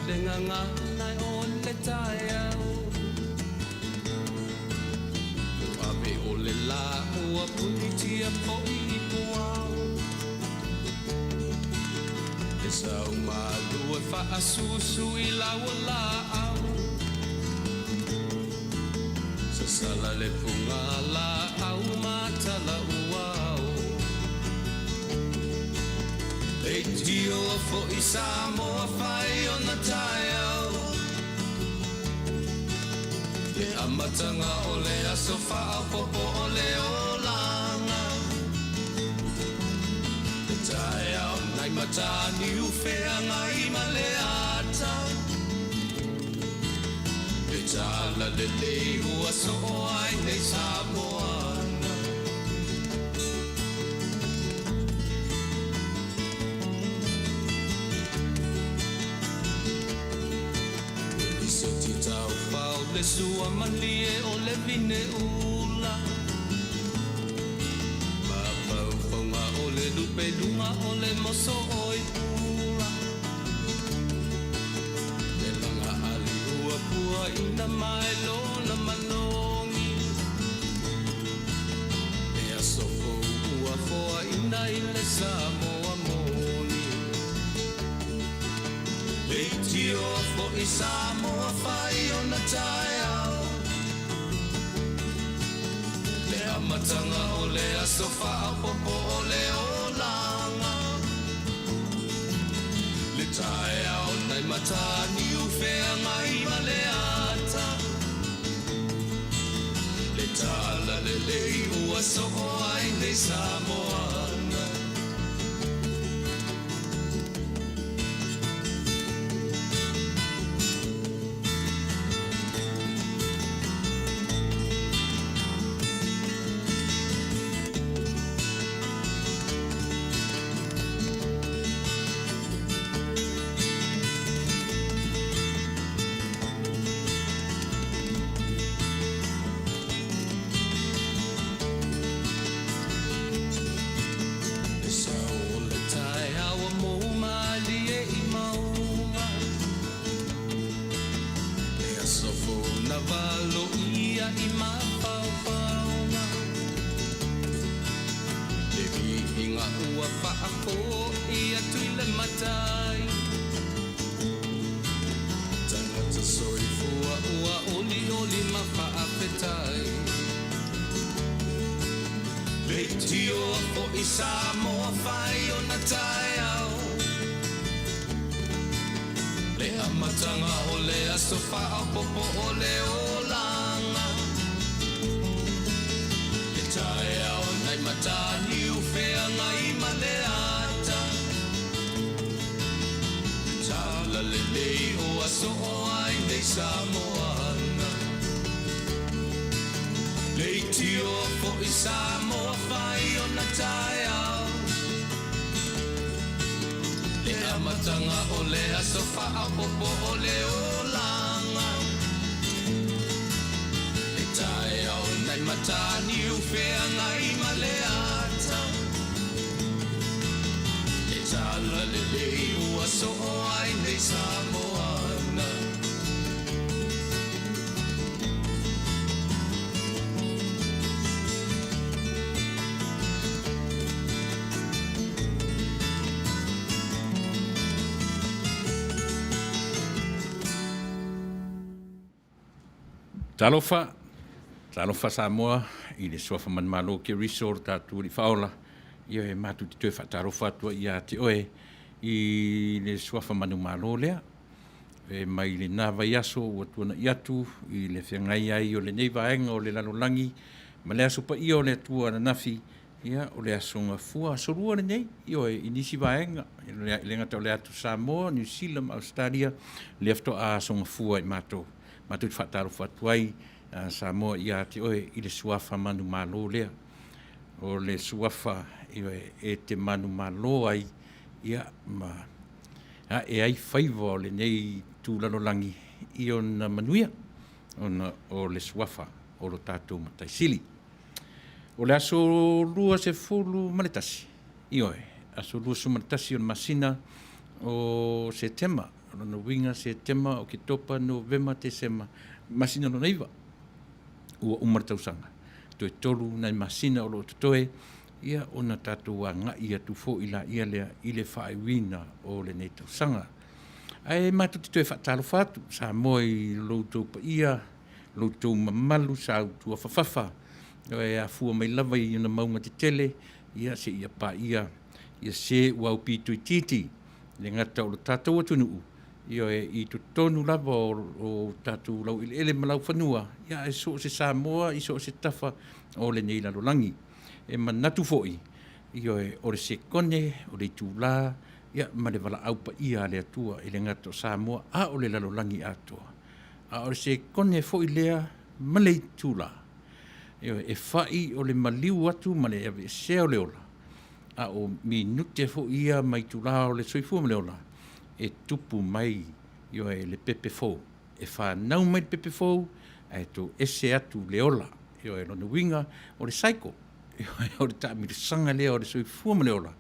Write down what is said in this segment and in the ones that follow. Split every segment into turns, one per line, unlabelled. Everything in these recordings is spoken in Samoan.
le gagana o le taeao. Ua ave o le lā ua punitia foi i puao. Le sau malu e faasusu i lau laau. Sasala le puga laau matala uao. Leitio foi Samoa fai ona taeao. Le amataga o le aso faaopoopo o le olaga. Le taeao nai Mataniu Feagai ma le ata. Le tala lelei ua soo ai nei Samoana. Le lisoti taufao le sua malie o le vine ula. Mafaufauga o le lupe luga o le moso oi pula. Le laga ali ua puaina mai lona malogi. Le aso fou ua foaina i le Samoa moni. Leitioa foi Samoa fai ona taeao. Le amataga o le aso faaopoopo o le olaga. Le taeao nai Mataniu Feagai ma le ata. Le tala lelei ua soo ai nei Samoana. Le sao o le taeao ua mou malie i mauga. Le aso fou na valoia i mafaufauga. Le viiga ua faafoi atu i le matai. Tagata soifua ua olioli ma faafetai. Leitioa foi Samoa fai ona taeao. Le amataga o le aso faaopoopo o le olaga. Le taeao nai Mataniu Feagai ma le ata. Le tala lelei ua soo ai nei Samoana. Leitioa foi Samoa fai ona taeao. Le amataga o le aso faaopoopo o le olaga. Le taeao nai Mataniu Feagai ma le ata. Le tala lelei ua soo ai nei Samoana.
Talofa, talofa Samoa i le suafa manumalo o Keriso o le tatou Alii Faaola. Ia e matou te toe faatalofa atu ai ia te oe i le suafa manumalo lea. E mai lena vaiaso ua tuanai atu i le feagai ai o lenei vaega o le lalolagi ma le Aso Paia o le Atua ananafi, ia, o le Aso Gafua, Aso Lua lenei, ioe, i nisi vaega, e le gata o le atu Samoa, Niu Sila ma Ausetalia, lea faatoa Aso Gafua i matou. Matou te faatalofa atu ai Samoa ia te oe i le suafa manumalo lea. O le suafa, ioe, e te manumalo ai, ia, ma ae ai faiva o lenei itu lalolagi i ona manuia, ona o le suafa o lo tatou Matai Sili. O le aso 21, ioe, aso 21 o le masina o Setema. O lona uiga, Setema, Oketopa, Novema, Tesema, masina lona 9, ua uma le tausaga. Toe 3 nai masina o lo o totoe, ia ona tatou agai atu foi laia lea i le faaiuina o lenei tausaga. Ae matou te toe faatalofa atu Samoa i lo outou paia, lo outou mamalu sautuafafafa, e afua mai lava i ona mauga tetele, ia seia paia ia se ua aupito itiiti, le gata o lo tatou atunuu, ioe, i totonu lava o tatou laueleele ma laufanua, ia ae so o se Samoa i so o se tafa o lenei lalolagi. E manatu foi, ioe, o le sekone, o le itulā, ia, ma le valaau paia a le Atua, e le gata o Samoa, a o le lalolagi atoa. A o le sekone foi lea ma le itulā, ioe, e fai o le maliu atu ma le aveesea o le ola, a o minute foi ia ma itulā o le soifua ma le ola e tupu mai, ioe, le pepe fou. E fanau mai le pepe fou ae toese atu le ola. Ioe, lona uiga o le cycle, ioe, o le taamilosaga lea o le soifua ma le ola.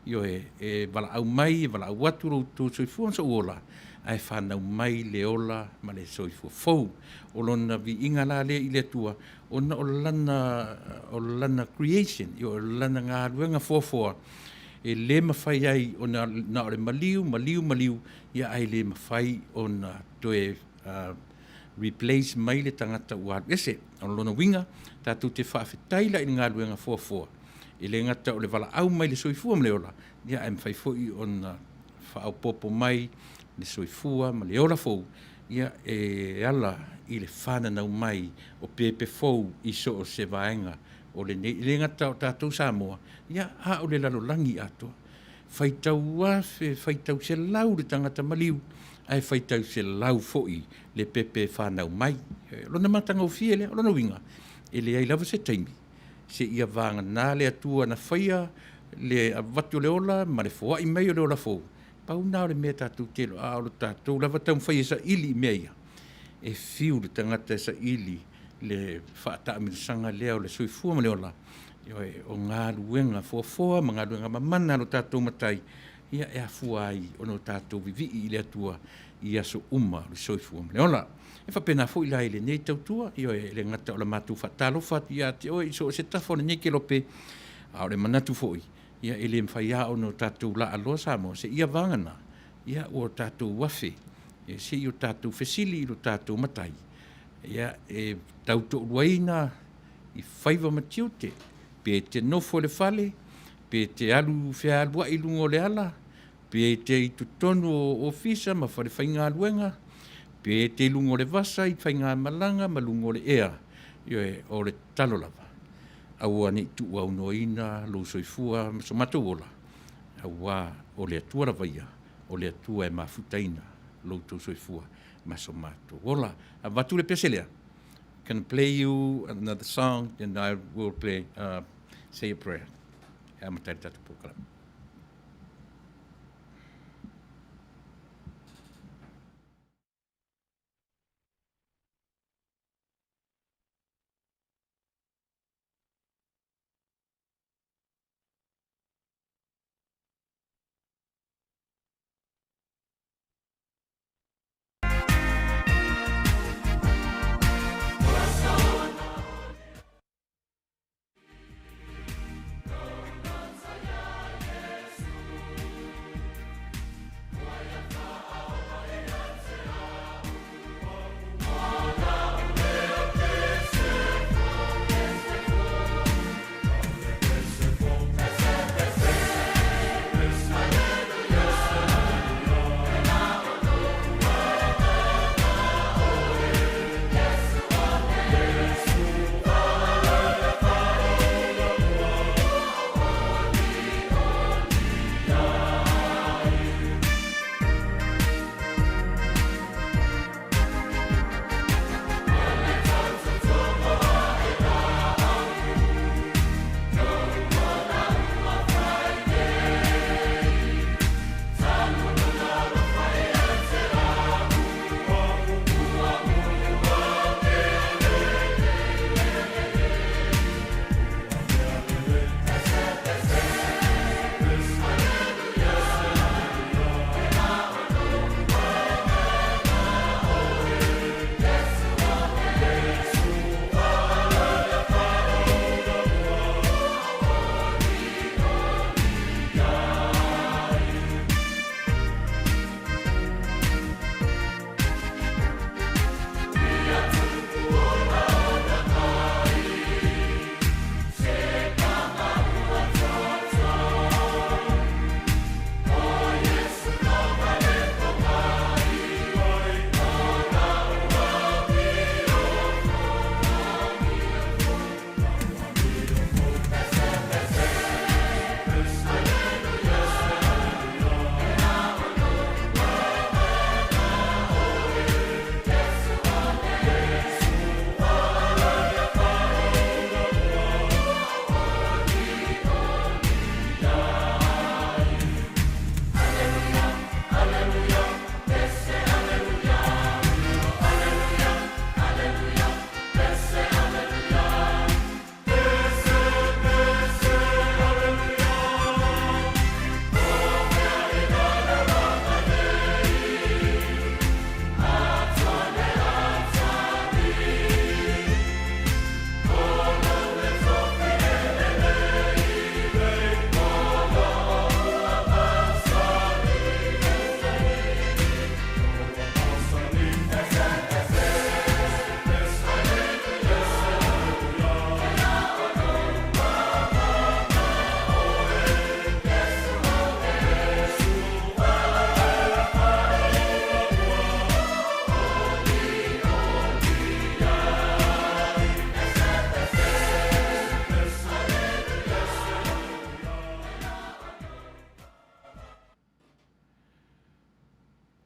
Ioe, e valaau mai, e valaau atu lo outou soifua ma sou ola, ae fanau mai le ola ma le soifua fou. O lona viiga la lea i le Atua, ona o lana, o lana creation, ioe, o lana galuega foafoa, e le mafai ai ona na o le maliu, maliu, maliu, ia ae le mafai ona toe replace mai le tagata ua alu ese. O lona uiga, tatou te faafetai la i le galuega foafoa, e le gata o le valaau mai le soifua ma le ola, ia ae mafai foi ona faaopoopo mai le soifua ma le ola fou, ia e ala i le fananau mai o pepe fou i so o se vaega o lenei, e le gata o tatou Samoa, ia a o le lalolagi atoa. Faitau afe, faitau selau le tagata maliu, ae faitau selau foi le pepe e fanau mai. O lona matagofie lea, o lona uiga, e leai lava se taimi seia vagana le Atua na faia le avatu o le ola ma le foai mai o le ola fou. Pau lena o le mea tatou te iloa, a o le tatou lava taumafai e saili i mea ia, e fiu le tagata e saili le faataamilosaga lea o le soifua ma le ola, ioe, o galuega foafoa ma galuega mamana a lo tatou Matai, ia e afua ai ona o tatou vivii i le Atua i aso uma o le soifua ma le ola. E faapena foi la i lenei tautua, ioe, e le gata o le matou faatalofa atu ia te oe i so o se tafa o lenei kelope, a o le manatu foi, ia e le mafai lava ona tatou laaloa Samoa seia vagana ia ua tatou afe se i o tatou fesili i lo tatou Matai, ia, e tau toaluaina i faiva ma tiute, pe te nofo i le fale, pe te alu fealuai i luga o le ala, pe te i totonu o ofisa ma falefaigaluega, pe te i luga o le vasa i faigamalaga ma luga o le ea, ioe, o le tatalo lava, aua ne i tuuaunoaina lou soifua ma so matou ola, aua o le Atua lava ia, o le Atua e mafutaina lo outou soifua ma so matou ola. Avatu le pese lea. Can play you another song and I will play, say a prayer. E amata ai le tatou polokalame.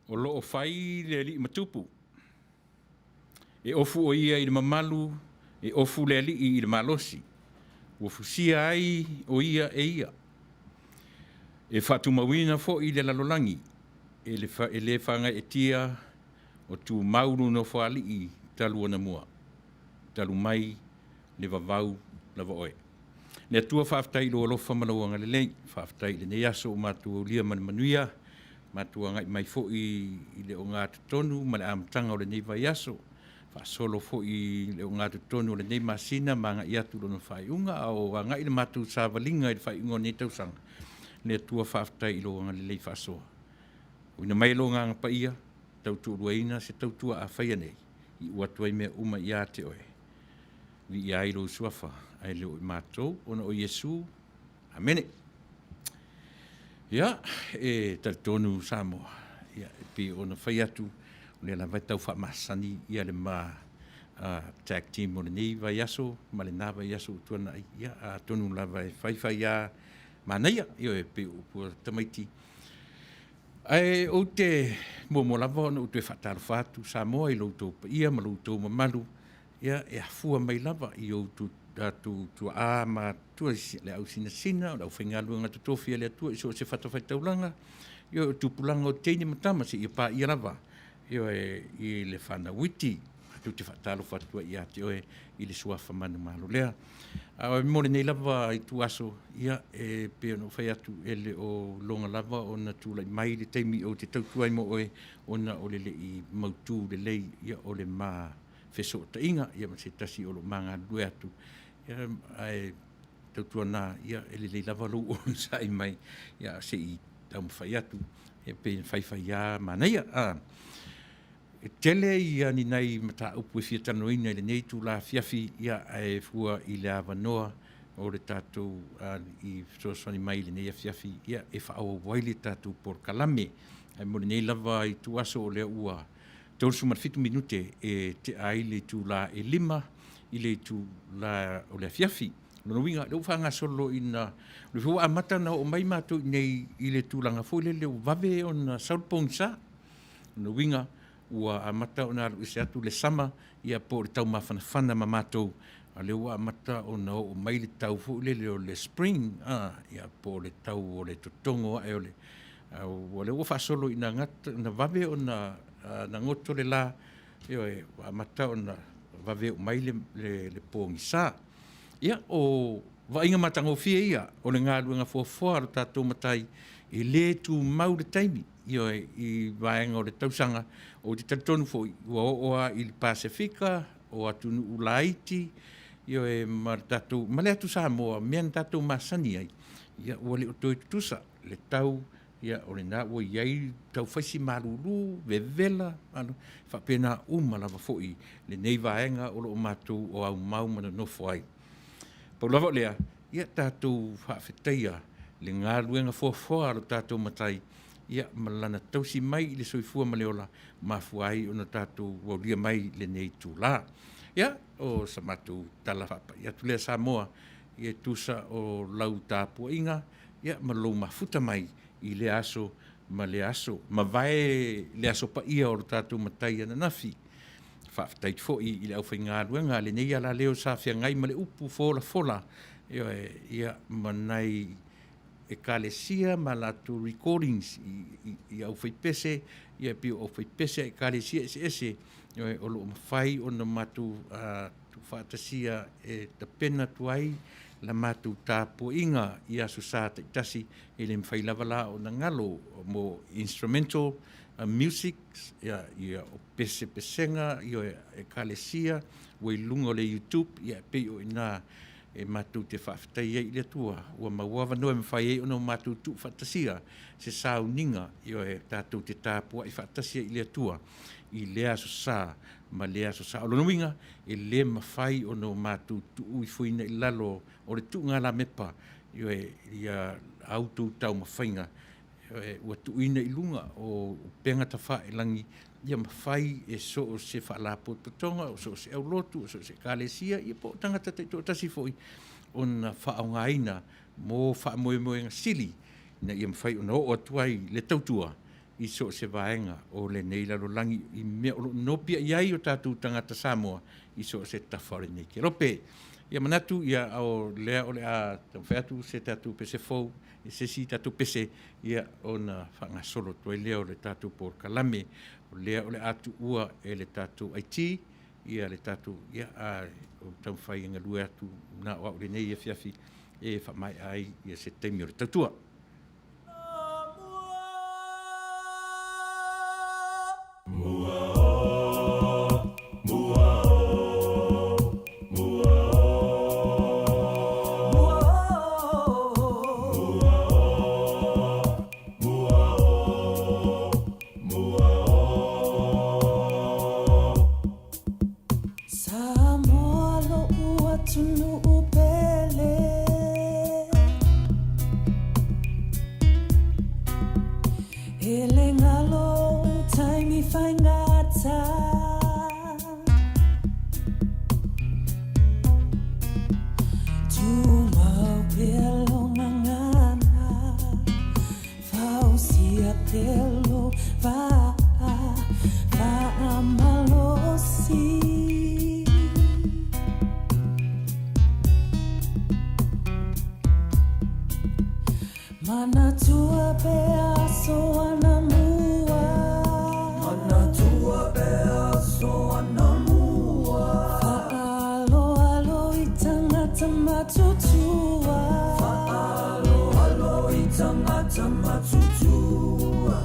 O lo o fai le alii ma tupu. E ofu o ia i le mamalu, e ofu le alii i le malosi. Ua fusia ai o ia e ia. E faatumauina foi le lalolagi, e le faagaeetia o tumau lou Nofoalii talu anamua, talu mai le vavau lava oe. Le Atua faafetai i lou alofa ma lou agalelei, faafetai i lenei aso ua matou aulia ma le manuia, matou agai mai foi i le ogatotonu ma le amataga o lenei vaiaso, faasolo foi i le ogatotonu o lenei masina ma agai atu i lona faaiuga, a o agai le matou savaliga i le faaiuga o lenei tausaga. Le Atua faafetai i lou agalelei faasoa. Auina mai lou Agaga Paia e tautoaluaina se tautua a faia nei, iu atu ai mea uma ia te Oe. Viia ai lou Suafa ae le o i matou, ona o Iesu. Amene. Ia, e talitonu Samoa, ia, e pei ona fai atu, o lea lava e tau faamasani ia le ma tag team o lenei vaiaso ma lena vaiaso ua tuanai, ia, atonu lava e faifai lava manaia, ioe, pei o upu a tamaiti. Ae ou te muamua lava ona ou toe faatalofa atu Samoa i lo outou paia ma lo outou mamalu, ia, e afua mai lava i outou tatou tuaa matutua, le ausinasina, o le aufaigaluega totofi a le Atua i so o se fatafaitaulaga, ioe, o tupulaga o teine ma tama seia paia lava, ioe, i le fanau iti. Matou te faatalofa atu ai ia te oe i le suafa manumalo lea. A mo lenei lava ituaso, ia, e pei ona ou fai atu, e le o iloga lava ona tulai mai le taimi ou te tautua ai mo oe, ona o le le i mautu lelei, ia, o le ma fesootaiga, ia ma se tasi o lo o ma galulue atu, ia, ae tautuana, ia, e lelei lava lou onosai mai, ia, se i taumafai atu, e pei e faifai lava manaia. E tele ia ni nai mataupu e fia talanoaina i lenei itula afiafi, ia, ae fua i le avanoa o le tatou i fesoasoani mai i lenei afiafi, ia, e faaauau ai le tatou polokalame. Ae mo lenei lava ituaso, o lea ua 37 minute e tea ai le itula e 5 i le itula o le afiafi. O lona uiga, o lea ua faagasolo ina, o lea foi ua amata ona oo mai matou i inei i le tulaga foi lele ua vave ona sau le pogisa. O lona uiga, ua amata ona alu ese atu le summer, ia po o le taumafanafana ma matou, a o lea ua amata ona oo mai le tau foi lele o le spring, ia, po o le tau o le totogo ae o le, o lea ua faasolo ina vave ona goto le la, ioe, ua amata ona vave oo mai le pogisa. Ia, o vaaiga matagofie ia o le galuega foafoa a lo tatou Matai, e le tumau le taimi, ioe, i vaega o le tausaga. Ou te talitonu foi, ua oo lava i le Pasefika, o atunuu laiti, ioe, ma le tatou, ma le atu Samoa, mea na tatou masani ai, ia ua le o toe tutusa le tau, ia o lena ua i ai tau fai si malulu, vevela, faapena uma lava foi lenei vaega o lo o matou o aumau ma nonofo ai. Pau lava o lea, ia tatou faafetaia le galuega foafoa a lo tatou Matai, ia ma lana tausi mai i le soifua ma le ola, mafua ai ona tatou aulia mai lenei itula. Ia, o sa matou tala faapai atu lea Samoa, ia e tusa o lau tapuaiga, ia, ma lou mafuta mai i lea aso ma lea aso. Mavae le aso paia o lo tatou Matai ananafi. Faafetai foi i le aufaigaluega a lenei alaleo sa feagai ma le upu folafola, ioe, ia, ma nai Ekalesia ma latou recordings i aufaipese, ia pei o aufaipese a Ekalesia eseese, ioe, o lo o mafai ona matou tuufaatasia e tapena atu ai la matou tapuaiga i Aso Sa taitasi. E le mafai lava la ona galo mo instrumental music, ia, o pesepesega, ioe, Ekalesia ua i luga o le YouTube, ia, e pei o i ina e matou te faafetai ai i le Atua ua maua avanoa e mafai ai ona matou tuufaatasia se sauniga, ioe, tatou te tapuai faatasi ai i le Atua i lea Aso Sa ma lea Aso Sa. O lona uiga, e le mafai ona o matou tuuifoina i lalo o le tuugalamepa, ioe, ia a outou taumafaiga, ioe, ua tuuina i luga o upega tafailagi, ia mafai e so o se faalapotopotoga, so o se aulotu, so o se Ekalesia, ia po o tagata taitoatasi foi ona faaaogaina mo faamoemoega sili ina ia mafai ona oo atu ai le tautua. i so o se vaega o lenei lalolagi i mea o lo o nopiai ai o tatou tagata Samoa i so o se tafa o lenei kelope. Ia manatu, ia, o lea o le a taumafai atu se tatou pese fou, se isi tatou pese, ia, ona faagasolo atu ai lea o le tatou polokalame. O lea o le a tuua e le tatou IT ia le tatou, ia, a o taumafai e galue atu na o au i lenei afiafi e faamaea ai ia se taimi o le tautua.
Samoa lo'u atunuu pele E le galo ou taimi faigata Tumau pea lou gagana Fausia pea lou vaa faamalosi. Manatua pea aso anamua. Manatua pea aso anamua. Faaaloalo i tagata matutua. Faaaloalo i tagata matutua.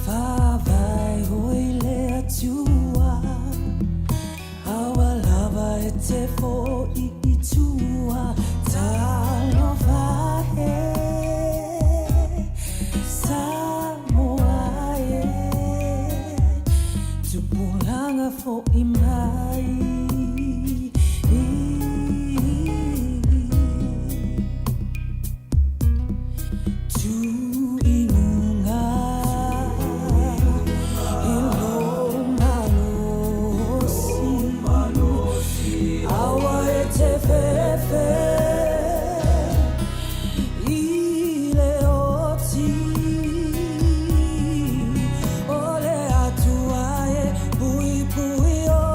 Faavae hoi le Atua. Aua lava e te fo'i i tua. Talofa e Samoa e. Tupulaga fo'i mai. Tu i luga i lou malosi, aua e te fefe i le oti o le Atua e puipui oe.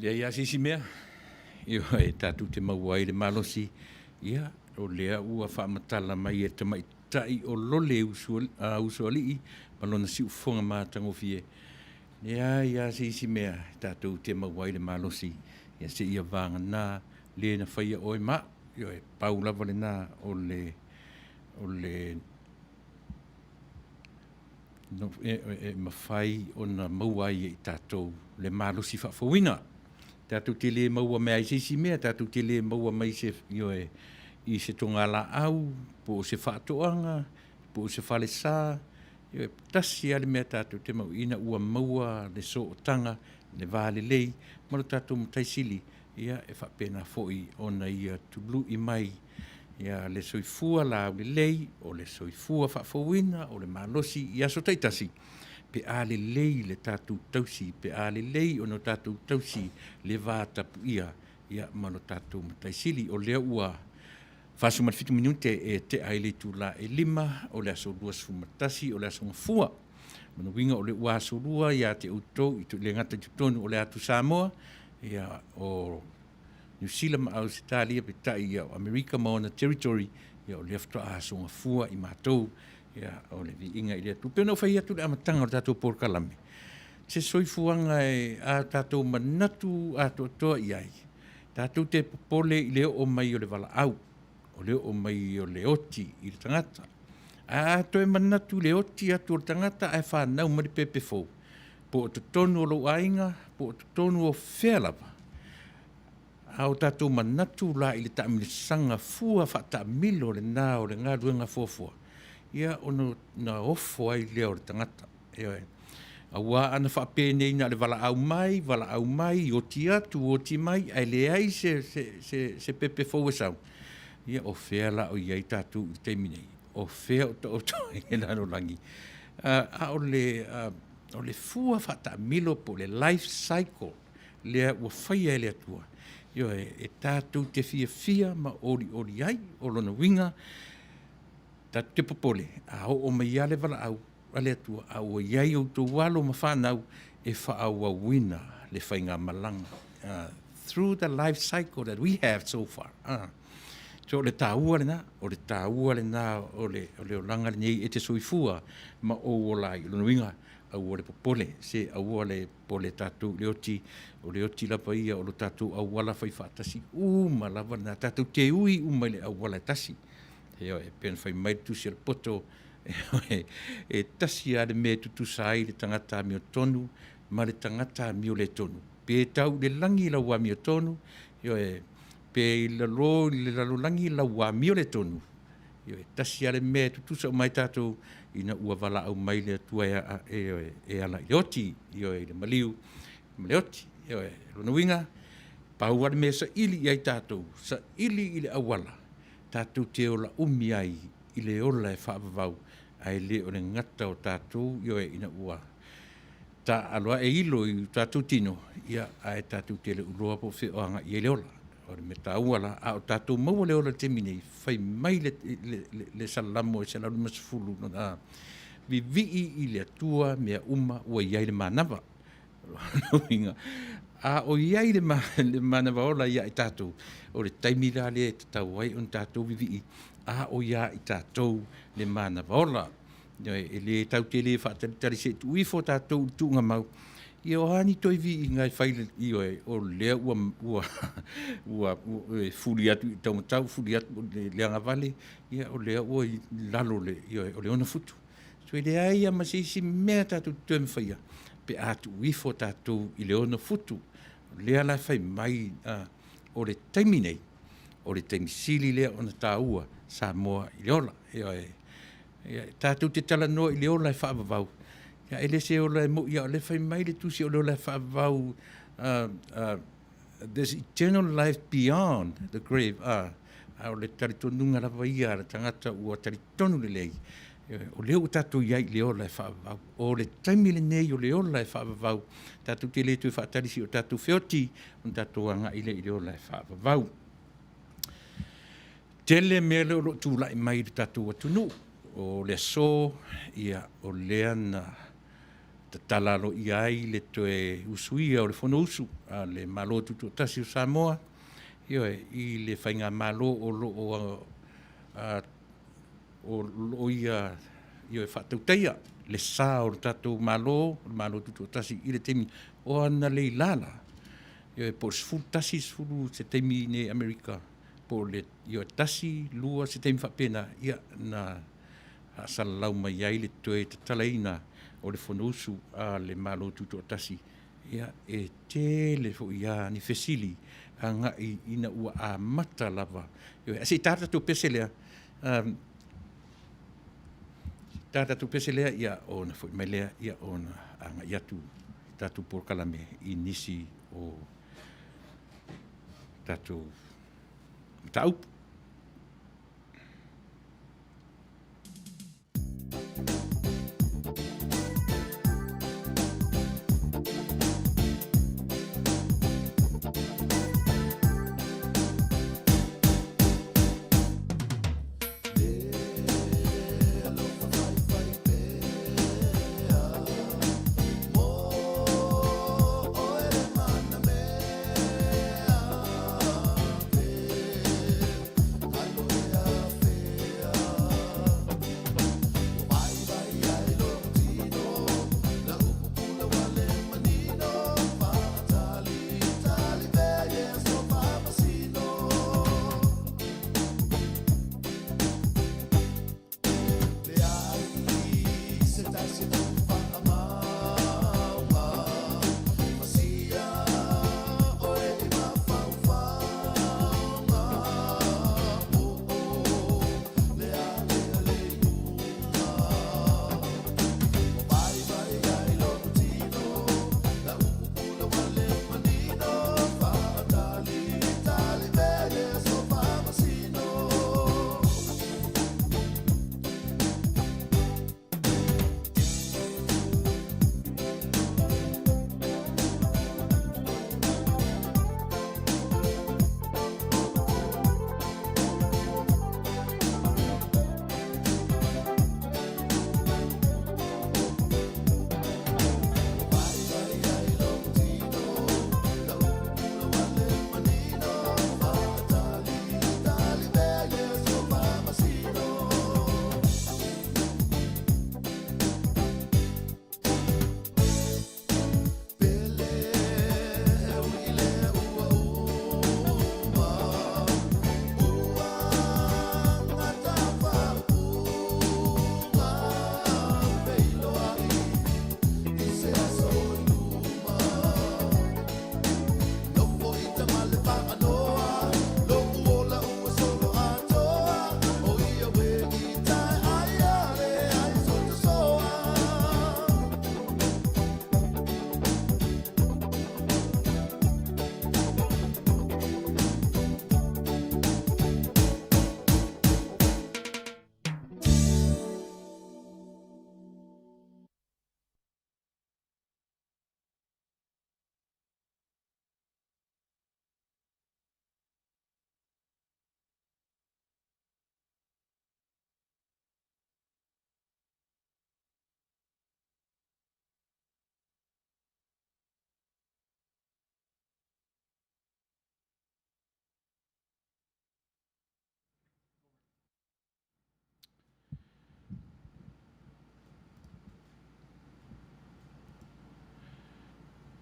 leai lava se isi mea, ioe, tatou te maua ai le malosi, ia, o lea ua faamatala mai e le tamaitai o Lole Usoalii ma lona siufofoga matagofie, leai lava se isi mea tatou te maua ai le malosi, ia seia vagana le na faia oe ma au. Ioe, pau lava lena o le o le e mafai ona maua ai e i tatou le malosi faafouina. Tatou te le maua mai lava i se isi mea, tatou te le maua mai se, ioe, i se togalaau, po o se faatoaga, po o se falesa, ioe, e tasi lava le mea tatou te maua, ina ua maua le sootaga, le va lelei ma lo tatou Matai Sili, ia e faapena foi ona Ia tului mai le soifua laulelei, o le soifua faafouina, o le malosi i aso taitasi, pe a lelei le tatou tausi, pe a lelei ona tatou tausi le va tapuia ma lo tatou Matai Sili. O lea ua 47 minute e tea ai le itula e 5:00 o le aso 21 o le aso Gafua. O lona uiga o lea ua asolua ia te outou, e le gata i totonu o le atu Samoa, ia, o Niu Sila ma Ausetalia, peitai o Amerika ma ona Territory, ia o lea faatoa aso Gafua i matou. Ia, o le viiga i le Atua. E pei ona ou fai atu i le amataga o le tatou polokalame, se soifuaga e a tatou manatu atoatoa i ai, tatou te popole i le oo mai o le valaau, o le oo mai o le oti i le tagata. Ae a toe manatu i le oti atu o le tagata ae fanau mai le pepe fou, po o totonu o lou aiga, po o totonu o fea lava, a o tatou manatu la i le taamilosaga fua faataamilo lena o le galuega fuafua, ia ona ofo ai lea o le tagata. Ioe. Aua ana faapenei na o le valaau mai, valaau mai, oti atu, oti mai, ae leai se pepe fou e sau, ia o fea la o i ai tatou i le taimi nei? O fea o taoto ai le lalolagi? A o le fua faataamilo po o le life cycle lea ua faia e le Atua, ioe, e tatou te fiafia ma olioli ai. O lona uiga, tatou te popole, a oo mai lava le valaau a le Atua, a ua i ai outou alo ma fanau e faaauauina le faigamalaga through the life cycle that we have so far. So o le taua lena, o le taua lena o le olaga lenei e te soifua ma ou ola ai. O lona uiga, aua le popole, se aua le popole tatou i le oti, o le oti lava ia o lo tatou auala faifaatasi uma lava lena, tatou te ui uma i le auala e tasi. Ioe, e pei ona fai mai le tusi a le poto, e tasi lava le mea e tutusa ai le tagata amiotonu ma le tagata amioletonu. Pe tau i le lagi lau amiotonu, ioe, pe i lalo i le lalolagi lau amioletonu, ioe, e tasi lava le mea e tutusa uma ai tatou, ina ua valaau mai le Atua ioe, e ala i le oti, ioe, i le maliu ma le oti. Ioe, o lona uiga, pau lava le mea e saili i ai tatou, saili i le auala tatou te ola umi ai i le ola e faavavau, ae le o le gata o tatou, ioe, ina ua taaalo ae ilo i o tatou tino, ia, ae tatou te le o iloa po o fea o agai i ai le ola. O le mea taua la, a o tatou maua le ola i le taimi nei, fai mai le Salamo e 150, vivii i le Atua mea uma ua i ai le manava. Uiga, a o i ai le manava ola ia i tatou, o le taimi la lea e tatau ai ona tatou vivii, a o ia i tatou le manava ola. E le tatou te le faatalitali se i tuu ifo tatou i le tuugamau, ia o a ni toe viiga e fai, ioe, o lea ua, ua, ua, ua fuli atu i taumatau, fuli atu i le agavale, ia o lea ua i lalo le, ioe, o le 6 futu. So e leai lava ma se isi mea tatou te toe mafaia pe a tuu ifo tatou i le 6 futu. O lea la e fai mai, o le taimi nei, o le taimi sili lea ona taua Samoa i le ola. Ioe, tatou te talanoa i le ola e faavavau, e le se ola e moi, a o lea e fai mai le tusi o le ola e faavavau, there's eternal life beyond the grave. A o le talitonuga lava ia a le tagata ua talitonu lelei, o lea ua tatou i ai i le ola e faavavau. O le taimi lenei o le ola e faavavau, tatou te le toe faatali se i o tatou feoti, ona tatou agai lea i le ola e faavavau. Tele mea lea o lo o tulai mai i le tatou atunuu. O le aso, ia, o lea na tatala aloaia ai le toe usuia o le Fonousu a le Malo Tutoatasi o Samoa, ioe, i le Faigamalo o lo o o lo o ia ioe, faatautaia le sa o le tatou Malo, o le Malo Tutoatasi i le taimi o analeila la, ioe, po o le 11, 10 se taimi i inei i Amerika, po o le 1, 2 se taimi faapena, ia, na faasalalau mai ai le toe tatalaina o le Fonousu a le Malo Tutoatasi. Ia, e tele foi lava ni fesili agai ina ua amata lava. Ioe, ae se i ta le tatou pese lea, ta le tatou pese lea, ia, ona foi mai lea ona agai atu le tatou polokalame i nisi o tatou mataupu.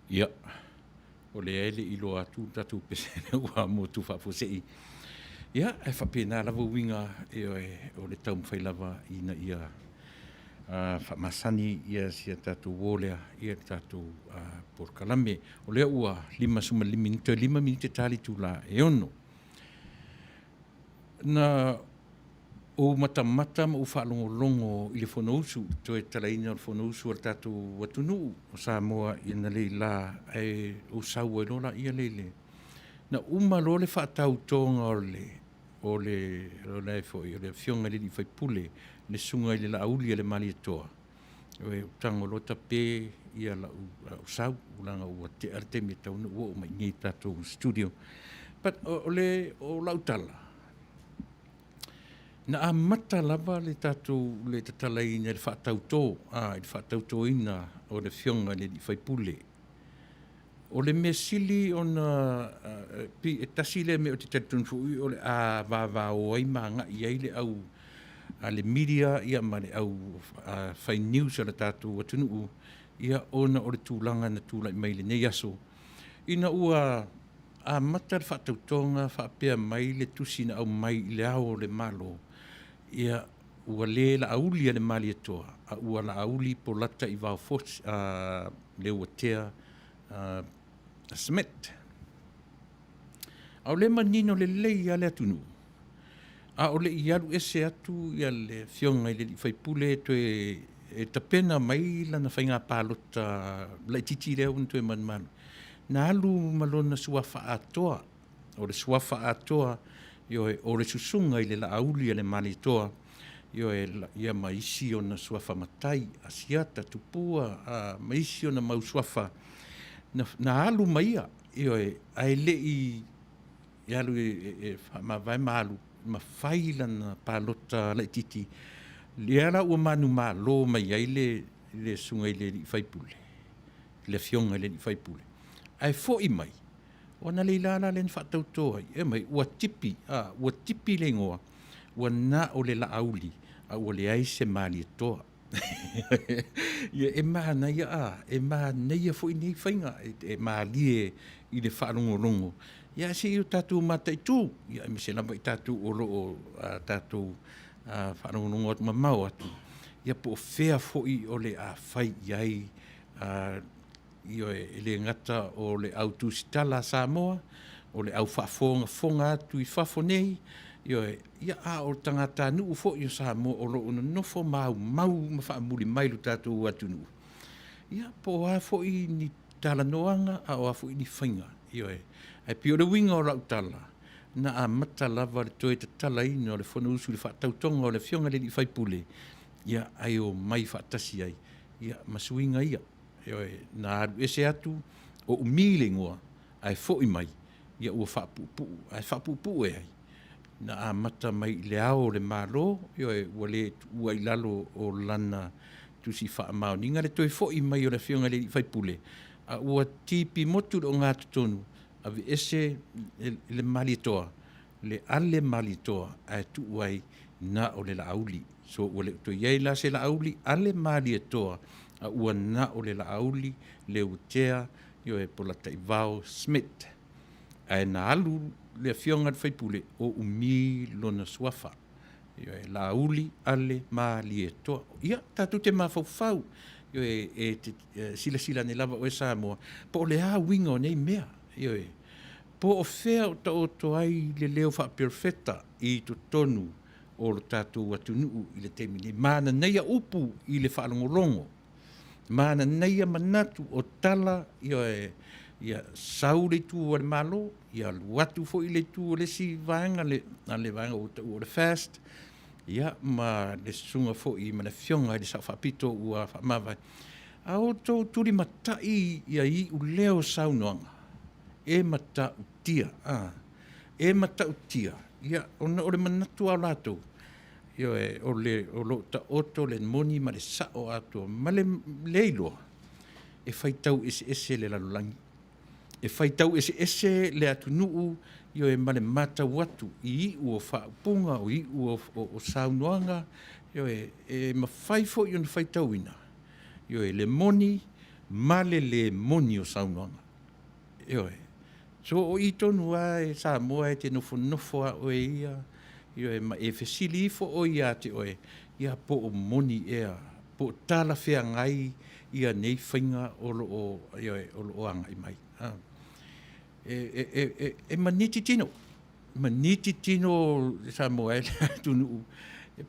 Ia, o lea e le i iloa atu le tatou pese lea ua motu faafuasei. Ia, e faapena lava uiga, ioe, o le taumafai lava ina ia faamasani si a tatou uo lea i le tatou polokalame. O lea ua 55 minute, toe 5 minute ta le itula e 6. Na ou matamata ma ou faalogologo i le Fonousu, le toe tatalaina o le Fonousu a le tatou atunuu o Samoa analeila, ae ou sau ai loa lea i le... Na uma loa le faatautoga o le o le o le afioga i le sui usufono, le susuga i le Laaulialemalietoa, ou tago loa tape lau sau, leaga ua tea le taimi e tatau ona ou oo mai i inei i le tatou studio. But o lau tala, Na amata lava le tatou le tatalaina i le faatautō, a, i le faatautōina o le Afioga i le alii faipule. O le mea sili ona pei e tasi lea mea ou te talitonu foi o le a vavao ai ma agai i ai le au a le media ma le au fai news a le tatou atunuu, ona o le tulaga na tulai mai i lenei aso, ina ua amata le faatautoga faapea mai le tusi na aumai i Le Ao o le Malo, ua le Laauli a le Malietoa, a ua Laauli Bolataivao Fosi Leuatea Schmidt. A o lea e manino lelei lava le atunuu, a o le i alu ese atu le Afioga i le sui usufono e toe tapena mai lana faiga palota laitiiti lea ua toe manumanu, na alu ma lona suafa atoa. O le suafa atoa, ioe, o le Susuga i le Laauli a le Malietoa, ioe, ia ma isi ona suafa matai, Asiata, Tupua ma isi ona mau suafa na alu ma ia, ioe, ae le i alu e faamavae ma alu ma fai lana palota laitiiti, lea la ua manumalo mai ai le susuga i le sui usufono, le Afioga i le sui usufono, ae foi mai, o analeila la lea na faatauto ai, fai mai ua tipi, ua tipi le igoa, ua na o le Laauli a ua leai se Malietoa. Ia, e manaia, a, e manaia foi nei faiga, e malie i le faalogologo, ae se i o tatou mataitu, aemaise lava i tatou o lo o tatou faalogologo atu mamao atu, ia po o fea foi o le a fai i ai, ioe, e le gata o le au tusitala a Samoa, o le au faafogafoga atu i fafo nei, ioe, a o tagatanuu foi o Samoa o lo o nonofo ma aumau ma faamuli mai i lo tatou atunuu, ia po o a foi ni talanoaga a o a foi ni faiga, ioe. Ae pei o le uiga o lau tala, na amata lava le toe tatalaina o le Fonousu i le faatautoga o le Afioga i le sui usufono, ae omai faatasi ai ma suiga ia. Ioe, na alu ese atu o Umi le igoa, ae foi mai ua faapuupuu. Ae faapuupuu e ai? Na amata mai i Le Ao o le Malo, ioe, ua le tuua i lalo o lana tusi faamaoniga le toe foi mai o le Afioga i le sui usufono, a ua tipi motu le ogatotonu, aveese le Malietoa, le ale Malietoa ae tuu ai na o le Laauli. So ua le o toe i ai la se Laauli ale Malietoa, a ua na o le Laauli Leuatea, ioe, Polataivao Schmidt. Ae na alu le Afioga i le sui usufono o Umi lona suafa, ioe, Laauli ale Malietoa. Ia, tatou te mafaufau, ioe, e te silasila ane lava oe Samoa, po o le a uiga o nei mea, ioe, po o fea o taoto ai le leo faaperofeta i totonu o lo tatou atunuu i le taimi nei. Mananaia upu i le faalogologo, mananaia manatu o tala, ioe, ia sau le itu a le Malo, ia alu atu foi le itu a le isi vaega, le vaega ua taua o le FAST, ia, ma le susuga foi ma le afioga i le Sao Faapito ua faamavae. A outou tulimatai ia iuleo saunoaga, e matautia, a, e matautia, ia, ona o le manatu lava o latou, ioe, o le, o lo o taoto le moni ma le sao atoa, ma le le iloa, e faitau eseese le lalolagi, e faitau eseese le atunuu, ioe, ma le matau atu i iu o faaupuga, o iu o saunoaga, ioe, e mafai foi ona faitauina, ioe, le moni ma le le moni o saunoaga. Ioe. So o i tonu lava e Samoa e te nofonofo lava oe ia, ioe, ma e fesili ifo oe ia te oe, ia po o moni ea, po o talafeagai ia nei faiga o lo o, ioe, o lo o agai mai. E maniti tino, maniti tino Samoa e le atunuu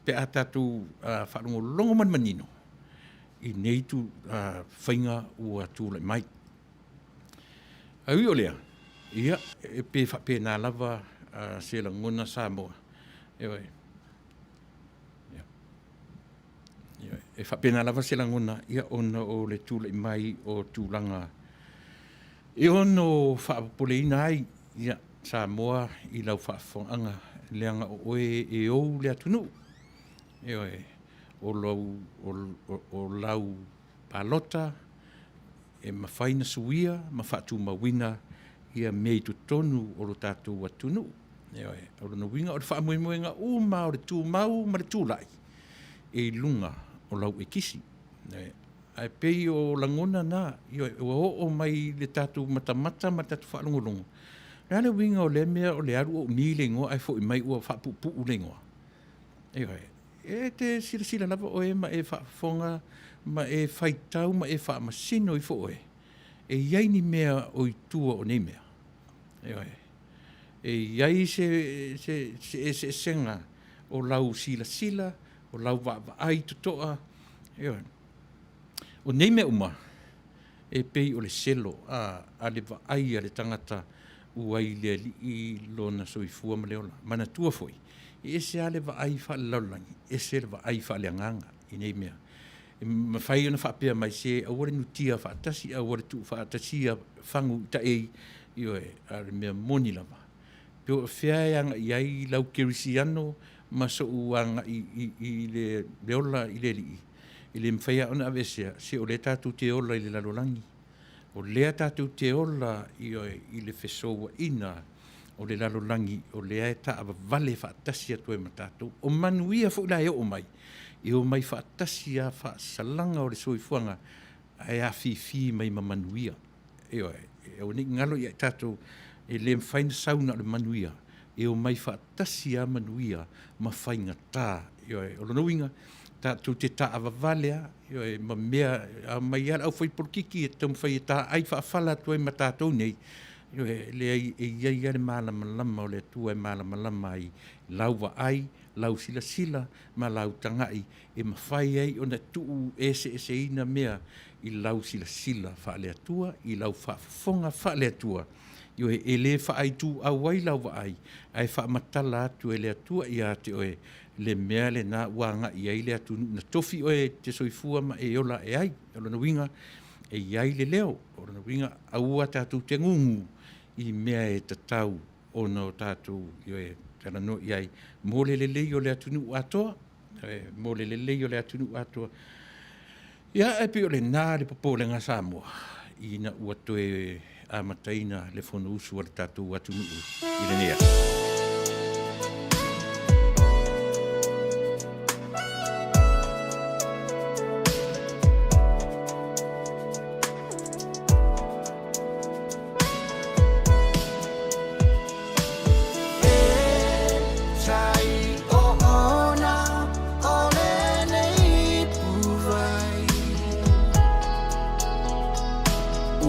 pe a tatou faalogologo ma le manino i nei faiga ua tulai mai. Ae ui o lea, ia, e pei e faapena lava se lagona Samoa, ioe, e faapena lava se lagona ona o le tulai mai o tulaga e ono faapopoleina ai Samoa i lau faafofogaaga. leaga o oe e ou le atunuu. Ioe, o lau, o, o, o lau palota e mafai ona suia ma faatumauina ia mea i totonu o lo tatou atunuu. Ioe, o lona uiga o le faamoemoega uma lava o le tumau ma le tulai e i luga o lau ekisi. Ioe, ae pei o lagona na, ioe, ua oo mai i le tatou matamata ma le tatou faalogologo, o le a le uiga o lea mea o le alu o umi le igoa ae foi mai ua faapuupuu le igoa? Ioe, e te silasila lava oe ma e faafofoga ma e faitau ma e faamasino ifo oe, e i ai ni mea o i tua o nei mea. Ioe. E i ai se eseesega o lau silasila, o lau vaavaai totoa, ioe. O nei mea uma, e pei o le selo a le vaai a le tagata ua i le Alii lona soifua ma le ola. Manatua foi, e ese lava le vaai faalelalolagi, ese le vaai faaleagaga i nei mea. E mafai ona faapea mai, se aua le nutia faatasi, aua le tuufaatasia fagu i taei, ioe, a o le mea moni lava, po o fea e agai i ai lau kerisiano ma sou agai i le ola i le Alii, e le mafai lava ona aveesea, se o lea tatou te ola i le lalolagi. O lea tatou te ola, ioe, i le fesouaina o le lalolagi o lea e taavavale faatasi atu ai ma tatou. O manuia foi la e oo mai, e omai faatasi lava faasalaga o le soifuaga ae afifi mai ma manuia. Ioe, aua ne i galo ia i tatou, e le mafai ona sau na o le manuia, e omai faatasi lava manuia ma faigata. Ioe, o lona uiga, tatou te taavavale lava, ioe, ma mea, a omai lava le aufaipolokiki e taumafai e taai faafala atu ai ma tatou nei, ioe, e leai, e i ai lava le malamalama o le Atua e malamalama ai lau vaai, lau silasila ma lau tagai e mafai ai ona tuueseeseina mea i lau silasila faale-Atua, i lau faafofoga faale-Atua. Ioe, e le faaituau ai lau vaai, ae faamatala atu e le Atua ia te oe le mea lena ua agai i ai le atunuu na tofi oe e te soifua ma e ola ae ai. O lona uiga, e i ai le leo, o lona uiga, aua tatou te gugu i mea e tatau ona o tatou, ioe, talanoa i ai mo le lelei o le atunuu atoa, mo le lelei o le atunuu atoa. Ia, ae pei o lena le popolega Samoa ina ua toe amataina le Fonousu a le tatou atunuu i lenei aso.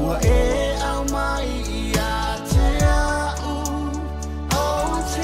Ua e au mai ia te au, ou te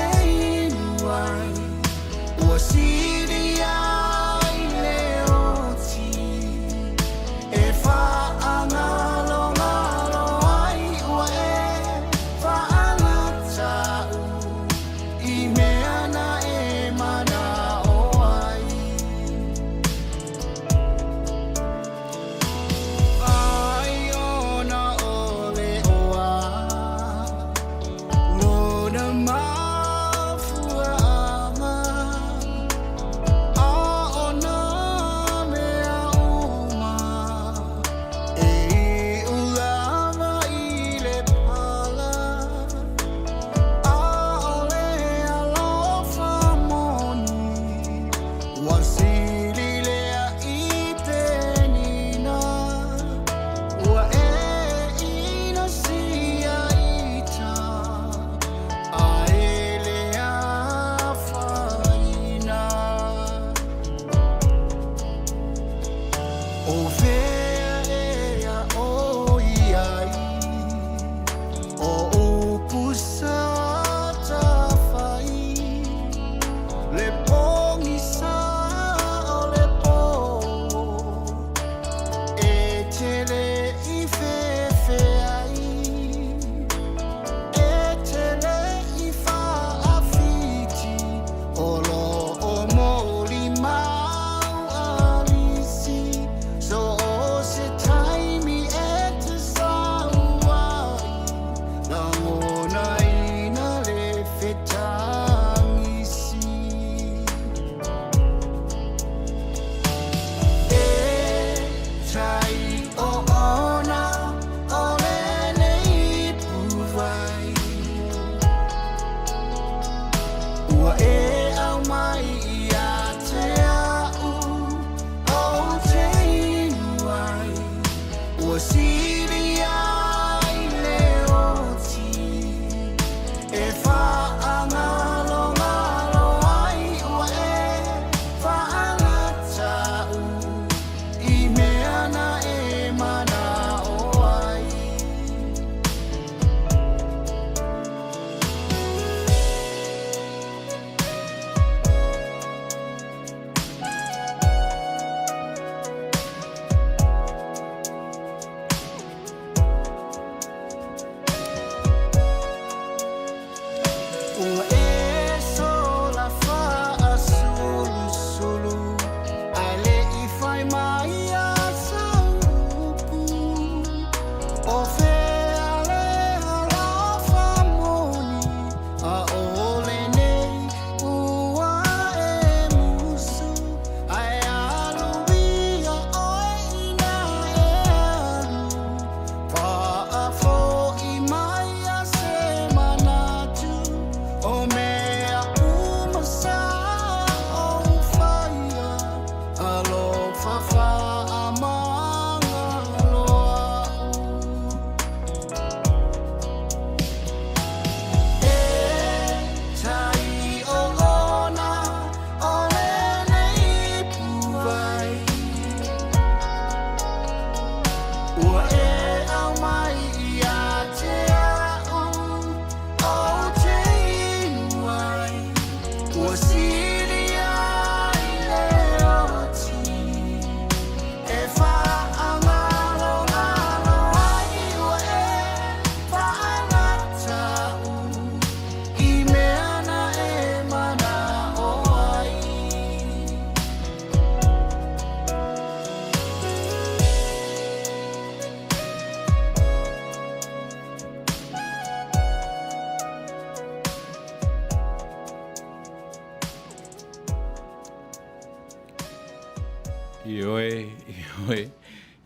Ioe,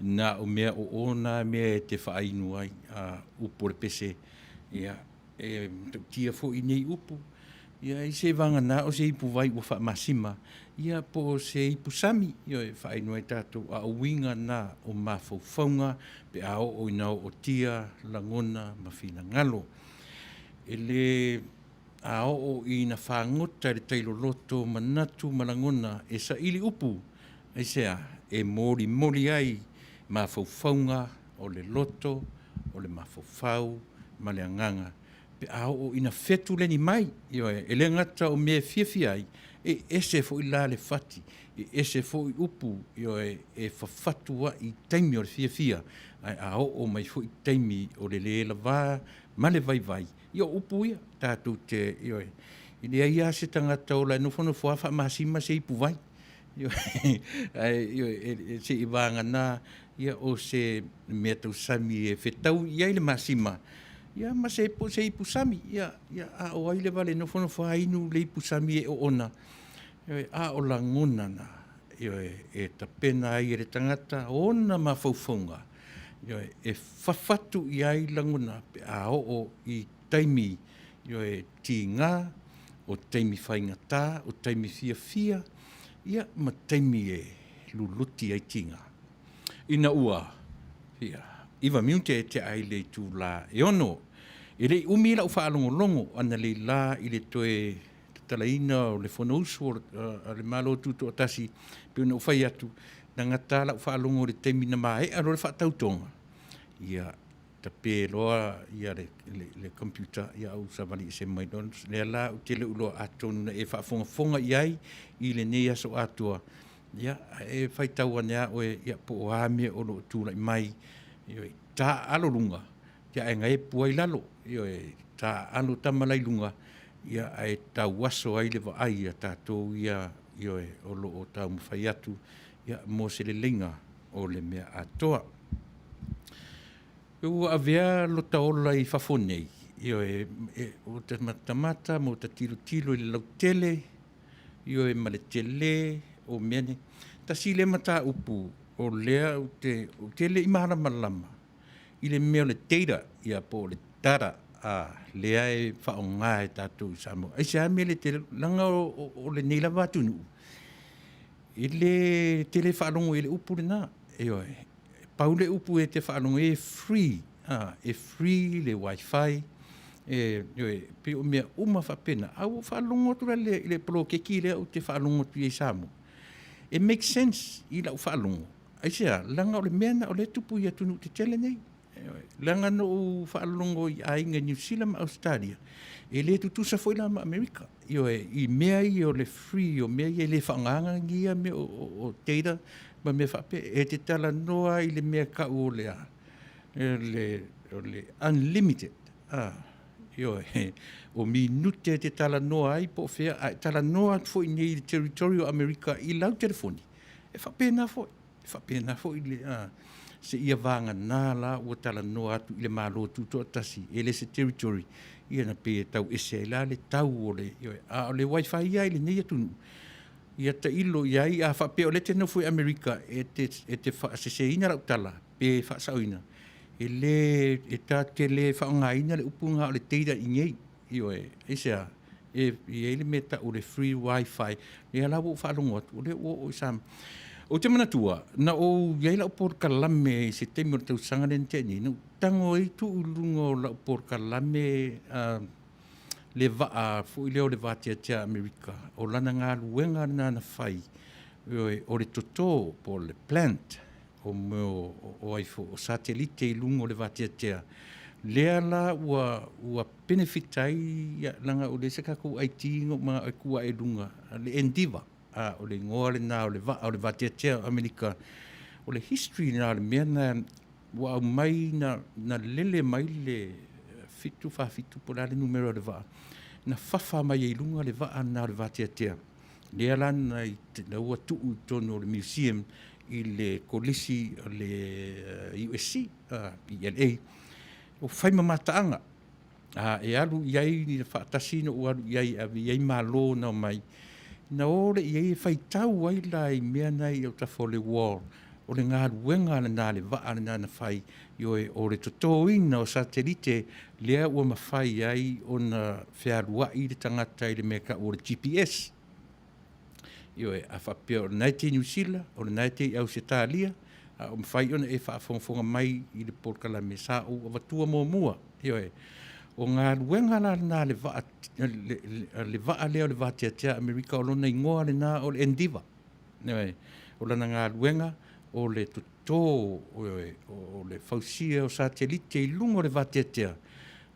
na o mea o ona mea e te faainu ai, a upu o le pese, ia, e matautia foi nei upu, ia, i se vagana o se ipuvai ua faamasima, ia, po o se ipusami, ioe, e faainu ai tatou, a o uiga na o mafaufauga pe a oo ina ootia lagona ma finagalo. E le a oo ina fagota i le tai loloto manatu ma lagona e saili upu, aisea? E molimoli ai mafaufauga o le loto, o le mafaufau ma le agaga pe a oo ina fetuleni mai. Ioe, e le gata o mea e fiafia ai, e ese foi la le fati, e ese foi upu, ioe, e fafatu ai i taimi o le fiafia, ae a oo mai foi taimi o le le lava ma le vaivai, ia o upu ia tatou te, ioe, e leai lava se tagata ola e nofonofo lava faamasima se ipuvai. Ioe, ae ioe, seivagana ia o se mea tausami e fetaui i ai le masima, ia ma se po o se ipusami, ia, ia a o ai le vale nofonofo lava inu le ipusami e oona, ioe, a o lagona na, ioe, e tapena ai e le tagata ona mafaufauga, ioe, e fafatu i ai lagona pe a oo i taimi, ioe, tiga, o taimi faigata, o taimi fiafia, ia ma taimi e luluti ai tiga. Ina ua, ia, iva minute e tea ai le itula e 6. E le i umi lau faalogologo analeila i le toe tatalaina o le Fonousu a le Malo Tutoatasi, pei ona ou fai atu, na gata lava lau faalogo i le taimi na maea loa le faatautoga, ia tape loa le computer ae ou savali ese mai loa. Lea la ou te le o iloa atonu na e faafogafoga i ai i lenei aso atoa, ia, ae faitau ane lava oe po o a mea o lo o tulai mai, ioe, taaalo luga, ae gaepu ai lalo, ioe, taaalo tama la i luga, ae tauaso ai le vaai a tatou ia, ioe, o lo o taumafai atu mo se leleiga o le mea atoa. Ua avea lota ola i fafo nei, ioe, ua ta matamata ma ua ta tilotilo i le lautele, ioe, ma le tele o mea nei. Tasi lea mataupu o lea ou te le i malamalama i le mea o le data, ia po o le data lea e faaaoga e tatou i Samoa. Aisea le mea e le tele ai? Leaga o lenei lava atunuu, e le tele faalogo i le upu lena. Ioe, pau le upu e te faalogo i ai e free, e free le wifi, ioe, pei o mea uma faapena. Ae ua ou faalogo atu la i le poloketi lea ou te faalogo atu i ai i Samoa, e make sense i lau faalogo. Aisea? Leaga o le mea lena o lea e tupu i atunuu tetele nei. Leaga na ou faalogo i aiga i Niu Sila ma Ausetalia, e le tutusa foi la ma Amerika, ioe, i mea ia o le free, o mea ia e le faaaogaina ia mea o data ma mea faapea. E te talanoa i le mea e tau o le a? O le unlimited, ioe, o minute e te talanoa ai po o fea, a e talanoa atu foi nei i le territory o Amerika i lau telefoni, e faapena foi. E faapena foi le seia vagana la ua talanoa atu i le Malo Tutoatasi, e le se territory, ia na pei e tau ese ai la le tau o le, ioe, a o le wifi ia i lenei atunuu, ia tailo i ai, a faapea o lea e te nofo i Amerika e te faaseseina lau tala pe faasaoina, e le, e ta te le faaaogaina le upu lena o le data i inei. Ioe, aisea? E i ai le mea e tau o le free wifi, lea la ua ou faalogo atu, o lea ua oo i Samoa. Ou te manatua, na ou i ai lau polokalame i se taimi o le tausaga lea na tea nei, na ou tago ai tuu i luga o lau polokalame le vaa foi lea o le vateatea a Amerika, o lana galuega lena na fai, ioe, o le toto po o le plant o mea o ai foi o satelite i luga o le vateatea, lea la ua ua benefit ai leaga ua leai se tatou IT na ou manao e tuu ae i luga le Endeavour, a o le igoa lena o le vaa o le vateatea o Amerika. O le history lena o le mea lena ua aumai na na lele mai le 747 po o le a le numera o le vaa, na fafa mai ai i luga le vaa lena o le vateatea. Lea la na, na ua tuu i totonu o le museum i le kolisi o le USC i LA, ua fai ma mataaga. A e alu i ai faatasi na ou alu i ai e ave i ai malo na omai, na o lea i ai e faitau ai la i mea na i autafa o le wall. O le galuega lena a le vaa lena na fai, ioe, o le totoina o satelite lea ua mafai ai ona fealuai le tagata i le mea e tau o le GPS. Ioe, a faapea o lena e te i Niu Sila, o lena e te i Ausetalia, a ua mafai ona e faafogafoga mai i le polokalame sa ou avatua muamua. Ioe, o galuega la lena a le vaa, le vaa lea o le vateatea a Amerika, o lona igoa lena o le Endeavour. Ioe, o lana galuega o le toto, ioe, o le fausia o satelite i luga o le vateatea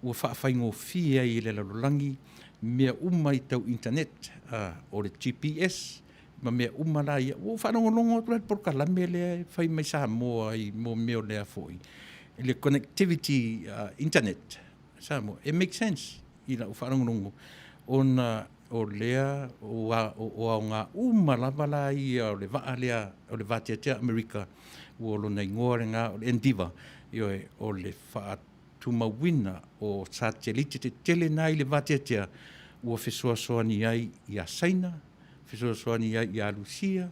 ua faafaigofie ai e le lalolagi mea uma i tau internet, o le GPS ma mea uma la ia. Ua ou faalogologo atu la i le polokalame lea e fai mai Samoa i mea o le a foi, le connectivity internet Samoa, e make sense i lau faalogologo, ona o lea ua aoga uma lava la ia o le vaa lea o le vateatea a Amerika, ua lona igoa lena o le Endeavour, ioe, o le faatumauina o satelite tetele na i le vateatea ua fesoasoani ai ia Saina, fesoasoani ai ia Rusia,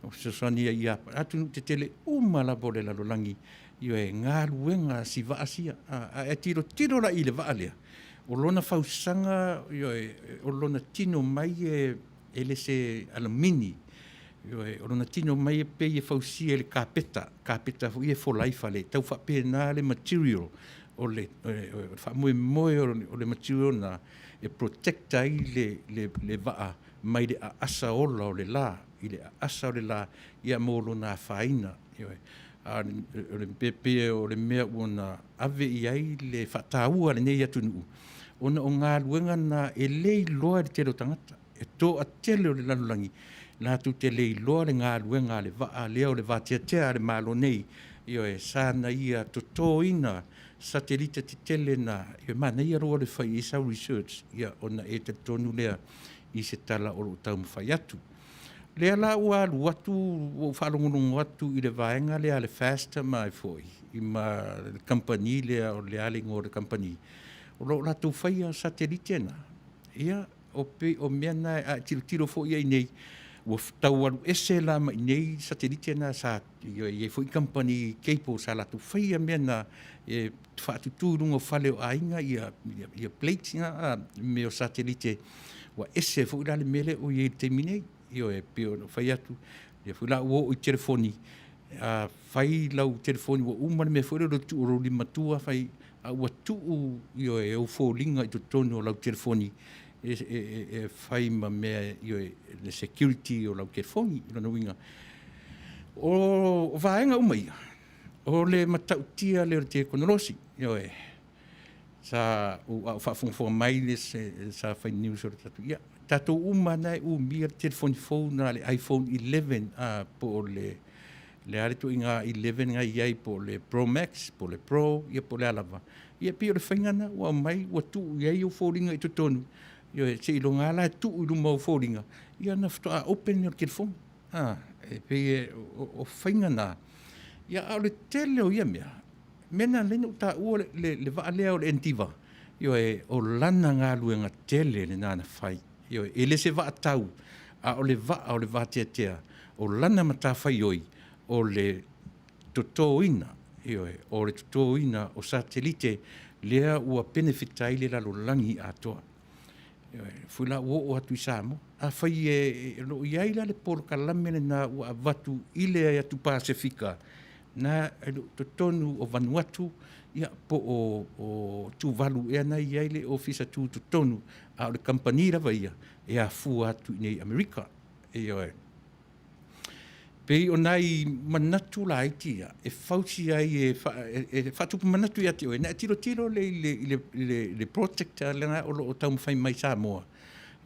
fesoasoani ai i atunuu tetele uma lava o le lalolagi. Ioe, galuega a si vaa sia. A e tilotilo la i le vaa lea, o lona fausaga, ioe, o lona tino mai e le se alumini, ioe, o lona tino mai e pei e fausia i le kapeta, kapeta foi ia e fola ai fale, e tau faapena le material o le faamoemoe o le material lena e protect ai le vaa mai le aasa ola o le la, i le aasa o le la, ia mo lona afaina. Ioe. A o le pei o le mea ua na ave i ai le faataua a lenei atunuu, ona o galuega na e le iloa e le tele o tagata. E toatele o le lalolagi latou te le iloa le galuega a le vaa lea o le vateatea a le Malo nei, ioe, sa na ia totoina satelite tetele na, e manaia lou alu e fai i ai sau research, ia ona e talitonu lea i se tala o lo o taumafai atu. O lea la ua alu atu ua ou faalogologo atu i le vaega lea a le FAST ma le kamupani lea, o le a le igoa o le kamupani, o lo o latou faia satelite na. Ia, pei o mea na, a e tilotilo foi i ai nei, ua tau alu ese la mai i inei satelite na sa i ai foi kamupani cable sa latou faia mea na e faatutu i luga o fale o aiga ia plates na, mea o satelite. Ua ese foi la le mea lea ua i ai i le taimi nei. Ioe, e pei ona ou fai atu, o lea foi la ua oo i telefoni, a fai lau telefoni ua uma le mea foi lea o le tuu o lou lima matua fai, a ua tuu, ioe, ou foliga i totonu o lau telefoni e fai ma mea, ioe, le security o lau telefoni. O lona uiga, o vaega uma ia, o le matautia lea o le tekonolosi. Ioe, sa ou, a o faafogafoga mai le sa fai news o le tatou, ia, tatou uma lava na e umia le telefoni fou lena le iPhone 11, po o le a le ituaiga 11 na i ai, po o le Pro Max, po o le Pro, ia po o le a lava. Ia pei o le faiga lena, ua aumai ua tuu i ai ou foliga i totonu, ioe, seiloga lava la e tuu i luma o ou foliga, ia ona faatoa open lea o le telefoni. E pei o faiga na, ia a o le tele o ia mea, mea na ala ai ona ou taua le vaa lea o le Endeavour, ioe, o lana galuega tele lena na fai. Ioe, e le se vaa tau, a o le vaa o le vateatea, o lana matafaioi, o le totoina, ioe, o le totoina o satelite lea ua benefit ai le lalolagi atoa. Ioe, foi la ua oo atu i Samoa. Afai o lo o i ai la le polokalame lena ua avatu i le atu Pasefika, na e le o totonu o Vanuatu, ia, po o Tuvalu ea na e i ai le ofisa tutotonu, a o le kamupani lava ia e afua atu i inei i Amerika. Ioe. Pei o nai manatu laiti ia e fausia ai e faatupu manatu ia te oe, na e tilotilo lea i le project lena o lo o taumafai mai i Samoa,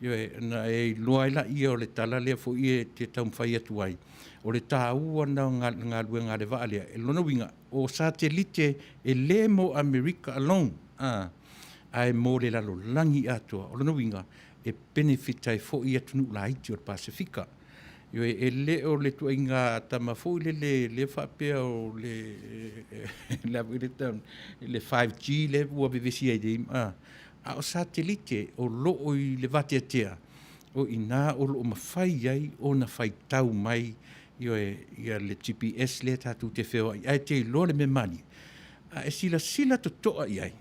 ioe, ona e iloa ai lea o le tala lea foi e te taumafai atu ai, o le taua lena o galuega a le vaa lea. O lona uiga, o satelite e le mo Amerika alone, ae mo le lalolagi atoa. O lona uiga, e benefit ai foi atunuu laiti o le Pasefika. Ioe, e le o le ituaiga tama foi lele lea faapea o le le a foi le term, le 5G lea ua vevesi ai nei, a o satelite o lo o i le vateatea, o i ina o lo o mafai ai ona faitau mai. Ioe, ia le GPS lea tatou te feoai ai, ae te iloa le mea malie, a e silasila totoa i ai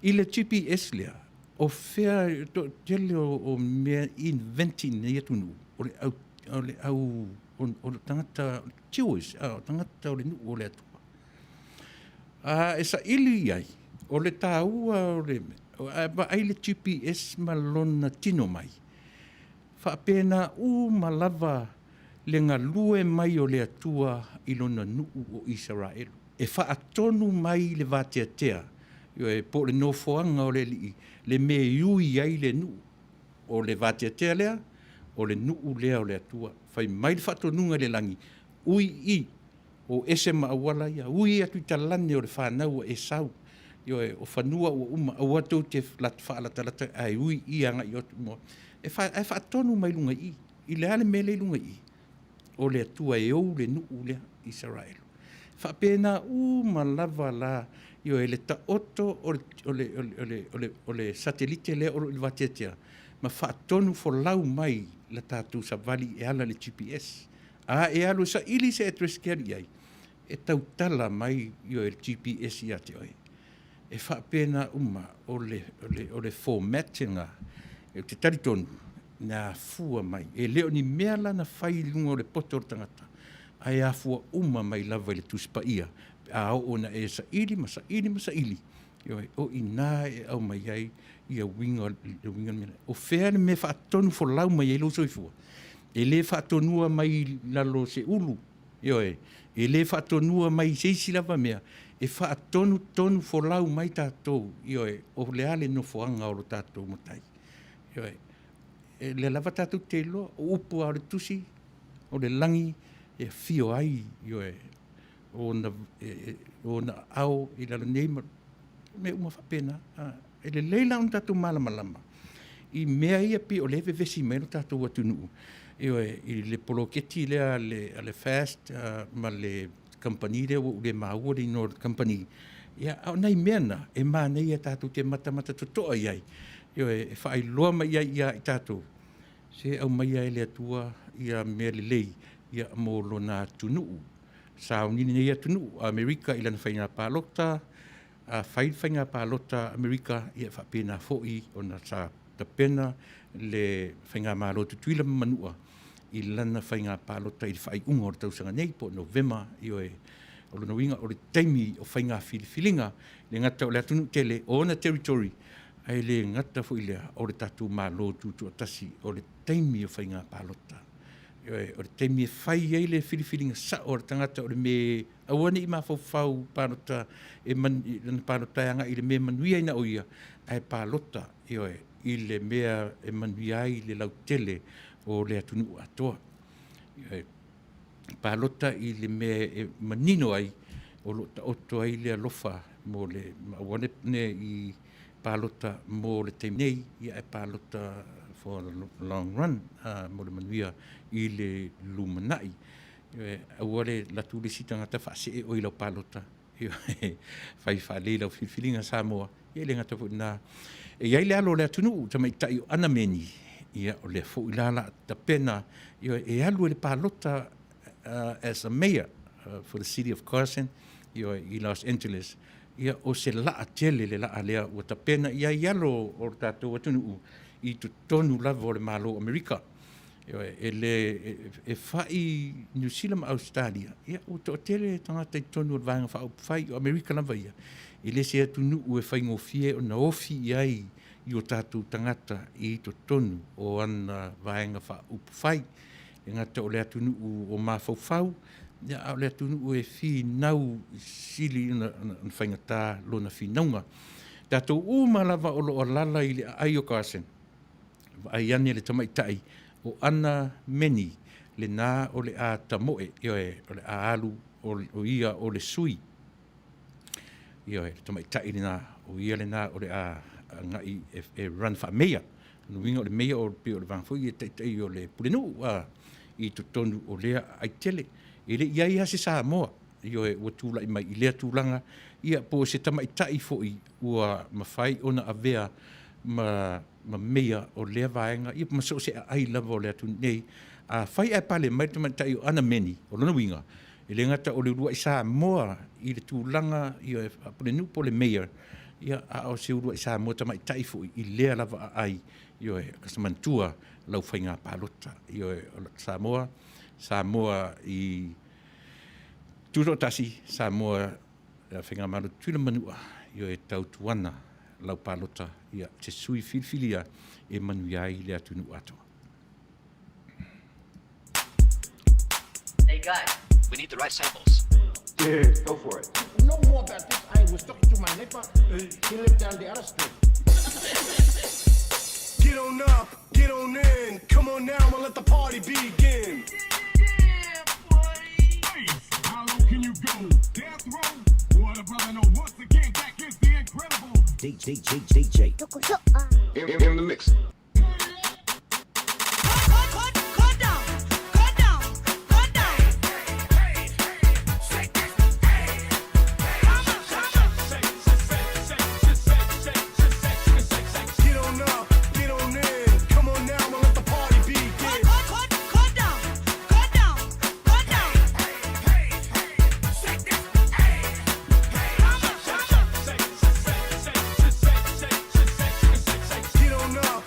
i le GPS lea, o fea e toatele o mea invent i lenei atunuu, o le au, o le au, o le tagata Jewish, o tagata o le nuu o le Atua. A e saili i ai, o le taua o le, a e vaai le GPS ma lona tino mai, faapena uma lava le galue mai o le Atua i Lona nuu o Isaraelu, e faatonu mai le vateatea, ioe, po o le nofoaga o le Alii, le mea e ui ai le nuu. O le vateatea lea, o le nuu lea o le Atua. Fai mai le faatonuga i le lagi, ui i, o ese ma auala ia, ui atu i talane o le fanau a Esau, ioe, o fanua ua uma, aua tou te faalatalata, ae ui i agai atu i mua. Ae faatonu mai luga i i. I le a le mea lea e i luga i i? O le Atua e ou le nuu lea, Isaraelu. E faapena uma lava la, ioe, le taoto o le satelite lea o lo o i le vateatea ma faatonu folau mai la tatou savali e ala i le GPS. A e alu e saili se address e te alu i ai, e tautala mai le GPS ia te oe. E faapena uma, o le format lena, ou te talitonu na afua mai, e le o ni mea la na fai i luga o le poto o le tagata, ae afua uma mai lava i le Tusi Paia, pe a oo ina e saili ma saili ma saili, ioe, o i ina e aumai ai ia uiga o le mea lea. O fea le mea e faatonu folau mai ai lou soifua? E le faatonua mai i lalo o se ulu, ioe, e le faatonua mai i se isi lava mea, e faatonutonu folau mai tatou, ioe, o le a le nofoaga o lo tatou Matai. Ioe, o lea lava tatou te iloa, o upu lava o le Tusi, o le lagi e afio ai, ioe, ona aao i lalo nei ma mea uma faapena. E lelei la ona tatou malamalama i mea ia pei o lea e vevesi mai ai lo tatou atunuu, ioe, i le poloketi lea a le FAST ma le kamupani lea ua ou le maua le igoa o le kamupani, ia, a o nai mea na e manaia tatou te matamata totoa i ai, ioe, e faailoa mai ai ia i tatou, se aumaia e le Atua ia mea lelei mo lona atunuu. Sauni lenei atunuu o Amerika i lana faiga palota, a fai le faiga palota a Amerika, ia e faapena foi ona sa tapena le faigamalo a Tutuila ma Manua i lana faiga palota i le faaiuga o le tausaga nei po o Novema, ioe. O lona uiga o le taimi o faiga filifiliga, e le gata o le atunuu tele o ona territory, ae le gata foi i lea o le tatou Malo Tutoatasi, o le taimi o faiga palota. Ioe, o le taimi e fai ai le filifiliga sao a le tagata o le mea e aua ne i mafaufau palota e lana palota e agai i le mea e manuia ai na o ia, ae palota, ioe, i le mea e manuia ai le lautele o le atunuu atoa. Ioe, palota i le mea e manino ai o lo o taoto ai le alofa mo le, ma aua ne i palota mo le taimi nei, ia ae palota for the long run, mo le manuia i le lumanai. Aua le alu atu le isi tagata faasee oe i lau palota, fai faalelei lau filifiliga Samoa, ia e le gata foi i lena. E i ai le alo o le atunuu, tamaitai o Ana Meni, ia o lea foi la o le a tapena, ioe, e alu e le palota as a mayor for the city of Carson, ioe, i Los Angeles. Ia, o se laa tele le laa lea ua tapena i ai alo o le tatou atunuu i totonu lava o le Malo o Amerika. Ioe, e le, e fai Niu Sila ma Ausetalia, ia ua toatele tagata i totonu o le Vaega Faaupufai, o Amerika lava ia, e le se atunuu e faigofie ona ofi i ai i o tatou tagata i totonu o ana Vaega Faaupufai. E gata o le atunuu o mafaufau, ia, a o le atunuu e finau sili ona faigata lona finauga. Tatou uma lava o lo o alaala i le aai o Carson, vaai ane le tamaitai o Ana Meni, lena o le a tamoe, ioe, o le a alu o ia o le sui. Ioe, le tamaitai lena, o ia lena o le a agai e run faa-mayor. O lona uiga o le mayor pei o le vaega foi lea e taitai o le pulenuu i totonu o lea aai tele. E le i i ai lava se Samoa, ioe, ua tulai mai i lea tulaga, ia po o se tamaitai foi ua mafai ona avea ma mayor o lea vaega, ia ma so o se aai lava o le atunuu nei. Afai ae pale mai le tamaitai o Ana Meni, o lona uiga, e le gata o le uluai Samoa i le tulaga ia faapulenuu po o le Mayor, ia a o se uluai Samoa tamaitai foi i lea lava aai, ioe, e manatua lau faiga palota. Ioe, o Samoa, Samoa i Tutoatasi, Samoa Faigamalo Tutuila ma Manua, ioe, tautuana lau palota ia se sui filifilia e manuia ai le atunuu atoa.
Hey guys, we need the right samples.
Yeah, go for it.
No more about this. I was talking to my neighbor. He lived down the other street.
Get on up, get on in. Come on now and let the party begin.
How low can you go? Death row? What a brother know. Once again, back is the incredible.
DJ, DJ, DJ.
In the mix.
Get on up, get on in. Come on now and let the party begin. Get on up,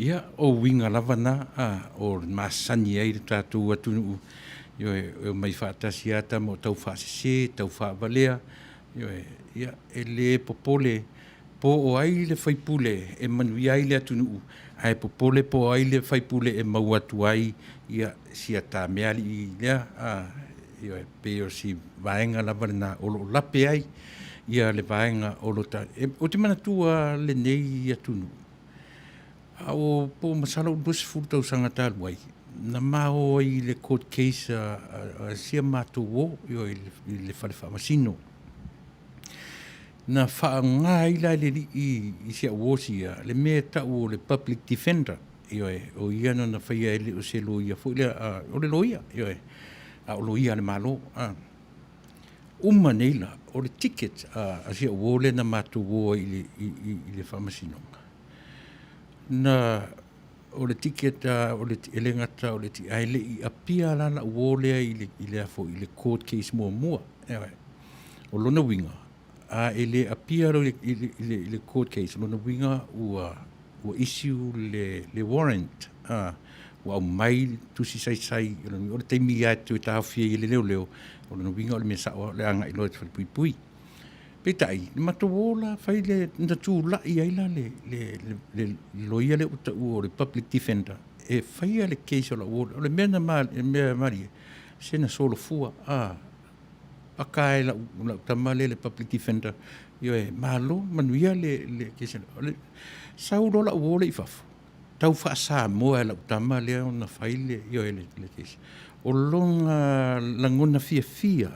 Ia, o uiga lava na, a, o le masani ai le tatou atunuu, ioe, e omai faatasi lava tama o tau faasese, tau faavalea, ioe, ia, e le popole po o ai le faipule e manuia ai le atunuu, ae popole po o ai le faipule e maua atu ai ia si ata mealii lea, a, ioe, pei o si vaega lava lena o lo o lape ai ia le vaega o lo o Ou te manatua lenei atunuu, a o po masalo ua 20 tausaga talu ai, na ma o ai i le court case a si a matou uo, ioe, i le fale faamasino. Na faaaoga ai la e le alii i si au uo sia le mea e tau o le public defender, ioe, o ia na ona faia e le o se loia foi lea, o le loia, ioe, a o loia a le Malo. Uma nei la, o le ticket a si au uo lea na matou o ai i le faamasinoga, na o le ticket o le, e le gata o le, ae le i appear la lau uo lea i le, i le, i le court case muamua. Ioe. O lona uiga, a e le appear loa i le court case, o lona uiga ua issue le warrant, ua aumai le tusi saisai, o le taimi lava e toe taofi ai e le leoleo, o lona uiga o le mea sao lava o le agai loa i le falepuipui. Peitai, na matou o la fai le, na tulai ai la le loia lea ua taua o le public defender e faia le case o lau uo. O le mea na malie, se na solofua, paka e lau, lau tama lea le public defender, ioe, malo, manuia le case. O le, sau loa lau uo lea i fafo, tau faa-Samoa e lau tama lea ona fai le, ioe, le case. O lona lagona fiafia,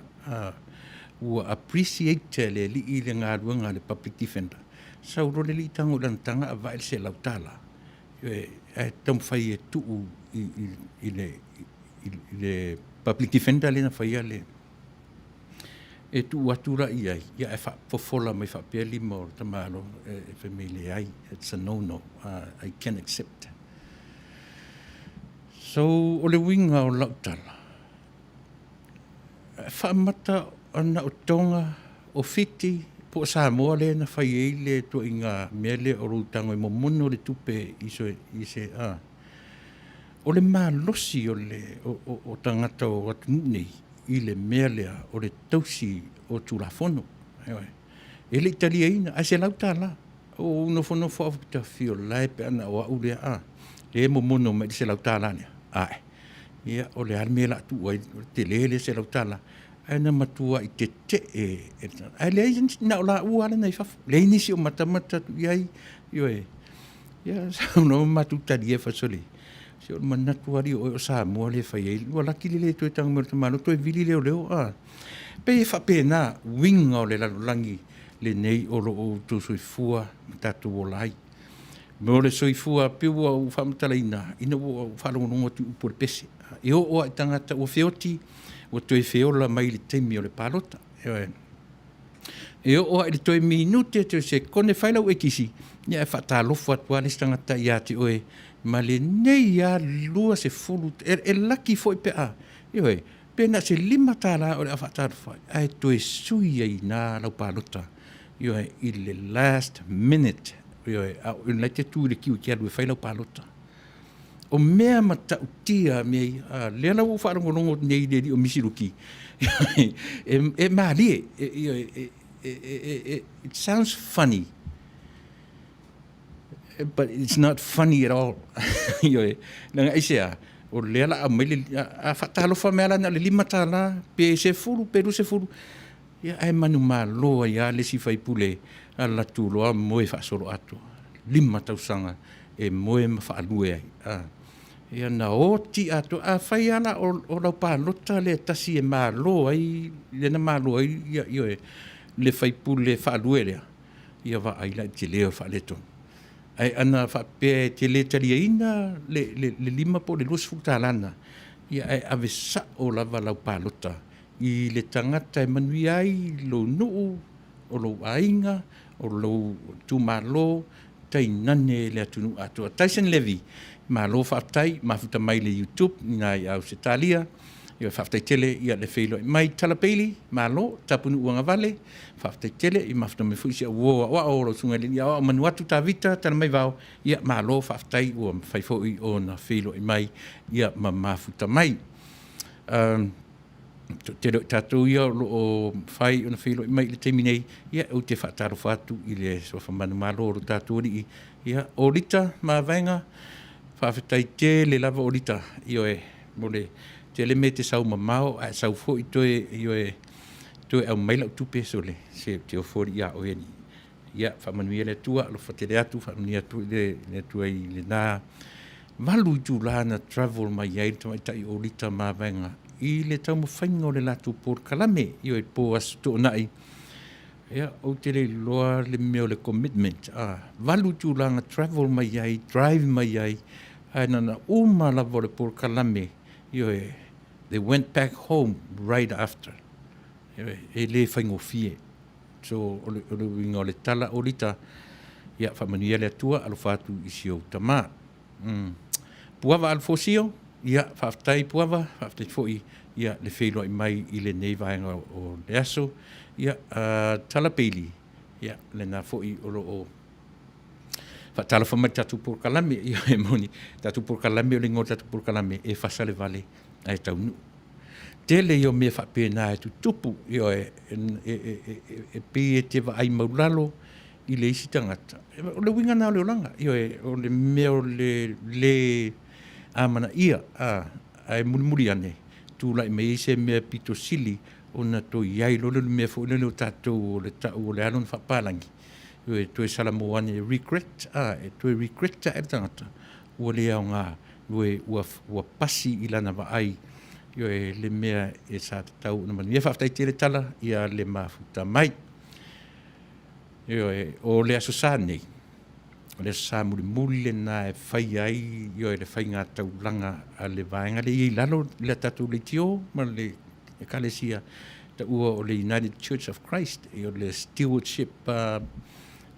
ua appreciate e le alii le galuega a le public defender. Sau loa le alii tago i lana taga avae le $100. Ioe, ae taumafai e tuu i le public defender lea na faia le, e tuu atu la i ai, ia ae faafofola mai faapea lima o le tamaloa, e fai mai, leai, it's a no no, I can't accept. So, o le uiga o lau tala, e faamata ona o Tonga, o Fiti, po o Samoa lea na fai ai le tuaiga mea lea o lou tago e momono le tupe i se, a. O le malosi o le o tagata o atunuu nei i le mea lea o le tausi o Tulafono. Ioe. E le i taliaina, ae $100. Ua ou nofonofo lava faapea, o la e pe ana o au lea, a, lea e momono mai le $100 lea. Ae, ia, o le a le mea o le a tuu ai, o le tele lea $100. Ae na matuai tetee, ae leai na o laua lava na i fafo. Leai nisi o matamata atu i ai, ioe. Ia, saunoa ma matou talia faasolei. Se o le manatu alii o oe o Samoa lea e fai ai. Ua laki le le toe tago mai o le tamaloa, toe vili leoleo. A. Pei e faapena uiga o le lalolagi lenei o lo o outou soifua ma tatou ola ai. Mo le soifua, pei ua ou faamatalaina ina ua ou faalogologo atu i upu o le pese. E oo lava i tagata ua feoti, ua toe feola mai i le taimi o le palota. Ioe. E oo lava i le toe minute, toe sekone, fai lau ekisi, ia ae faatalofa atu lava le isi tagata ia te oe ma lenei lava 20, e laki foi pe a, ioe, pe na o se $5 o le a faatalofa ai, ae toe sui ai i ina lau palota, ioe, i le last minute, ioe, a o la e te tu i le kiu e te alu e fai lau palota. O mea matautia mea ia. A, lea la ua ou faalogologo atu nei i le alii o Misiluki, e malie, it sounds funny, but it's not funny at all. Ioe, leaga aisea, o lea la aumai le, a faatalofa mai lava la na o le $5, pe 10, pe 20, ia ae manumalo ai lava le isi faipule alu atu loa moe faasoloatoa, 5 tausaga e moe ma faalue ai. A, ia na oti atoa. Afai lava la o lau palota lea e tasi e malo ai, lea na malo ai ia, ioe, le faipule faalue lea, ia vaai la i le tele o le faaletonu. Ae ana faapea e te le taliaina le $5 po o le $20 lena, ia ae ave sao lava lau palota i le tagata e manuia ai lou nuu, o lou aiga, o lou itumalo, tainane le atunuu atoa. Tyson Levy, malo faafetai, mafuta mai le YouTube i ina i Ausetalia. Ioe, faafetai tele ia le feiloai mai. Tala Bailey, malo, Tapunuu Agavale, faafetai tele, i mafuta mai foi si au uo aoao o lau susuga i le alii aoao Manuatu Tavita Talamaivao, ia malo faafetai ua mafai foi ona feiloai mai ia ma mafuta mai. Toatele o i tatou ia o lo o mafai ona feiloai mai i le taimi nei, ia ou te faatalofa atu i le suafa manumalo o lo tatou Alii, ia o Lita Mavaega, faafetai tele lava o Lita, ioe, mo le tele mea e te sau mamao ae sau foi toe, ioe, toe aumai lau tupe, sole, se ou te ofo alii ia oe alii. Ia faamanuia le Atua, alofa tele atu, faamanuia atu le Atua i lena 8 itula na travel mai ai le tamaitai o Lita Mavaega i le taumafaiga o le latou polokalame, ioe, po Aso Toonai. Ia, ou te le iloa le mea o le commitment, a, 8 itula na travel mai ai, drive mai ai, ae na ona uma lava o le polokalame, ioe, they went back home right after. Ioe, e le faigofie. So, o le, o le uiga o le tala, o Lita, ia faamanuia le Atua, alofa atu i si ou tamā. Puava Alfosio, ia faafetai Puava, faafetai foi ia le feiloai mai i lenei vaega o le aso. Ia Tala Bailey, ia lena foi o lo o faatalofa mai i le tatou polokalame. Ia e moni, tatou polokalame o le igoa o le tatou polokalame e fasa le vale ae taunuu. Tele ia o mea faapena e tutupu, ioe, e pei e te vaai maulalo i le isi tagata. O le uiga lena o le olaga, ioe, o le mea o le lē amanaia, ae mulimuli ane tulai mai ai se mea pito sili ona toe i ai loa lea o le mea foi lele o tatou o le tau o le alo na faapapalagi, ioe, toe salamo ane, regret, e toe regret ae le tagata ua le aoga, ua pasi i lana vaai, ioe, le mea e sa tatau ona manuia. Faafetai tele Tala ia le mafuta mai. Ioe, o le Aso Sa nei, o le Aso Sa mulimuli lena e faia ai, ioe, le faiga taulaga a le vaega lea e i ai i lalo i le tatou leitio ma le Ekalesia taua o le United Church of Christ, o le stewardship,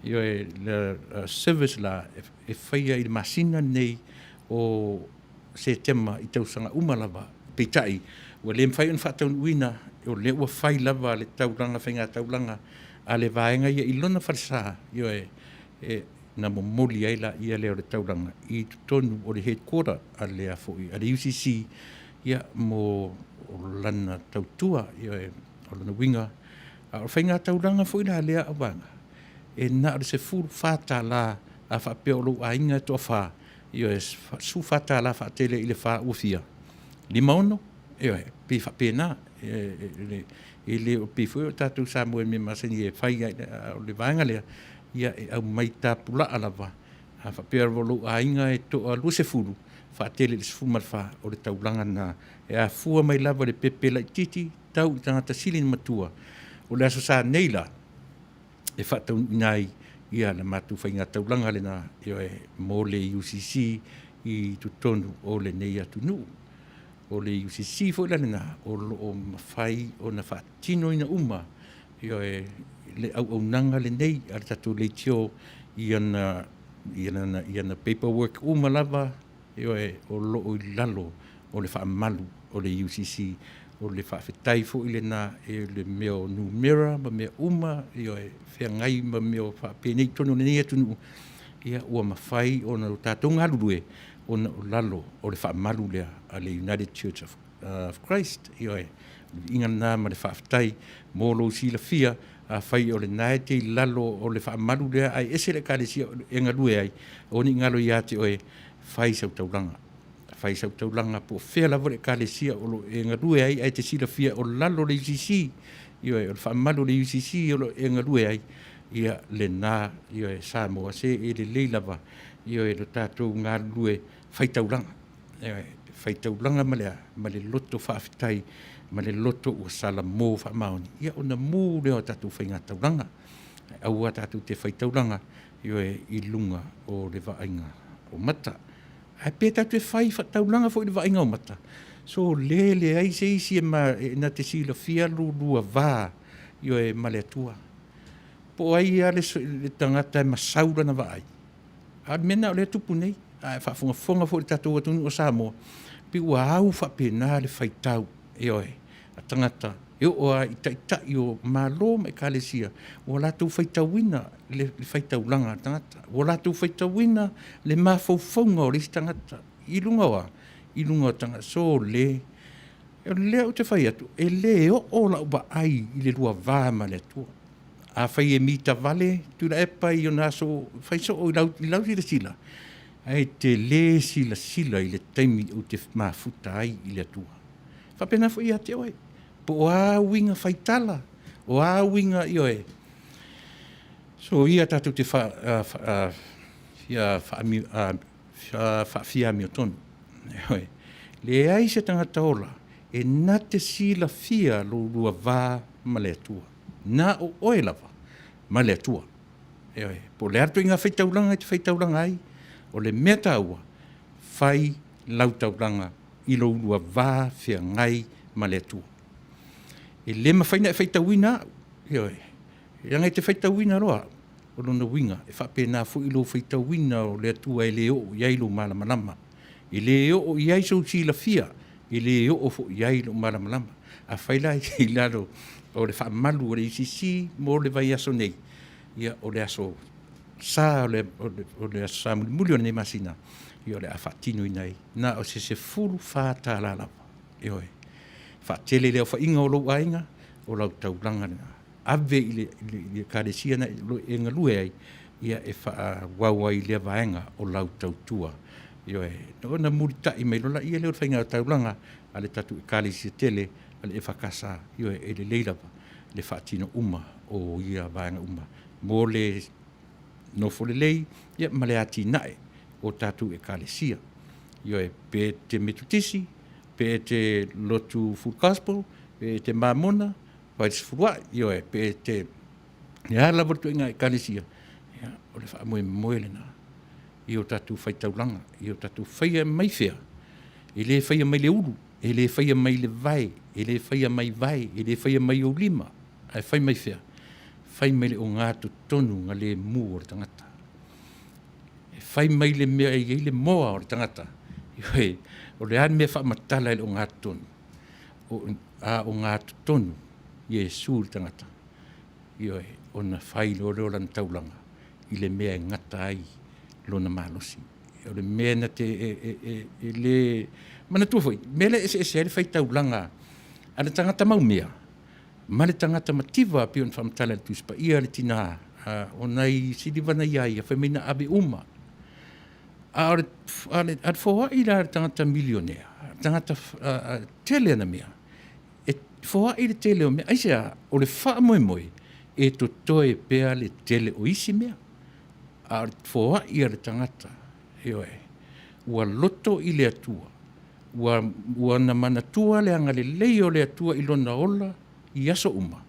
ioe, le service la e faia i le masina lenei o Setema i tausaga uma lava. Peitai, ua le mafai ona faataunuuina, o lea ua fai lava le taulaga, faiga taulaga a le vaega ia i lona falesa, ioe, e, na momoli ai laia lea o le taulaga i totonu o le headquarter a le, foi, a le UCC, ia, mo lana tautua, ioe, o lona uiga, a o faiga taulaga foi la a lea auvaega, e na o le $14 a faapea o lou aiga e toafa, ioe, $14 faatele i le fa ua fia? 56, ioe, pei e faapena. E le o pei foi o tatou Samoa i mea masani e fai ai, a o le vaega lea, ia e aumai tapulaa lava. A faapea lava o lou aiga e toa 20, faatele i le 14, o le taulaga lena e afua mai lava i le pepe laitiiti tau i le tagata sili ona matua. O le Aso Sa nei la e faataunuuina ai ia le matou faiga taulaga lena, ioe, mo le UCC i totonu o lenei atunuu. O le UCC foi la lena o lo o mafai ona faatinoina uma, ioe, le auaunaga lenei a le tatou leitio i ana, i ana, i ana paperwork uma lava, ioe, o lo o i lalo o le faamalu o le UCC. O le faafetai foi lena i le mea o numera ma mea uma, ioe, feagai ma mea o faapenei i totonu o lenei atunuu, ia ua mafai ona tatou galulue ona o lalo o le faamalu lea a le United Church of Christ. Ioe, o le viiga lena ma le faafetai mo lou silafia. Afai o lena e te i lalo o le faamalu lea ae ese le Ekalesia e galue ai, aua ne i galo ia te oe, fai sau taulaga. Fai sau taulaga po o fea lava le Ekalesia o lo o e galue ai ae te silafia o lalo o le UCC, ioe, o le faamalu o le UCC o lo o e galue ai, ia lena, ioe, Samoa, se e lelei lava, ioe, lo tatou galulue fai taulaga. Ioe, fai taulaga ma le a? Ma le loto faafetai, ma le loto ua salamo faamaoni, ia ona mu lea o tatou faiga taulaga. Aua tatou te fai taulaga, ioe, i luga o le vaaiga o mata. Ae pe tatou te fai taulaga foi i le vaaiga o mata, so le leai se isi e, ma, e na te silafia lulua va, ioe, ma le Atua. Po o ai lava le, le tagata e masau lana vaai, a o le mea lena o lea e tupu nei, a e faafogafoga foi i le tatou atunuu o Samoa, pei ua au faapena le faitau. Ioe, a tagata e oo lava i taitai o Malo ma Ekalesia, ua latou faitauina le faitaulaga a le tagata, ua latou faitauina le mafaufauga o le isi tagata i luga o a? I luga o tagata. Sole, o lea ou te fai atu, e le oo lau vaai i le lua va ma le Atua. Afai e mitavale Tuilaepa i ona aso fai soo i lau silasila, ae e te le silasila i le taimi ou te mafuta ai i le Atua. E faapena foi ia te oe, po o a uiga faitala, o a uiga, ioe, soia tatou te fia faafiamiotonu. Ioe. Leai se tagata ola e na te silafia lou lua va ma le Atua, na o oe lava ma le Atua. Ioe. Po o le a le ituaiga faitaulaga e te faitaulaga ai, o le mea taua, fai lau taulaga i lou lua va feagai ma le Atua. E le mafai ona e faitauina au, ioe, leaga e te faitauina loa au, o lona uiga, e faapena foi lou faitauina o le Atua e le oo i ai lou malamalama, e le oo i ai sou silafia, e le oo foi i ai lou malamalama. Afai la e te i lalo o le faamalu o le ACC mo le vaiaso nei, ia o le aso Sa o le aso Sa mulimuli o lenei masina, ia o le a faatinoina ai na o se $14 lava. Ioe. Faatele i le aofaiga o lou aiga, o lau taulaga lena. Ave i le Ekalesia na e galue ai e faaauau ai lea vaega o lau tautua. Ioe. Ona mulitai mai loa lea o le faiga taulaga a le tatou Ekalesia tele a le EFKS. Ioe, e lelei lava le faatino uma o ia vaega uma mo le nofo lelei ma le atinae o tatou Ekalesia. Ioe, pe e te Metotisi, pe e te lotu Full Gospel, pe e te Mamona, Fale Sefuluai, ioe, pe e te le a lava le ituaiga Ekalesia, ia, o le faamoemoe lena i o tatou faitaulaga, ia o tatou faia mai fea? E le faia mai le ulu, e le faia mai le vae, e le faia mai vae, e le faia mai ou lima, ae fai mai fea? Fai mai le ogatotonu galemu o le tagata. E fai mai le mea e i ai le moa o le tagata, ioe, o le a le mea e faamatala i le ogatotonu? A ogatotonu Iesu i le tagata, ioe, ona fai loa lea o lana taulaga i le mea e gata ai lona malosi. O le mea na te e le manatua foi, o le mea lea e eseese ai le faitaulaga a le tagata maumea ma le tagata mativa e pei ona faamatala e le Tusi Paia le tina o nai siliva na ia ia, fai mai na ave uma. A o le foai la a le tagata milionea, tagata tele ana mea, e foai le tele o mea. Aisea? O le faamoemoe e totoe pea le tele o isi mea. A o le foai a le tagata, ioe, ua loto i le Atua, ua na manatua le agalelei o le Atua i lona ola i aso uma,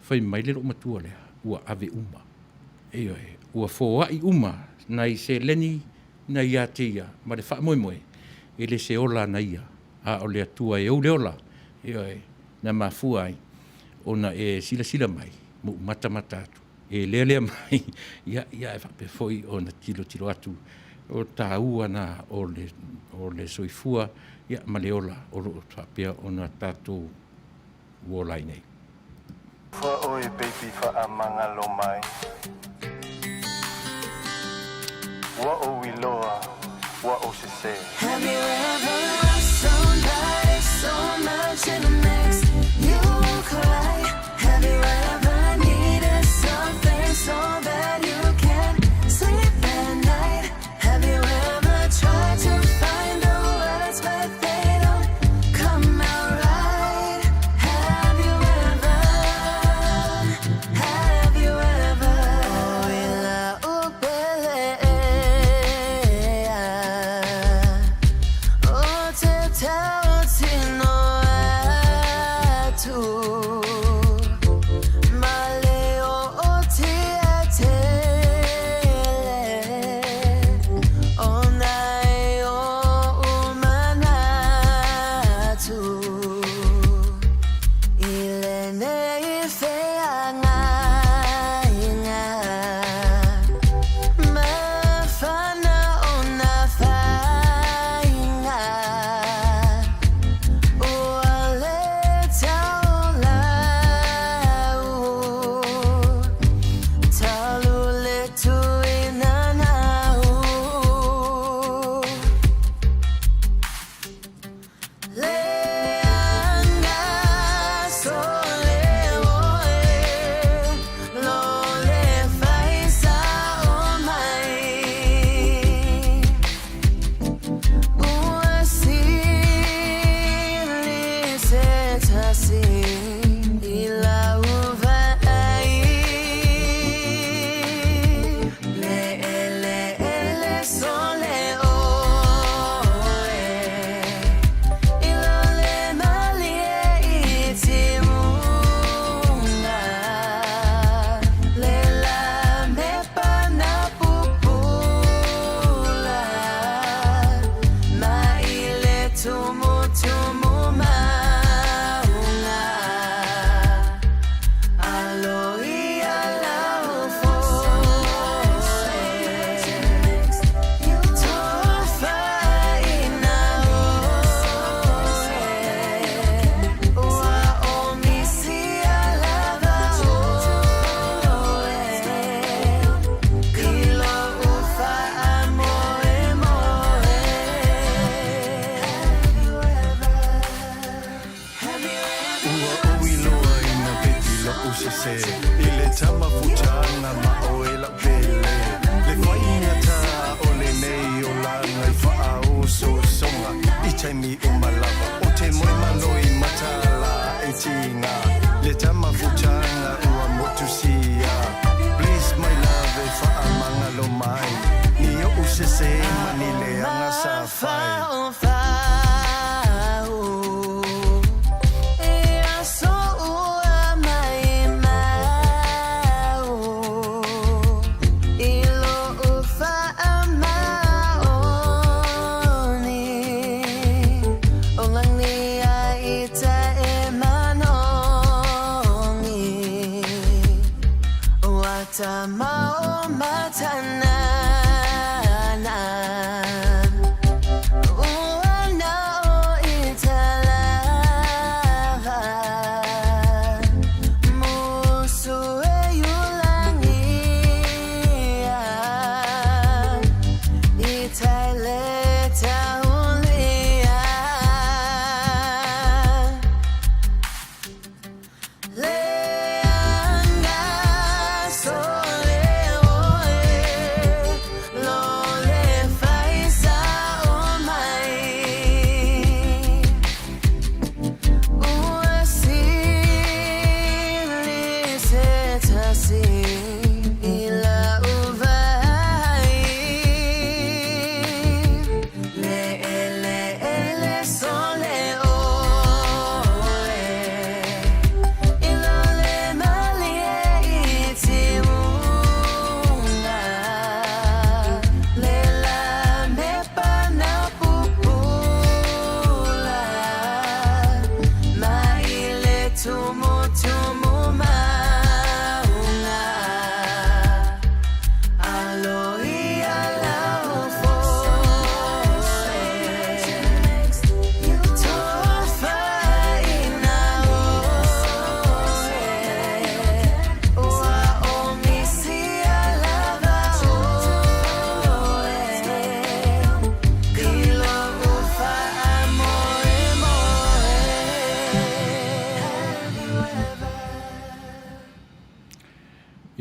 fai mai le loomatua lea, ua ave uma. Ioe, ua foai uma nai seleni na ia te ia ma le faamoemoe, e le se ola na ia, a o le Atua e ou le ola. Ioe, na mafua ai ona e silasila mai ma ou matamata atu, e lealea mai, ia, ae faapea foi ona tilotilo atu, o le taua lena o le soifua ma le ola o lo o faapea ona tatou ola ai nei.
Fa oe baby faamagalo mai. Ua ou iloa, ua ou sese.
Have you ever loved somebody so much it makes you cry? Have you ever needed something so bad you can't sleep at night? Have you ever tried to find the words but they don't come out right? Have you ever, have you ever? Oh, ila upele.
taimi uma lava. O te moe malo i mataala e tīngā. Le tama futanga ua motu sia. Please my love e whaamangalo mai. Ni o'u sese ma ni leaga sa fai.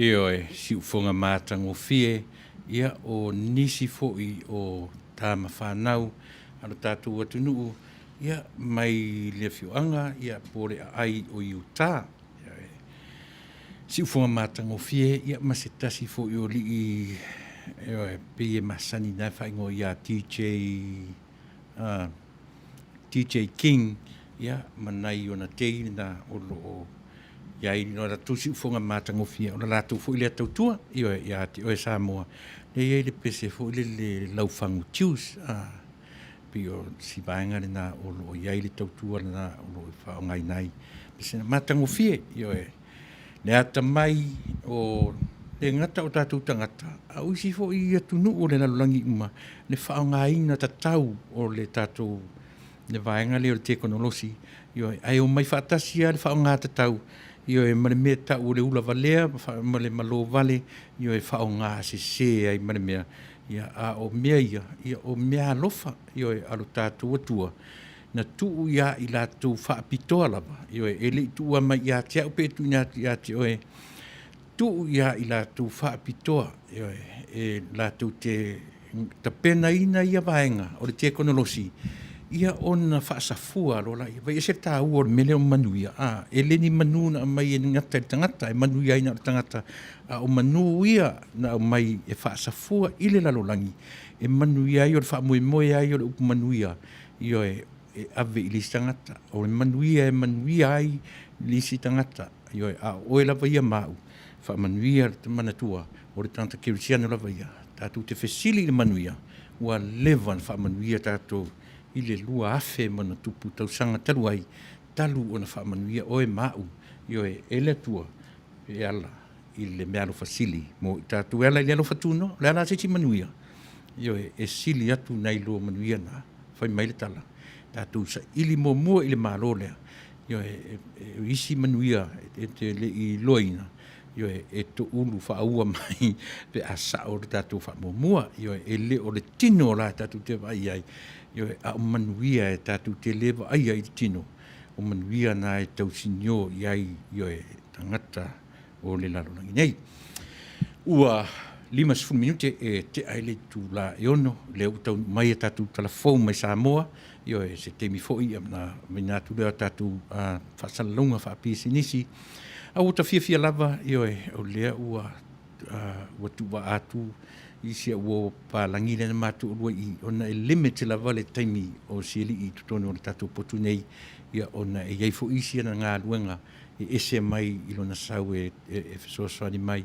Ioe, siufoga matagofie, ia o nisi foi o tama fanau a lo tatou atunuu, ia mai le afioaga, ia po o le aai o Iutā. Ioe, siufoga matagofie, ia ma se tasi foi o alii, ioe, pei e masani na faaigoa ia DJ, DJ King, ia, ma nai ona tei lena o lo o i ai lo latou siufoga matagofie, o le latou foi lea tautua, ioe, ia te oe Samoa, lea e i ai le pese foi lele laufagu juice, a, pei o si vaega lena o lo o i ai le tautua lena o lo o faaaogaina ai pese matagofie, ioe, le atamai o le gata o tatou tagata, a o isi foi atunuu o le lalolagi uma, le faaaogaina tatau o le tatou le vaega lea o le tekonolosi, ioe, ae omai faatasi lava le faaaoga tatau, ioe, ma le mea e tau o le ula valea ma le malo vale, ioe, faaaoga sese ai ma le mea, ia, a o mea ia, ia, o mea alofa, ioe, a lo tatou Atua, na tuu ia i latou faapitoa lava, ioe, e le i tuua mai ia te au pe tuuina atu ia te oe, tuu ia i latou faapitoa, ioe, e latou te tapenaina ia vaega o le tekonolosi, ia ona faasafua loa laia. Vaai ese le taua o le mea lea o manuia, a, e le ni manu na aumai e gata i le tagata, e manuia ai na o le tagata, a o manu ia na aumai e faasafua i le lalolagi, e manuia ai, o le faamoemoe ai o le upu manuia, ioe, e ave i le isi tagata. O le manuia e manuia ai le isi tagata, ioe, a o oe lava ia ma au, faamanuia le manatua o le tagata kerisiano lava ia, tatou te fesili i le manuia, ua leva ona faamanuia tatou i le 2000+ tausaga talu ai, talu ona faamanuia oe ma au, ioe, e le Atua e ala i le meaalofa sili mo i tatou. E ala i le alofa tunoa, o le a la se isi manuia? Ioe, e sili atu nai lo manuia na. Fai mai le tala, tatou saili muamua i le Malo lea, ioe, e isi manuia e te le i iloaina, ioe, e toulu faaua mai pe a sao le tatou faamuamua, ioe, e le o le tino la tatou te vaai ai, ioe, a o manuia e tatou te le vaaia i le tino, o manuia na e tausinio i ai, ioe, tagata o le lalolagi nei. Ua 50 minute e tea ai le itulā e 6, lea ua taunuu mai a tatou tala fou mai Samoa, ioe, se taimi foi ona aumaina atu lea o tatou faasalalauga faapisinisi. A ua ta fiafia lava, ioe, o lea ua ua tuuvaa atu i si au uo papalagi lea na ma toalua i i, ona e limit lava le taimi o si alii i totonu o le tatou potu nei, ia ona e i ai foi isi ana galuega e ese mai i lona sau e fesoasoani mai.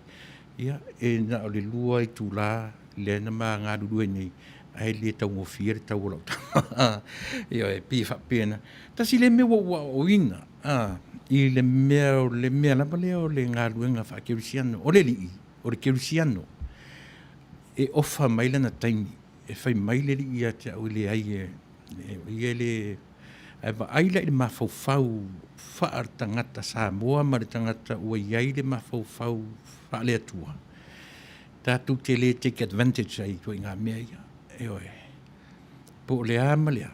Ia, e na o le 2 itula lea na ma galulue nei, ae le taugofie le tau o lau tama. Ioe, e pei e faapena. Tasi lea mea ua ou aoaoina, i le mea o le mea lava lea o le galuega faakerisiano. O le alii, o le kerisiano, e ofa mai lana taimi, e fai mai le alii ia te au, e leai, e, o ia e le... Ae vaai la i le mafaufau faaletagata Samoa ma le tagata ua i ai le mafaufau faale-Atua, tatou te le take advantage ai i ituaiga mea ia. Ioe. Po o le a ma le a,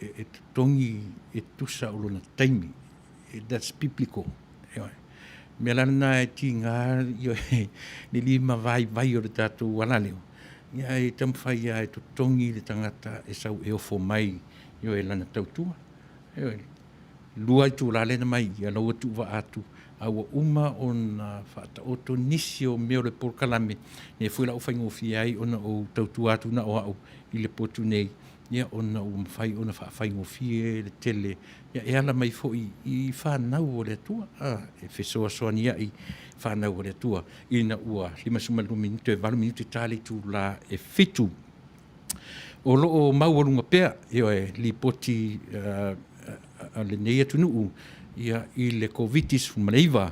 e totogi e tusa o lona taimi. That's biblical. Ioe. O le mea la lena e tiga ioe, le lima vaivai o le tatou alaleo, ia e taumafai lava e totogi le tagata e sau e ofo mai ioe, lana tautua. Ioe. 2 itula lea na mai ia la ua tuuvaa atu, a ua uma ona faataoto nisi o mea o le polokalame, lea foi la ua faigofie ai ona ou tautua atu na o au i le potu nei, ia ona ua mafai ona faafaigofie le tele, ia e ala mai foi i fanau a le Atua, e fesoasoania'i fanau a le Atua, ina ua 52 minute, 8 minute ta le itula e 7. O lo o maualuga pea, ioe, lipoti a lenei atunuu ia, i le Koviti-19.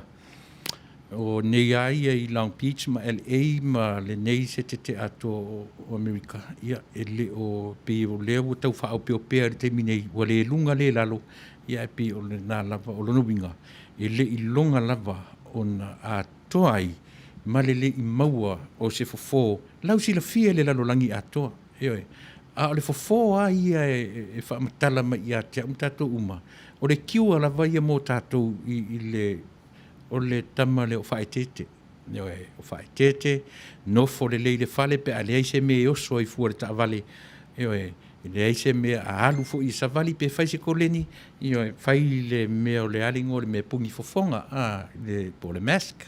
O nei lava ia i Long Beach ma LA ma lenei setete atoa o Amerika, ia, e le o pei o lea ua tau faaopeopea i le taimi nei, ua le luga le lalo, ia ae pei o lena lava. O lona uiga, e le i iloga lava ona atoa ai ma le le i maua o se fofo lausilafia i le lalolagi atoa. Ioe. A o le fofo lava ia e faamatala mai ia te au ma tatou uma, o le cure lava ia mo tatou i le o le tama lea o faaeteete. Ioe, o faaeteete, nofo lelei i le fale pe a leai se mea e oso ai fua i le taavale. Ioe, e leai se mea a alu foi i savali pe fai se koleni, ioe, fai le mea o le a le igoa o le mea e puni fofoga, a, le, po o le mask.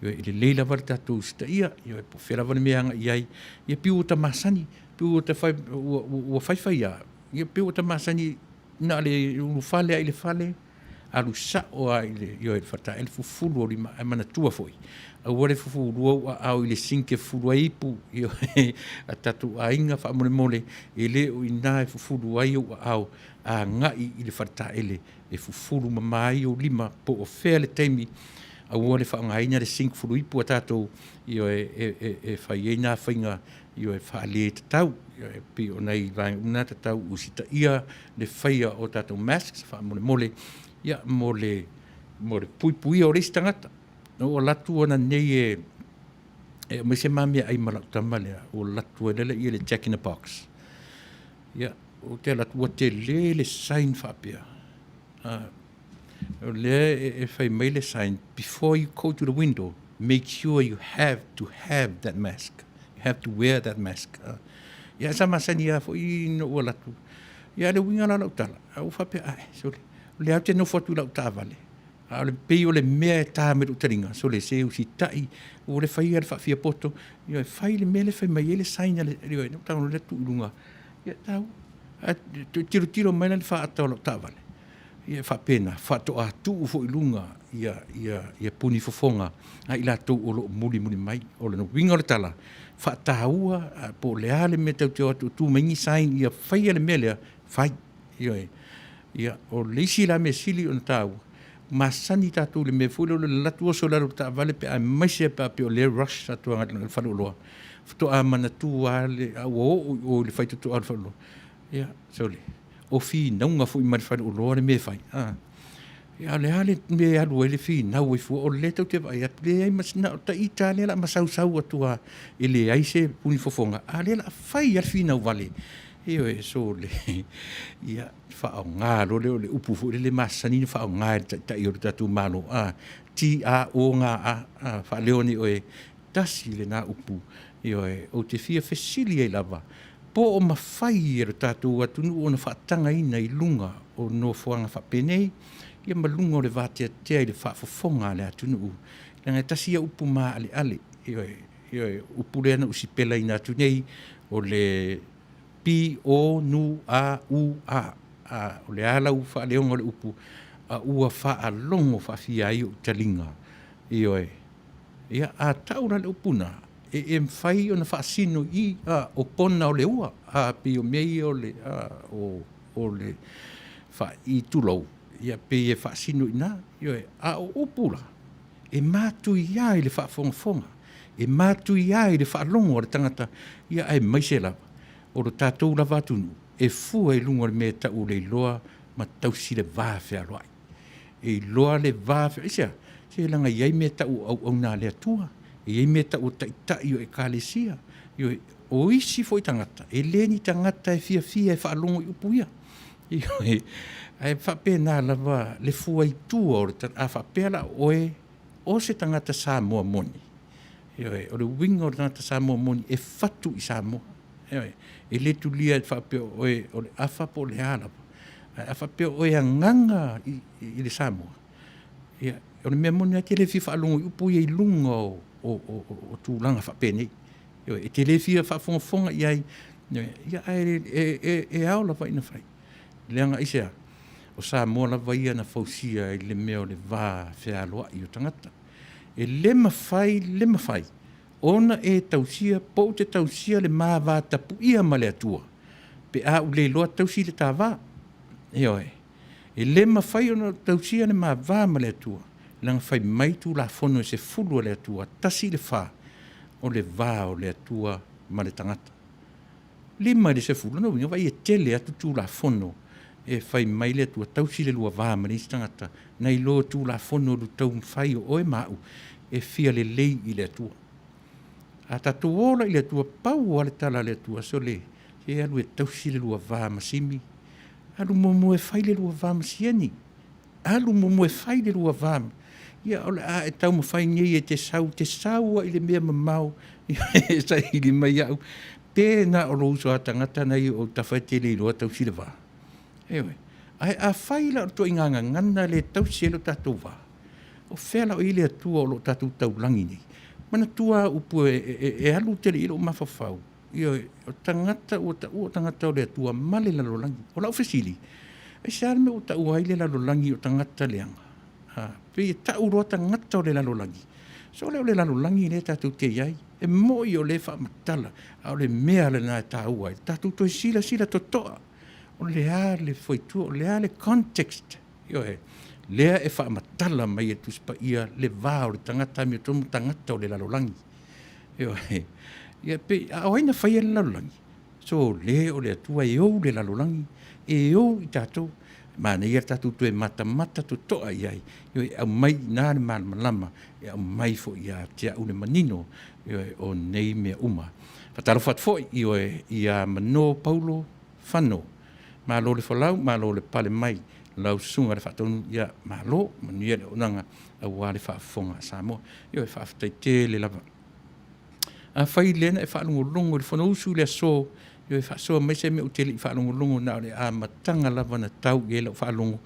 Ioe, e lelei lava le tatou usitaia, ioe, po o fea lava le mea e agai i ai. Ia pei ua ta masani, pei ua ta fai, ua, ua faifai lava, ia pei ua ta masani na o le ulufale lava i le fale, alu sao lava i le, ioe, le faletaele fufulu ou lima, ae manatua foi, aua le fufulua ou aao i le sink e fufulu ai ipu, ioe, a tatou aiga faamolemole, e le o i ina e fufulu ai ou aao, agai i le faletaele e fufulu mama ai ou lima, po o fea le taimi, aua le faaaogaina le sink fuluipu a tatou, ioe, e fai ai na faiga, ioe, faaletatau. Ioe, pei o nai vaega uma na tatau usitaia le faia o tatou masks faamolemole, ia, mo le puipuia o le isi tagata. Na ou alu atu ananei e aumai se ma meaai ma lau tama lea, ua alu atu ai lea i le Jack in the Box. Ia, ou te alu atu, ua tele le sign faapea. O lea e fai mai le sign, before you go to the window, make sure you have to have that mask. You have to wear that mask. Ia, sa masani lava foi na ou alu atu. Ia, le uiga la o lau tala, a ua faapea, ae, sole, o lea ou te nofo atu i lau taavale, a o le pei o le mea e ta mai lou taliga, sole, se usitai, ua le faia le faafiapoto, ioe, fai le mea lea e fai mai ai le sign a le, ioe, na ou tago loa lea tuu i luga, ia, taua. Ae tilotilo mai la i le faata o lau taavale, Ia e faapena, faatoa tuu foi i luga ia, ia, ia puni fofoga a i latou o lo o mulimuli mai. O le uiga o le tala, faataua po o le a le mea tatou te o atu e tu mai ni sign ia faia le mea lea, fai. Ioe. Ia, o le isi la mea sili ona taua, masani tatou i le mea foi lea o le alu atu oso i lalo o le taavale pe a aemaise pe a pei o lea e rush tatou agai i le faleoloa, faatoa manatua lava le, a ua oo i o i le faitotoa o le faleoloa, Ia, sole, o finauga foi mai le faleoloa le mea e fai. A, ia, o le a le mea e alu ai le finau ai fua, o lea tou te vaai atu, leai ma se, na o ita lea o le a masausau atu lava, e leai se puni fofoga, a o lea o le a fai lava le finau vale. Ioe, sole, ia, faaaoga loa lea o le upu foi lele e masani ona faaaoga e le Taitai o le tatou Malo, a, T-A-O-G-A, a, faaleo nei oe. Tasi lena upu, ioe, ou te fia fesili ai lava, po o mafai e lo tatou atunuu ona faatagaina i luga o nofoaga faapenei, ia ma luga o le vateatea i le faafofoga a le atunuu, leaga e tasi ia upu maaleale, ioe, ioe, upu lea na ou sipelaina atu nei, o le P-o-n-a-u-a, a, o le a lau faaleoga o le upu, a ua faalogo faafia ai ou taliga, ioe. Ia, a tau la le upu na, e, e mafai ona faasino i, a, o pona o le ua, a, pei o mea ia o le, a, o, o le faa'i tulou, ia, pei e faasino i ina. Ioe, a o upu la, e matuia i le faafogafoga, e matuia i le faalogo a le tagata, ia aemaise lava o lo tatou lava atunuu, e fua i luga o le mea e tau o le iloa ma tausi le va fealoai. E iloa le va fealoai. Aisea? Se leaga e i ai mea e tau o auauna a le Atua, e i ai mea e tau o taitai o ekalesia. Ioe, o isi foi tagata, e le ni tagata e fiafia e faalogo i upu ia. Ioe, ae faapena lava le fua i tua o le tagata. A faapea la o oe o se tagata Samoa moni, ioe, o le uiga o le tagata Samoa moni, e fatu i Samoa. Ioe, e le tulia e faapea o oe o le afa po o le a lava. Ae a faapea o oe e agaga i, i, i le Samoa, ia, o le mea moni lava e te le fia faalogo i upu ia i luga o, o, o, o, o tulaga faapenei. Ioe, e te le fia faafogafoga i ai, ia, ae e, e, e ao lava ina fai. Leaga aisea? O Samoa lava ia na fausia i le mea o le va fealoai o tagata. E le mafai, le mafai ona e tausia po o te tausia le ma va tapuia ma le Atua pe a ou le iloa tausi le ta va. Ioe. E le mafai ona tausia le ma va ma le Atua, leaga fai mai Tulafono e 10 a le Atua, 1 i le 4, o le va o le Atua ma le tagata. 5 i le 10, lona uiga, vaai e tele atu Tulafono e fai mai le Atua, tausi le lua va ma le isi tagata, nai lo Tulafono lu taumafai o oe ma au e fia lelei i le Atua. A tatou ola i le Atua, pau lava le tala a le Atua, sole, se alu e tausi le lua va ma Simi, alu muamua e fai le lua va ma Sieni, alu muamua e fai le lua va. Ia, o le a e taumafai nei e te sau, te sau ai i le mea mamao e saili mai au, pe na o lou uso a tagata na i ou tafa e te le iloa tausi le va. Ioe. Ae afai la o le ituaiga gagana lea e tausi ai lo tatou va, o fea la o i ai le Atua o lo o tatou taulagi nei? Manatua a upu e, e, e alu tele i ai lou mafaufau, ioe, o tagata ua taua o tagata o le Atua ma le lalolagi. O lau fesili, aisea le mea ua taua ai le lalolagi o tagata leaga? Ha, pei e tau loa tagata o le lalolagi. So lea o le lalolagi lea tatou te i ai. E moi o lea e faamatala, a o le mea lena e taua ai. Tatou toe silasila totoa, o le a le fuaitua, o le a le context, ioe, lea e faamatala mai e le Tusi Paia le va o le tagata amiotonu ma tagata o le lalolagi. Ioe, ia pei, a o ai na faia le lalolagi? So le o le Atua e ou le lalolagi, e ou i tatou. Manaia le tatou toe matamata totoa i ai, ioe, e aumai i ina le malamalama, e aumai foi ia te au le manino, ioe, o nei mea uma. Faatalofa atu foi, ioe, ia Mano Paulo Fano. Malo le folau, malo le pale mai lau susuga i le faatonu, ia malo, manuia le auaunaga aua le faafofoga a Samoa. Ioe, faafetai tele lava. Afai lea na e faalogologo i le Fonousu i le aso, ioe, faasoa mai se mea ou te le i faalogologo na o le amataga lava na tau i ai lau faalogo,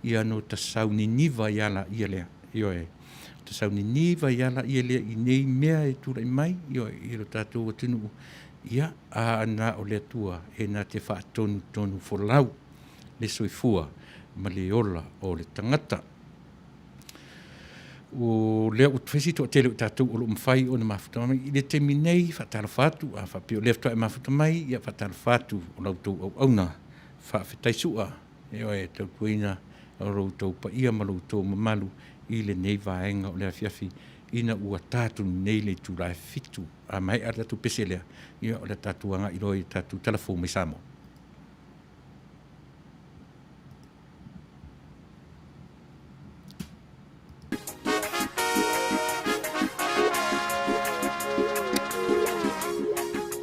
ia no ta sau niniva ia laia lea. Ioe, ta sau niniva ia laia lea i nei mea e tulai mai, ioe, i lo tatou atunuu, ia, a na o le Atua e na te faatonutonu folau le soifua ma le ola o le tagata. O lea ua fai si toatele o tatou o lo o mafai ona mafuta mai i le taimi nei, faatalofa atu, a faapea o lea faatoa e mafuta mai, ia faatalofa atu o la outou auauna faafetai sua, ioe, e tautuaina lo outou paia ma lo outou mamalu i lenei vaega o le afiafi ina ua ta tonu nei le itula e 7. A maea le tatou pese lea, ia o le a tatou agai loa i tatou tala fou mai Samoa.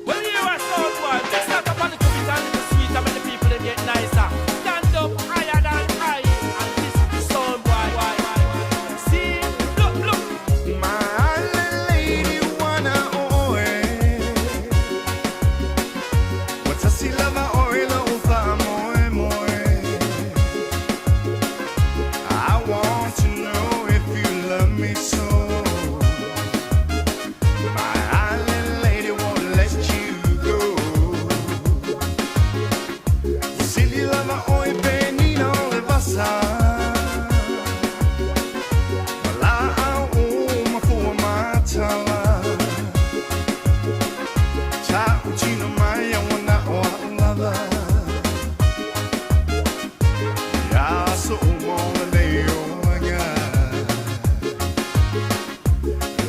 Well, you are sound boy. Mix that up a little bit and little sweet and make the people them get nicer. Stand up higher than high and listen to sound boy. See, look, look.
My island lady, why
lava oe lou faamoemoe. I want to know if you love me so. My island lady won't let you go. Sili lava oe pe nina o le vasa. Malaau o mafua matala. Ta'utino mai a wana o a'u lava. Ia so uma o lenei olaga.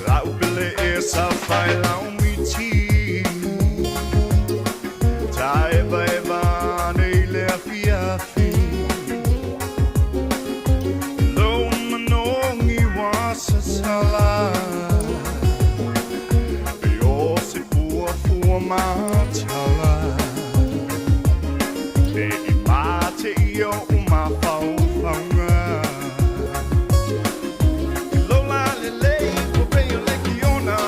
La'u pele e sa fai lau miti. Taevaeva ane i le afiafi. Lou manogi ua sasala. E o se fuafua matala. E i mate i o'u mafaufauga. I lou lalelei ua pei o le kiona.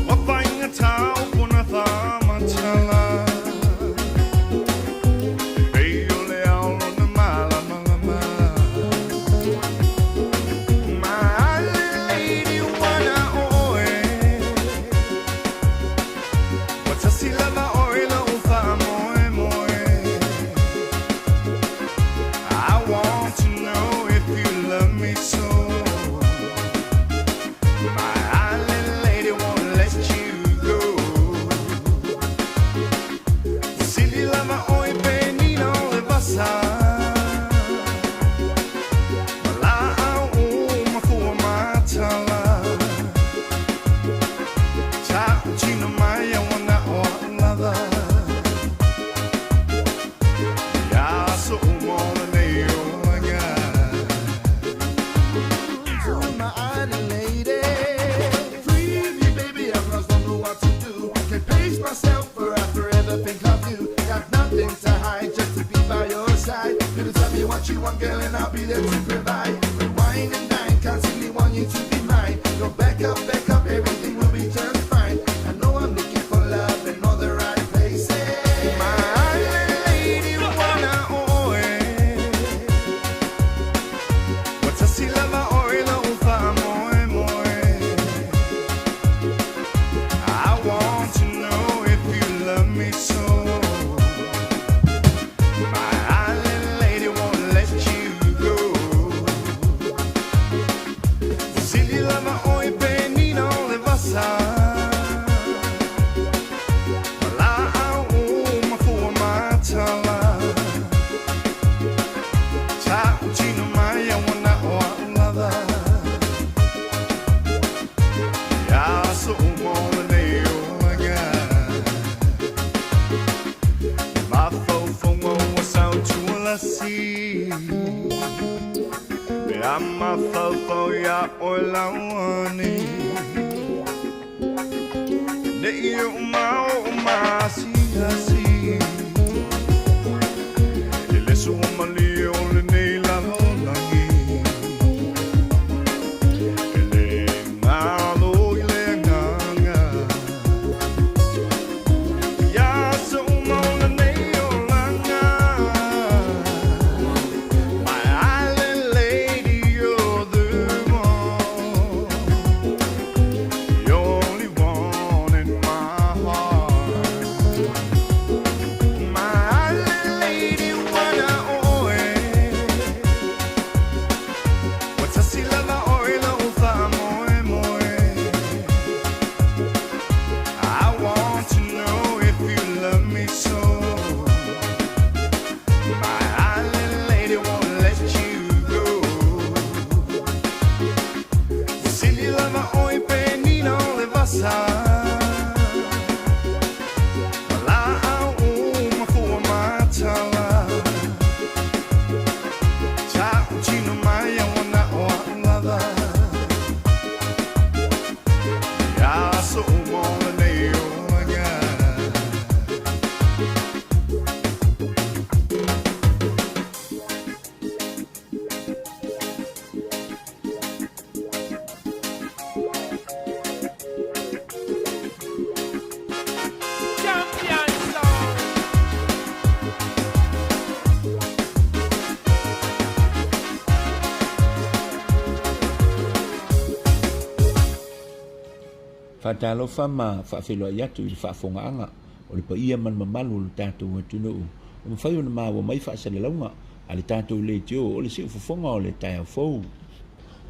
Ua faigata o kona faamatala. E pei o le ao lona malamalama. My lady ua na o oe. Ua tasi lava oe lou faamoemoe. I want to know if you love me so. My island lady won't let you go. Sili lava oe pe nina o le vasa. Malaau o mafua matala. Ta'utino mai a wana o a'u lava. Ia so uma o lenei olaga.
To my island lady. Free me, baby, I'm lost, don't know what to do. Can't pace myself for I forever think of you. Got nothing to hide, just to be by your side. You tell me what you want, girl, and I'll be there to provide. Rewind and dine, constantly want you to be mine. Go back up, everything will be just fine. I know I'm looking for love in all the right places.
My island lady ua na o oe. Ua tasi lava oe lou faamoemoe. I want to know if you love me so. My island lady won't let you go. Sili lava oe pe nina o le vasa. Malaau o mafua matala. Ta'utino mai a wana o a'u lava. Ia so uma o lenei olaga. Mafaufauga ua sautualasi. Pe a mafaufau iā oe lauani. Nei o'u mao o masiasi. E le suamalie o lenei lalolagi. E le galo i le agaga. Ia so uma o lenei olaga. My island lady, you're the one. The only one in my heart.
Faatalofa ma faafeiloai atu i le faafogaaga o le paia ma le mamalu o le tatou atunuu ua mafai ona maua mai faasalalauga a le tatou leitio o le siufofoga o le taeao fou.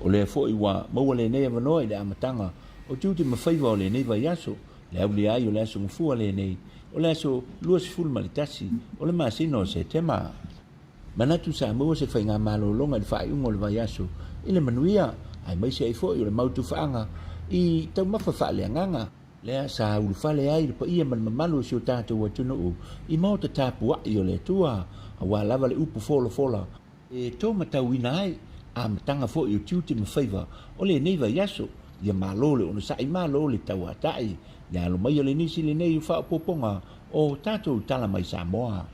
O lea foi ua maua lenei avanoa i le amataga o tiute ma faiva o lenei vaiaso, le aulia ai o le Aso Gafua lenei, o le aso 21 o le masina o Setema. Manatu sa maua se faigamalologa i le faaiuga o le vaiaso i le manuia, aemaise ai foi o le mau tufaaga i taumafa faaleagaga, lea sa ulufale ai le paia ma le mamalu o si o tatou atunuu i maota tapuai o le Atua, aua lava le upu folafola e to matauina ai amataga foi o tiute ma faiva o lenei vaiaso. Ia malo le onosai, malo le tauatai, ia alo maia le nisi lenei o faaopoopoga o tatou tala mai Samoa.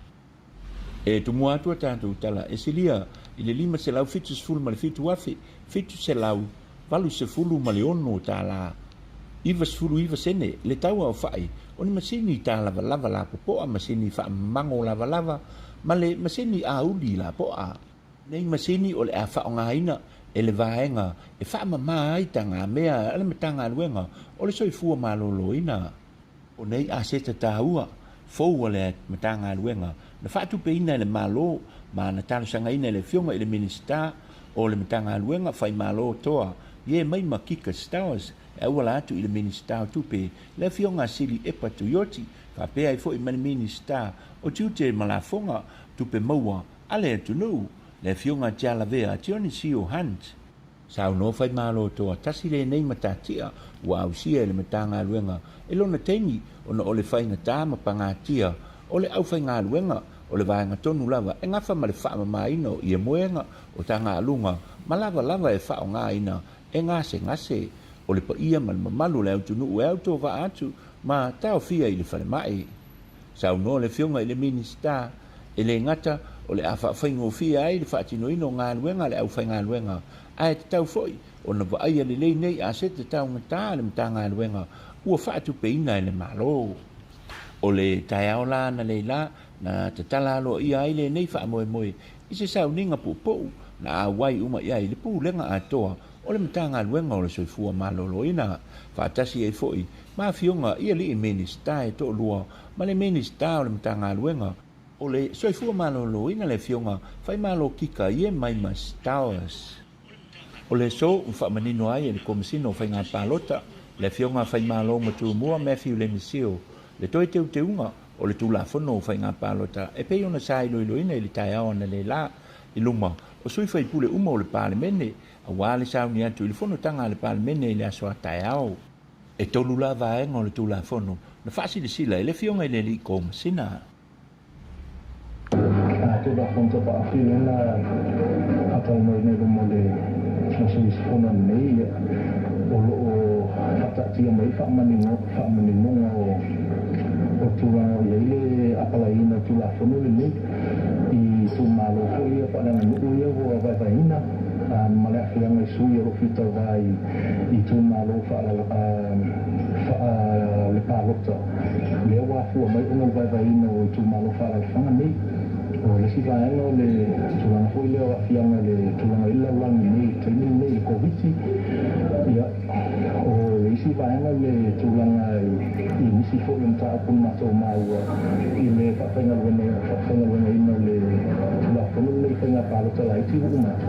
E tumua atu a tatou tala e silia i le $577,786 tala 99 sene le tau aofai o ni masini talavalava lapopoa, masini faamamago lavalava ma le masini auli lapoa. Nei masini o le a faaaogaina e le vaega e faamama ai tagamea a le Matagaluega o le Soifua Maloloina. O nei aseta taua fou a le Matagaluega na faatupeina e le Malo ma na talosagaina e le Afioga i le Minisita o le Matagaluega Faimalo Toa Ie mai ma Kika Stowers e auala atu i le Minisita o Tupe le Afioga Sili Epa Tuioti faapea ai foi ma le Minisita o Tiute ma Lafoga Tupe Maua a le atunuu le Afioga Tialavea Tionisio Hunt. Saunoa Faimalo Toa tasi lenei matatia ua ausia e le Matagaluega i lona taimi ona o le faigata ma pagatia o le aufaigaluega o le vaega tonu lava e gafa ma le faamamaina o iamoega o tagaaluga ma lavalava e faaaogaina e gasegase o le paia ma le mamalu o le autunuu e autovaa atu ma taofia i le falemai. Saunoa le Afioga i le Minisita, e le gata o le a faafaigofie ai le faatinoina o galuega a le aufaigaluega, ae tatau foi ona vaaia lelei nei aseta taugata a le Matagaluega ua faatupeina e le Malo. O le taeao la analeila na tatala aloaia ai lenei faamoemoe i se sauniga puupuu na auai uma i ai le Pulega atoa o le Matagaluega o le Soifua Maloloina, faatasi ai foi ma afioga i alii Minisita e toalua ma le Minisita o le Matagaluega o le Soifua Maloloina le Afioga Faimalo Kika Iemaima Stowers. O le aso ua faamanino ai e le Komesina o Faiga Palota le Afioga Faimalo Matumua Matthew Lemisio le toe teuteuga o le Tulafono o Faiga Palota e pei ona sa iloiloina i le taeao analeila i luma o sui faipule uma o le Palemene aua le sauni atu i le fonotaga a le Palemene i le aso a taeao. E tolu la vaega o le Tulafono na faasilasila e le Afioga i le Alii Komasina.
Tulafono Tau Faaofi lea na faatalanoaina i luma o le sui usufono ananei, o lo o faataatia mai faamaninoga o tulaga o i ai le apalaiina o le Tulafono lenei i itumalo foi ia faaleaganuu ia ua vaevaeina ma le aafiaga i sui o lo o fia tauva i itumalo faalepalota lea ua afua mai ona o le vaevaeina o itumalo faaalaalafaga nei. O le isi vaega o le tulaga foi lea o aafiaga i le tulaga i le lalolagi nei i le taimi lenei i le Koviti. Ia, o le isi vaega o le tulaga i nisi foi o mataupu na matou maua i le faafaigaluegaina o le Tulafono lenei i faiga palota laiti ua uma atu.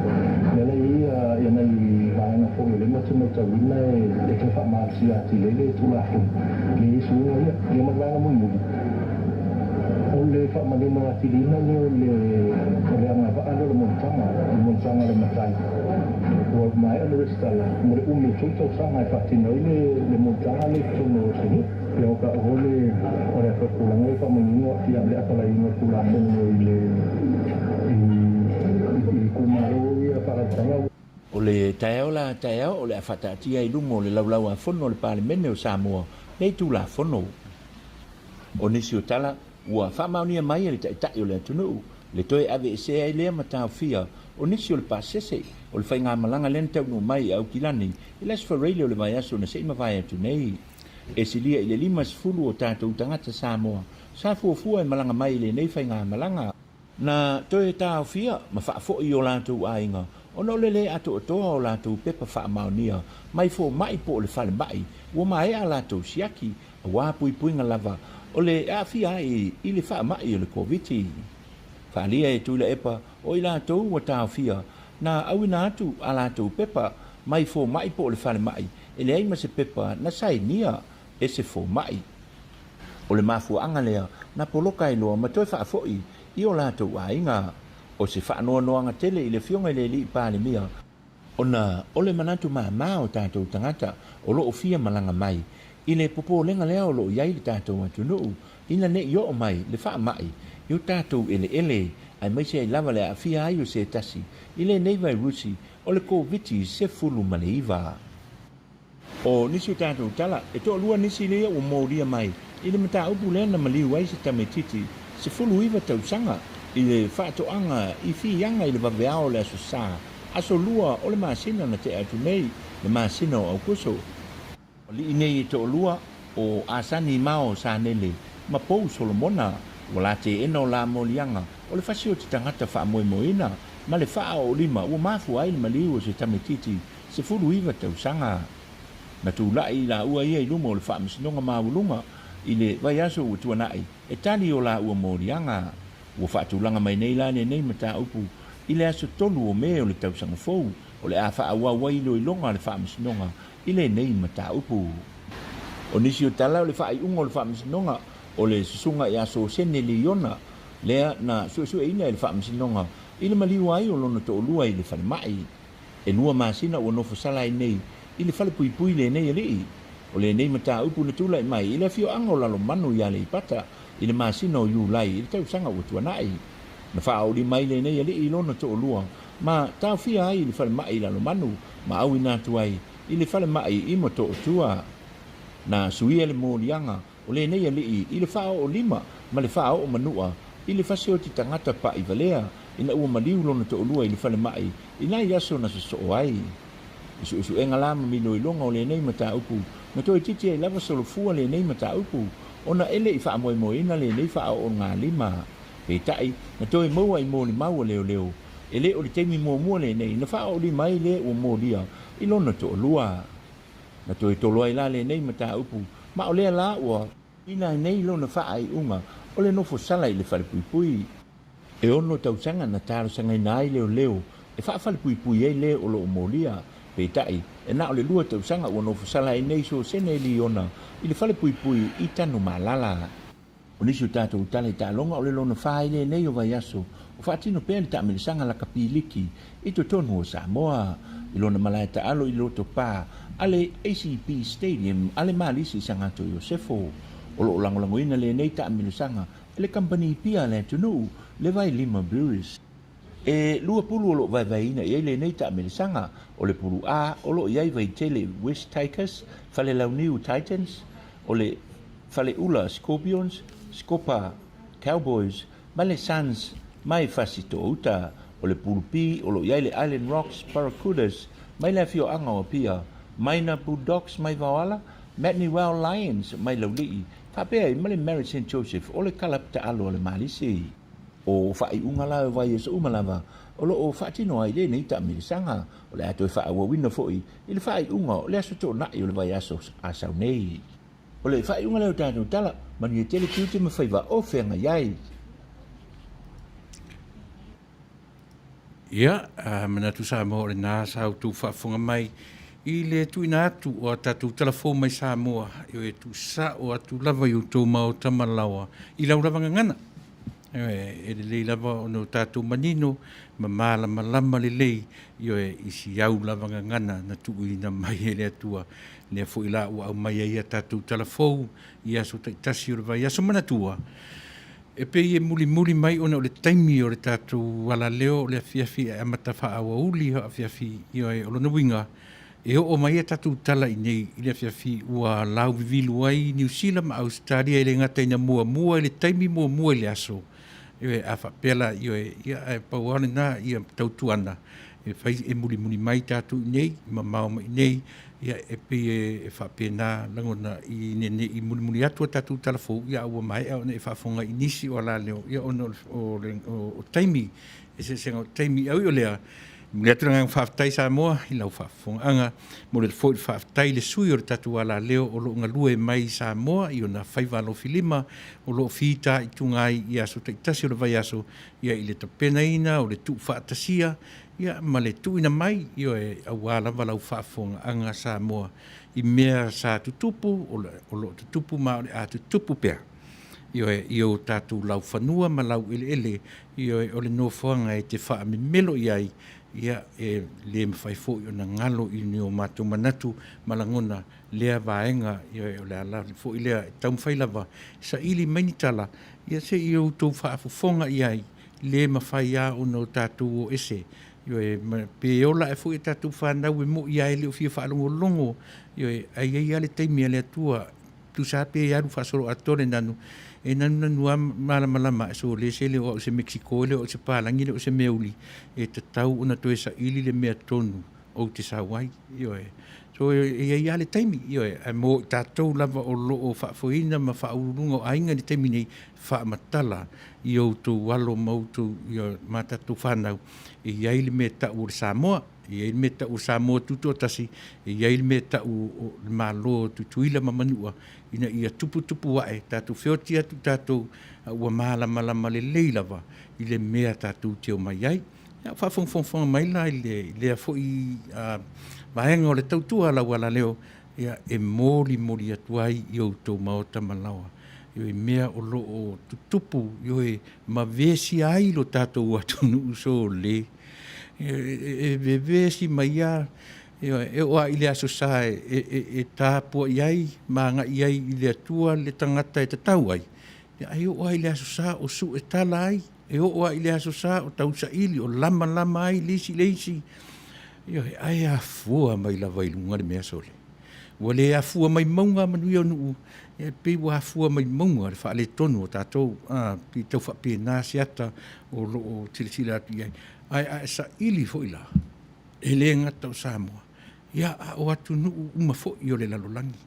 Lea la e i ai nai vaega foi o lea matou te matauina e toe faamalosia atili ai le Tulafono lea e i ai suiga ia. Ia ma le vaega mulimuli, o le faamanino atiliina lea o le agavaa lea o le monotaga, o le monotaga a le matai. Ua maea le resitala mo le umi o tou tausaga e faatino ai le monotaga lea i totonu o se nuu. Ia o ka o le o le tulaga e faamanino aafia le apalaiina o le Tulafono i le i itumalo ia faaalaalafaga.
O le taeao la taeao o le a faataatia i luga o le Laulau-a-Fono a le Palemene o Samoa nei Tulafono. O nisi o tala ua faamaonia mai e le Taitai o le atunuu le toe aveesea ai lea mataofia o nisi o le pasese o le faigamalaga lea na taunuu mai i Aukilani i le Aso Faraile o le vaiaso na se i mavae atu nei. E silia i le 50 o tatou tagata Samoa sa fuafua e malaga mai i lenei faigamalaga. Na toe taofia ma faafoi i o latou aiga ona o le lē atoatoa o latou pepa faamaonia mai fomai po o le falemai ua maea a latou siaki aua puipuiga lava o le aafia ai i le faamai o le Koviti. Faaalia e Tuilaepa o i latou ua taofia na auina atu a latou pepa mai fomai po o le falemai e leai ma se pepa na sainia e se fomai. O le mafuaaga lea na poloka ai loa ma toe faafoi i o latou aiga. O se faanoanoaga tele i le Afioga i le Alii Palemia, ona o le manatu mama o tatou tagata o lo o fia malaga mai i le popolega lea o lo o i ai le tatou atunuu ina ne i oo mai le faamai i o tatou eleele aemaise ai lava le aafia ai o se tasi i lenei vairusi o le Koviti-19. O nisi o tatou tala, e toalua nisi lea ua molia mai i le mataupu lea na maliu ai se tamaitiiti 19 tausaga i le faatoaga i Fiaga i le vaveao o le Aso Sa, aso 2 o le masina na tea atu nei, le masina o Aokuso. O alii nei e toalua, o Asani Mao Sanele ma Pou Solomona, ua la teena o la moliaga o le fasi o te tagata faamoemoeina ma le faaoolima ua mafua ai le maliu o se tamaitiiti 19 tausaga. Na tulai laua ia i luma o le Faamasinoga Maualuga i le vaiaso ua tuanai e tali o laua moliaga. Ua faatulaga mai nei la lenei mataupu i le aso 3 o Me o le tausaga fou o le a faaauau ai iloiloga a le Faamasinoga i lenei mataupu. O nisi o tala o le faaiuga o le Faamasinoga o le Susuga ia Sosene Liona lea na suesueina e le Faamasinoga i le maliu ai o lona toalua i le falemai. E 2 masina ua nofo sala ai nei i le falepuipui lenei alii. O lenei mataupu na tulai mai i le afioaga o Lalomanu i Aleipata i le masina o Iulai i le tausaga ua tuanai. Na faaoli mai lenei alii i lona toalua ma taofia ai i le falemai i Lalomanu ma auina atu ai i le falemai i Motootua. Na suia le moliaga o lenei alii i le faaoolima ma le faaoomanua i le fasioti tagata pa'i valea ina ua maliu lona toalua i le falemai i nai aso na sosoo ai. I suesuega la ma miloiloga o lenei mataupu, na toeitiiti ai lava solofua lenei mataupu ona e le i faamoemoeina lenei faaoogalima. Peitai, na toe maua i molimau a leoleo, e le o le taimi muamua lenei na faaoolima ai le ua molia i lona toalua. Na toe tolo ai la lenei mataupu, ma o lea la ua ina nei lona faaiuga o le nofo sala i le falepuipui. E 6 tausaga na talosagaina ai leoleo e faafalepuipui ai le o lo o molia. Peitai, e na o le 2 tausaga ua nofo sala ai nei Sosene Liona i le falepuipui i Tanumalala. O nisi o tatou tala i taaloga o le lona 4 i lenei o vaiaso o faatino pea le taamilosaga lakapi liki i totonu o Samoa i lona malae taalo i Lotopa a le ACB Stadium a le Malisi i Sagato Iosefo. O lo o lagolagoina lenei taamilosaga e le kamupani pia a le atunuu, le Vailima Breweries. E 2 pulu o lo o vaevaeina i ai lenei taamilosaga, o le pulu A o lo o i ai Vaitele West Tigers, Falelauniu Titans, o le Faleula Scorpions, Scopa Cowboys ma le Suns mai Fasitouta. O le pulu B o lo o i ai le Island Rocks Barracudas mai le afioaga o Apia, Maina Bulldogs mai Vaoala, Matniwell Lions mai Laulii, faapea ai ma le Mary St Joseph o le kalapu taalo a le Malisi. O faaiuga la o vaiaso uma lava o lo o faatino ai lenei taamilosaga, o le a toe faaauauina foi i le faaiuga o le aso Toonai o le vaiaso a sau nei. O le faaiuga lea o tatou tala, manuia tele tiute ma faiva o feagai ai.
Ia, manatu Samoa o lena sa outou faafofoga mai i le tuuina atu o a tatou tala fou mai Samoa, e tuusao atu lava i outou maota ma laoa i lau lava gagana. E lelei lava ona o tatou manino ma malamalama lelei i si au lava gagana na tuuina mai e le Atua. Lea foi la ua aumai ai a tatou tala fou i aso taitasi o le vaiaso. Manatua, e pei e mulimuli mai ona o le taimi o le tatou alaleo o le afiafi e amata faaauauli afiafi, ioe, o lona uiga e oo mai a tatou tala i nei i le afiafi ua lauvivilu ai Niu Sila ma Ausetalia e le gata ina muamua i le taimi muamua i le aso, ioe, a faapea la, ioe, ia ae pau lava lena ia tautuana e fai e mulimuli mai tatou i nei mamao mai i nei, ia e pei e faapena lagona i ne i mulimuli atu a tatou tala fou, ia ua maea ona e faafofoga i nisi o alaleo, ia ona o taimi, eseesega o taimi. Ae ui o lea, Momoli atu le agaga faafetai Samoa i lau faafofogaaga. Momoli atu foi le faafetai i le sui o le tatou alaleo o lo o galue mai i Samoa i ona faiva alofilima o lo o fitaituga ai i aso taitasi o le vaiaso ia i le tapenaina o le tuufaatasia ia ma le tuuina mai ioe aua lava lau faafofogaaga Samoa i mea sa tutupu, o lo o tutupu ma o le a tutupu pea. Ioe, i o tatou laufanua ma laueleele, ioe, o le nofoaga e te faamemelo i ai, ia, e le mafai foi ona galo i ni o matou manatu ma lagona lea vaega, ioe, o le ala foi lea e taumafai lava e saili mai ni tala, ia se i outou faafofoga i ai, le mafai lava ona o tatou o ese, ioe, ma pe ola ae foi a tatou fanau e moi lava e le o fia faalogologo, ioe, ae i ai lava le taimi a le Atua Tusa lava pe alu faasoloatoa le nanu, e nanunanu lava ma malamalama ae sole se le o au i se Mexico, e le o au i se palagi, e le o se meauli, e tatau ona toe saili le mea tonu ou te sau ai. Ioe. So e i ai lava le taimi, ioe, ae mo i tatou lava o lo o faafoeina ma faauluuluga o aiga i le taimi nei, faamatala i outou alo ma outou, ioe, ma tatou fanau, e i ai le mea e tau o le Samoa. E i ai le mea e tau o Samoa Tutoatasi, e i ai le mea e tau o le Malo o Tutuila ma Manua, ina ia tuputupu ae, tatou feoti atu tatou, a ua malamalama lelei lava i le mea tatou te omai ai. Ia, faafogafoga mai la i lea foi vaega o le tautua a lau alaleo, ia, e molimoli atu ai i outou maota ma laoa i mea o lo o tutupu, ioe, ma vesia ai lo tatou atunuu sole. E vevesi mai lava, e oo lava i le Aso Sa e tapuai ai ma agai ai i le Atua le tagata e tatau ai, ae oo lava i le Aso Sa o suetala ai, e oo lava i le Aso Sa o tausaili, o lamalama ai le isi i le isi. Ioe, ae afua mai lava i luga le mea sole. Ua le afua mai mauga manuia o nuu, e pei ua afua mai mauga le faaletonu o tatou, a, pei tau faapena se ata o lo o silasila atu i ai. Ae a e saili foi la, e le gata o Samoa, ia, a o atunuu uma foi o le lalolagi.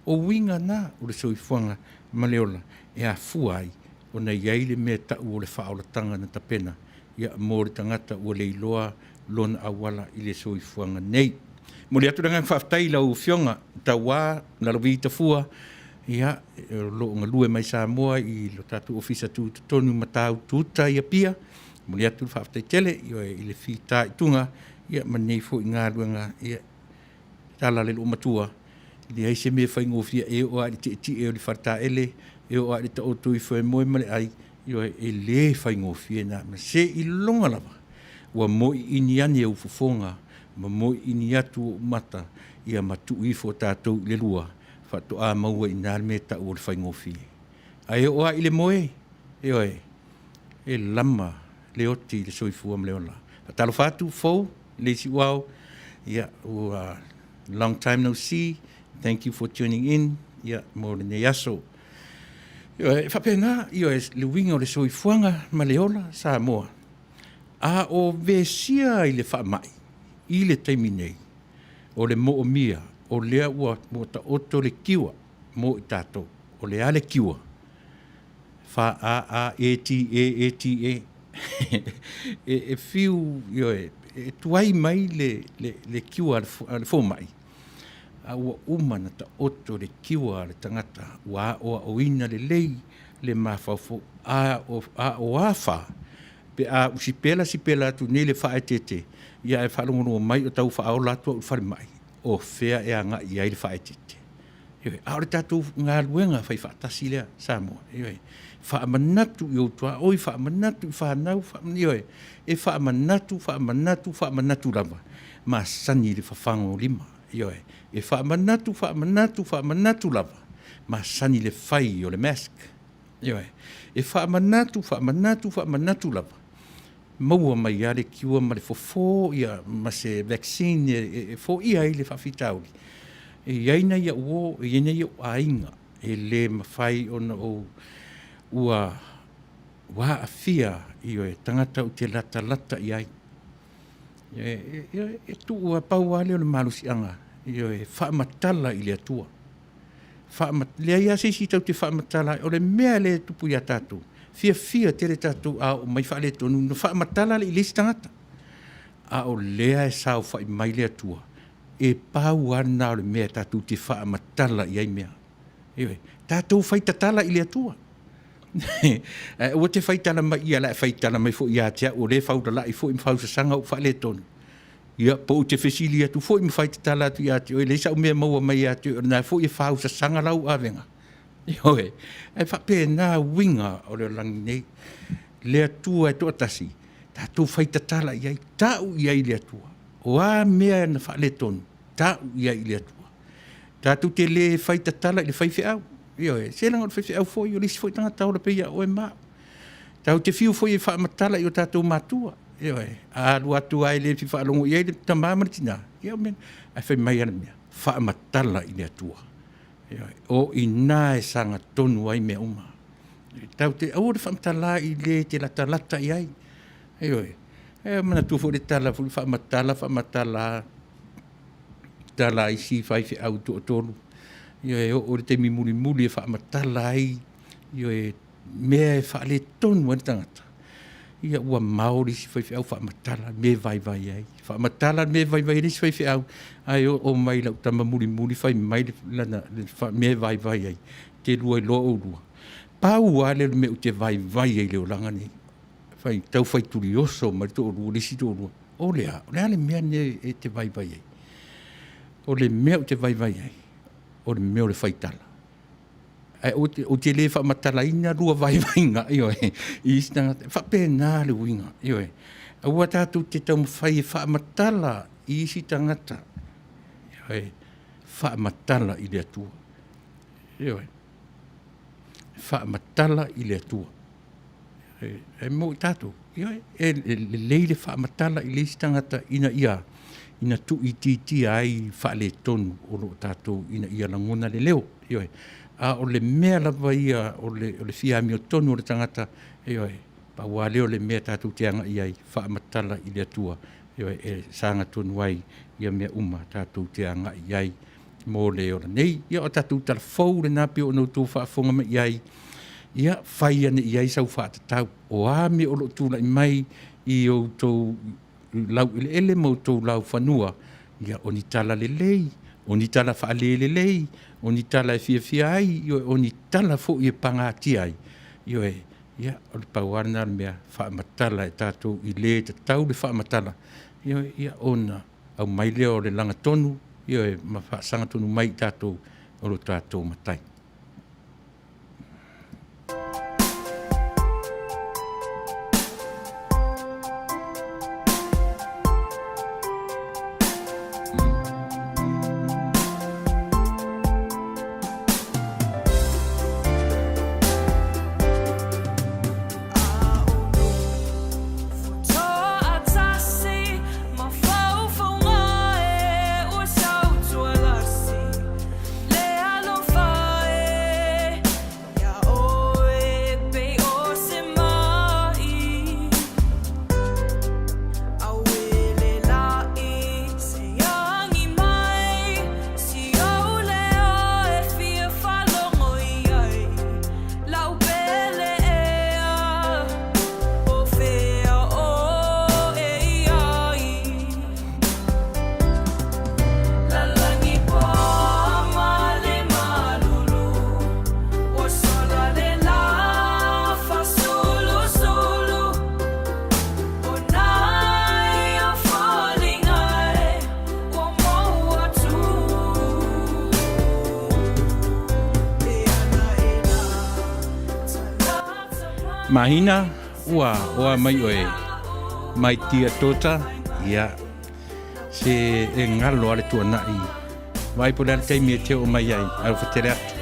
O uiga na o le soifuaga ma le ola e afua ai ona i ai le mea tau o le faaolataga na tapena ia mo le tagata ua leiloa lona auala i le soifuaga nei. Momoli atu le agaga faafetai i lau Afioga Tauā Lalovi Tafua, ia, o lo o galue mai Samoa i lo tatou Ofisa Tutotonu i Matautu-uta i Apia. Momoli atu le faafetai tele i le fitaituga ia ma lenei foi galuega ia tala le loomatua, e leai se mea e faigofie, e oo lava i le tietie o le faletaele, e oo lava i le taoto ifo e moe ma le ai, ioe, e le faigofie na mea. Seiloga lava ua moiini ane ou fofoga ma moiini atu ou mata, ia ma tuu ifo tatou i le lua, faatoa maua i ina le mea e tau o le faigofie. Ae oo lava i le moe, ioe, e lama le oti i le soifua ma le ola. Faatalofa atu fou le isi uao, ia, ua long time no see, thank you for tuning in, ia, mo lenei aso. Ioe, e faapena, ioe, le uiga o le soifuaga ma le ola Samoa. A o vesia i le faamai i le taimi nei, o le moomia, o lea ua, ua taoto le kiua mo i tatou. O le a le kiua? Fa A A E T E E T E. E, e fiu, ioe, e tuai mai le, le, le kiua a le fomai, a ua uma na taoto le kiua a le tagata, ua aoaoina lelei le mafaufau, a o, a o a fa, pe a usipela sipela atu nei le faaeteete, ia ae faalogologo mai o tau faaola atu au i le falemai, o fea e agai i ai le faaeteete? Ioe, a o le tatou galuega faifaatasi lea Samoa, ioe, faamanatu i ou tuaoi, faamanatu i fanau, ioe, e faamanatu, faamanatu, faamanatu lava, masani le fafaga o lima, ioe, e faamanatu, faamanatu, faamanatu lava, masani le fai o le mask, ioe, e faamanatu, faamanatu, faamanatu lava, maua mai lava le cure ma le fofo ia ma se vaccine e foia ai le faafitauli. E i ai nai au uo, e i ai nai ou aiga e le mafai ona ou ua ua aafia, ioe, tagata ou te latalata i ai. E tuu lava, pau lava lea o le malosiaga, ioe, faamatala i le Atua. Leai lava se isi tatou te faamatala ai. O le mea lea e tupu ia tatou, fiafia tele tatou a oo mai faaletonu, ona faamatala lea i le isi tagata. A o lea e saofa'i mai le Atua, e pau lava lena o le mea tatou te faamatala i ai mea. Ioe, tatou faitatala i le Atua. Ae aua te faitala mai ia la e faitala mai foi ia te au o lea e faulala'i foi ma fausasaga ou faaletonu. Ia, po ou te fesili atu foi ma faitatala atu ia te oe, leai sau mea e maua mai ia te oe, o lena foi e fausasaga lau avega. Ioe, e faapena uiga o le olagi nei. Le Atua e toatasi, tatou faitatala i ai, tau i ai i le Atua. O a mea na faaletonu, tau i ai i le Atua. Tatou te le faitatala i le faifeau. Ioe, se leaga o le faifeau foi o le isi foi tagata ola pei ia oe ma au. Tatou te fiu foi e faamatala i o tatou matua. Ioe, a alu atu lava e le fia faalogo i ai le tama ma le tina, ia o mea, ae fai mai lava le mea, faamatala i le Atua. Ioe, o i ina e sagatonu ai mea uma. Tatou te, aua le faamatala i le e te latalata i ai. Ioe, e manatua foi le tala foi faamatala, faamatala, tala a isi faifeau toatolu. Ioe, e oo i le taimi mulimuli e faamatala ai, ioe, mea e faaletonu ai le tagata, ia ua mao le isi faifeau faamatala le mea e vaivai ai. Faamatala le mea e vaivai ai le isi faifeau, ae oo mai i lau tama mulimuli fai mai lana mea e vaivai ai, te lua iloa oulua. Pau lava lea o le mea ou te vaivai ai i le olaga lenei. Fai, tau fai tulioso mai le toalua, le isi toalua. O le a? O le a le mea lenei e te vaivai ai? O le mea ou te vaivai ai, o le mea o le faitala. Ae ou te le faamatalaina lua vaivaiga, ioe, i isi tagata. E faapena le uiga, ioe. Aua tatou te taumafai e faamatala i isi tagata, ioe, faamatala i le Atua. Ioe. Faamatala i le Atua. E mo i tatou, ioe, e lelei le faamatala i le isi tagata ina ia ina tuuitiitia ai faaletonu o lo o tatou ina ia lagona le leo, ioe. A o le mea lava ia o le fia amiotonu o le tagata, ioe, pau lava lea o le mea tatou te agai i ai, faamatala i le Atua, ioe, e sagatonu ai ia mea uma tatou te agai i ai mo le ola nei. Ia, o tatou tala fou lena pei ona outou faafofoga mai i ai, ia, fai ane i ai sau faatatau. O a mea o lo o tulai mai i outou laueleele ma outou laufanua, ia, o ni tala lelei, o ni tala faalelelei, o ni tala e fiafia ai, ioe, o ni tala foi e pagatia ai, ioe, ia, o le pau lava lena o le mea, faamatala e tatou i le tatau le faamatala, ioe, ia, ona aumai lea o le lagatonu, ioe, ma faasagatonu mai i tatou o lo tatou Matai. Mahina, ua oa mai oe mai tia tota, ia, se e ngalo a le tuanai. Vai po le a le taimi e te oo mai ai, alofa tele atu.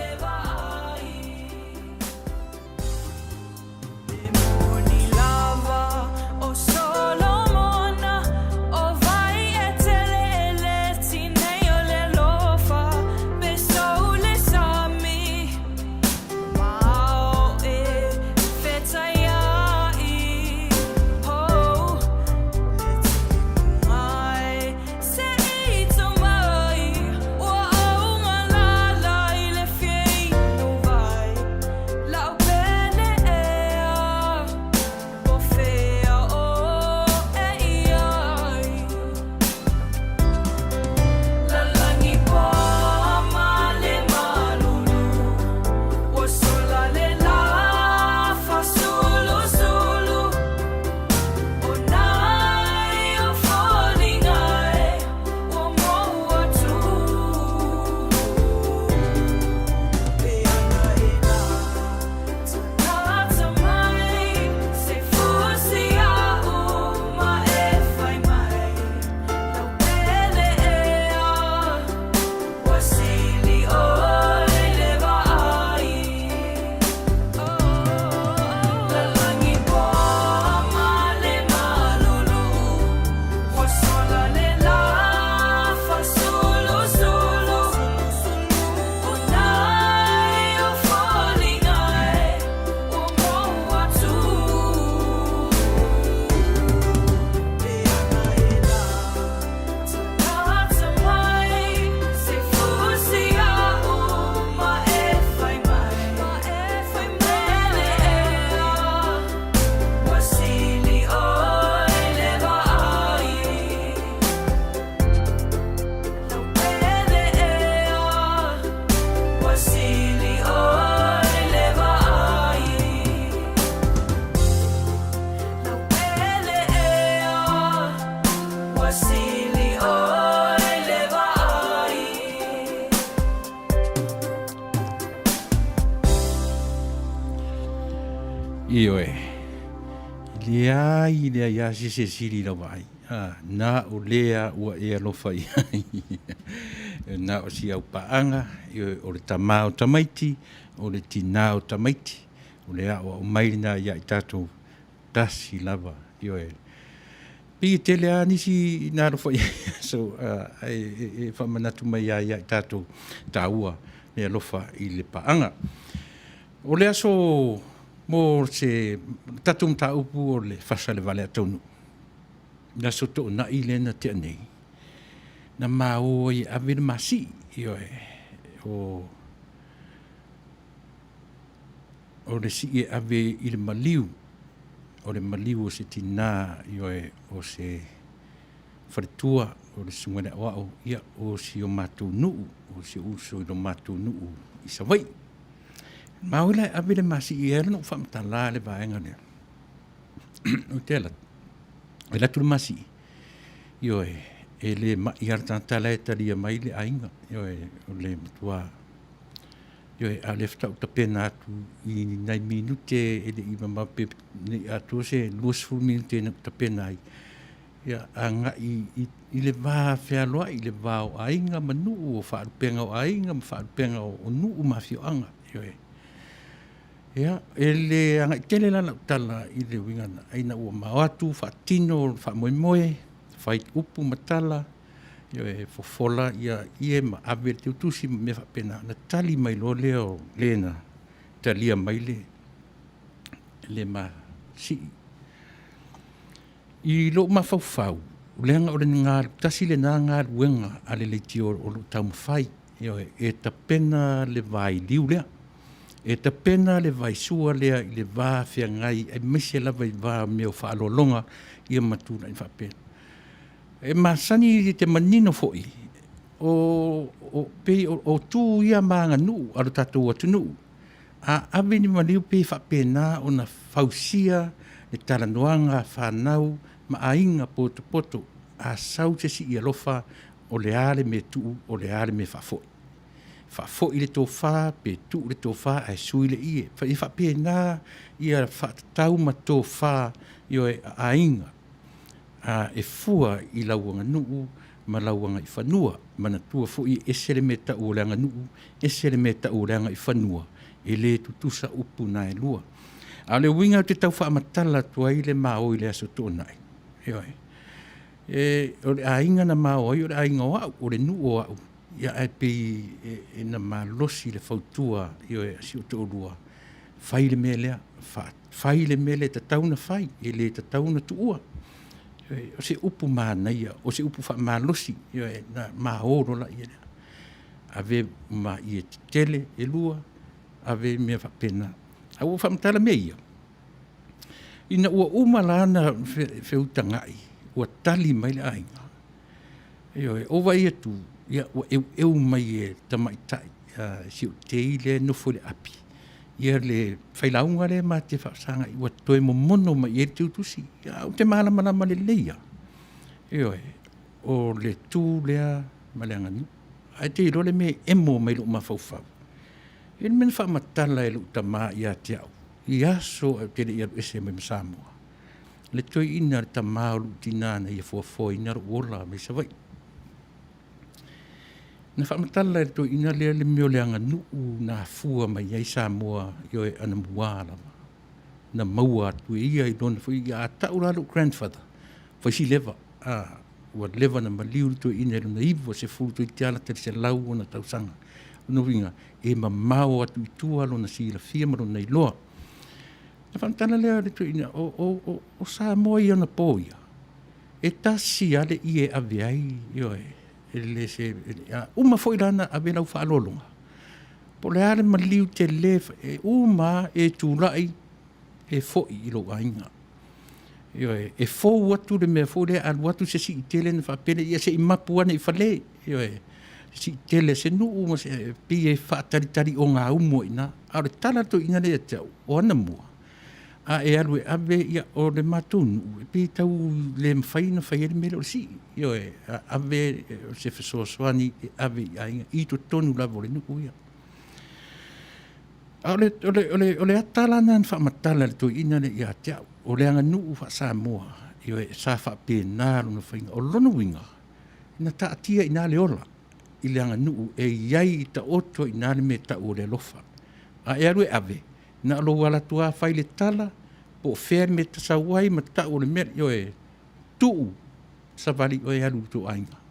Ioe, e leai leai lava se isi e sili i lau vaai, a, na o lea ua e alofa i ai. Na o si au paaga, ioe, o le tama o tamaiti, o le tinā o tamaiti, o le aoao mai lena ia i tatou, tasi lava, ioe. Pei e tele lava nisi na alofa i ai aso, ae faamanatu mai lava ia i tatou, taua le alofa i le paaga. O le aso mo se tatou mataupu o le fasa i le valeataunuu, le aso Toonai lea na tea nei, na ma o ai e ave le masii, ioe, o le sii e ave i le maliu, o le maliu o se tina, ioe, o se faletua, o le susuga i le aoao, ia, o si o matou nuu, o si ou uso i lo matou nuu i Savaii. Ma o la e ave le masii e ala ona ou faamatala le vaega lea. Ou te alu atu, e alu atu le masii, ioe, e le mai lava le tagata la e talia mai le aiga, ioe, o le matua, ioe, a o lea faatoa ou tapena atu i nai minute e le i mamao pe ne i atoa se 20 minute na ou tapena ai, ia, agai i le va fealoai, i le va o aiga ma nuu, o faalupega o aiga ma faalupega o nuu ma afioaga, ioe. Ia, e le agai tele la lau tala i le uiga ina ua ma o atu faatino le faamoemoe, fai upu ma tala, ioe, fofola ie ma ave le teutusi ma mea faapena, ona tali mai loa lea o le na talia mai le masii. I lou mafaufau, leaga o le tasi lena galuega a le leitio o lo o taumafai, ioe, e tapena le vailiu lea, e tapena le vaisua lea i le va feagai aemaise lava i va o mea o faaaloaloga ia ma tulaga faapea. E masani te manino foi, o pei o tu ia ma aganuu a lo tatou atunuu, a ave ni maliu pei e faapena ona fausia le talanoaga a fanau ma aiga potopoto, a sau se sii alofa, o le a le mea e tuu, o le a le mea e faafoi. Faafoi le tofa pe tuu le tofa ae sui le ie. E faapena ia faatatau ma tofa, ioe, a aiga, e fua i lau aganuu ma lau agaifanua. Manatua foi e ese le mea e tau o le aganuu, ese le mea e tau o le agaifanua, e le tutusa upu na e lua. A o le uiga ou te tau faamatala atu ai le maoi i le Aso Toonai, ioe, o le aiga na mao ai o le aiga o au, o le nuu o au, ia ae pei na malosi le fautua, ioe, a si ou toalua, fai le mea lea, fai le mea lea e tatau ona fai, e le tatau ona tuua. O se upu manaia, o se upu faamalosi, ioe, na mao loa laia lea. Ave ma ie tetele e lua, ave mea faapena. Ae ua ou faamatala mea ia, ina ua uma la ona feutagai, ua tali mai le aiga, ioe, ou vaai atu, ia, ua eueu mai e tamaitai si ou tei lea e nofo i le api, ia le failauga lea ma te faafesagai, ua toe momono mai i ai le teutusi. Ae ou te malamalama lelei lava, ioe, o le tu lea ma le aganuu. Ae te iloa le mea e emo mai lou mafaufau, e le mea na faamatala e lou tama ia te au i aso ae ou te le i alu ese mai ma Samoa, le toeaina le tama o lou tina na ia foafoaina lou ola mai Savaii. Na faamatala e le toeaina lea le mea o le aganuu na afua mai ai Samoa, ioe, anamua lava, na maua atu e ia i lona foi, a tau la lou grandfather, fai si leva, a, ua leva ona maliu le toeaina i lona 90 toeitiiti lava lata i le 100 ona tausaga. O lona uiga, e mamao atu i tua lona silafia ma lona iloa. Ona faamatala lea o le toeaina, o Samoa i anapo ia, e tasi lava le ie e ave ai, ioe, e le se, a uma foi la ona ave lau faaaloaloga, po o le a le maliu tele, e uma lava e tulai e foi i lou aiga. Ioe, e fou atu le mea foi lea, alu atu se sii tele ona faapea lea, ia se i mapu ane i fale. Ioe, sii tele a se nuu ma se, pei e faatalitali ogaumu ai i ina. A o le tala a le toeaina lea ia te au, o anamua, a e alu e ave, ia, o le matou nuu, e pei e tau le mafai ona fai ai le mea lea o le sii. Ioe, a ave o se fesoasoani e ave i aiga i totonu lava o le nuu ia. A o le, o le, o le, o le ata la na faamatala e le toeaina lea ia te au, o le aganuu faa-Samoa, ioe, sa faapena lona faiga. O lona uiga, na taatia i ina le ola i le aganuu e i ai i taoto i ina le mea e tau o le alofa. A e alu e ave, na o lou alu atu lava fai le tala, po o fea le mea e te sau ai ma tau o le mea, ioe, tuu savali oe e alu i lo outou aiga.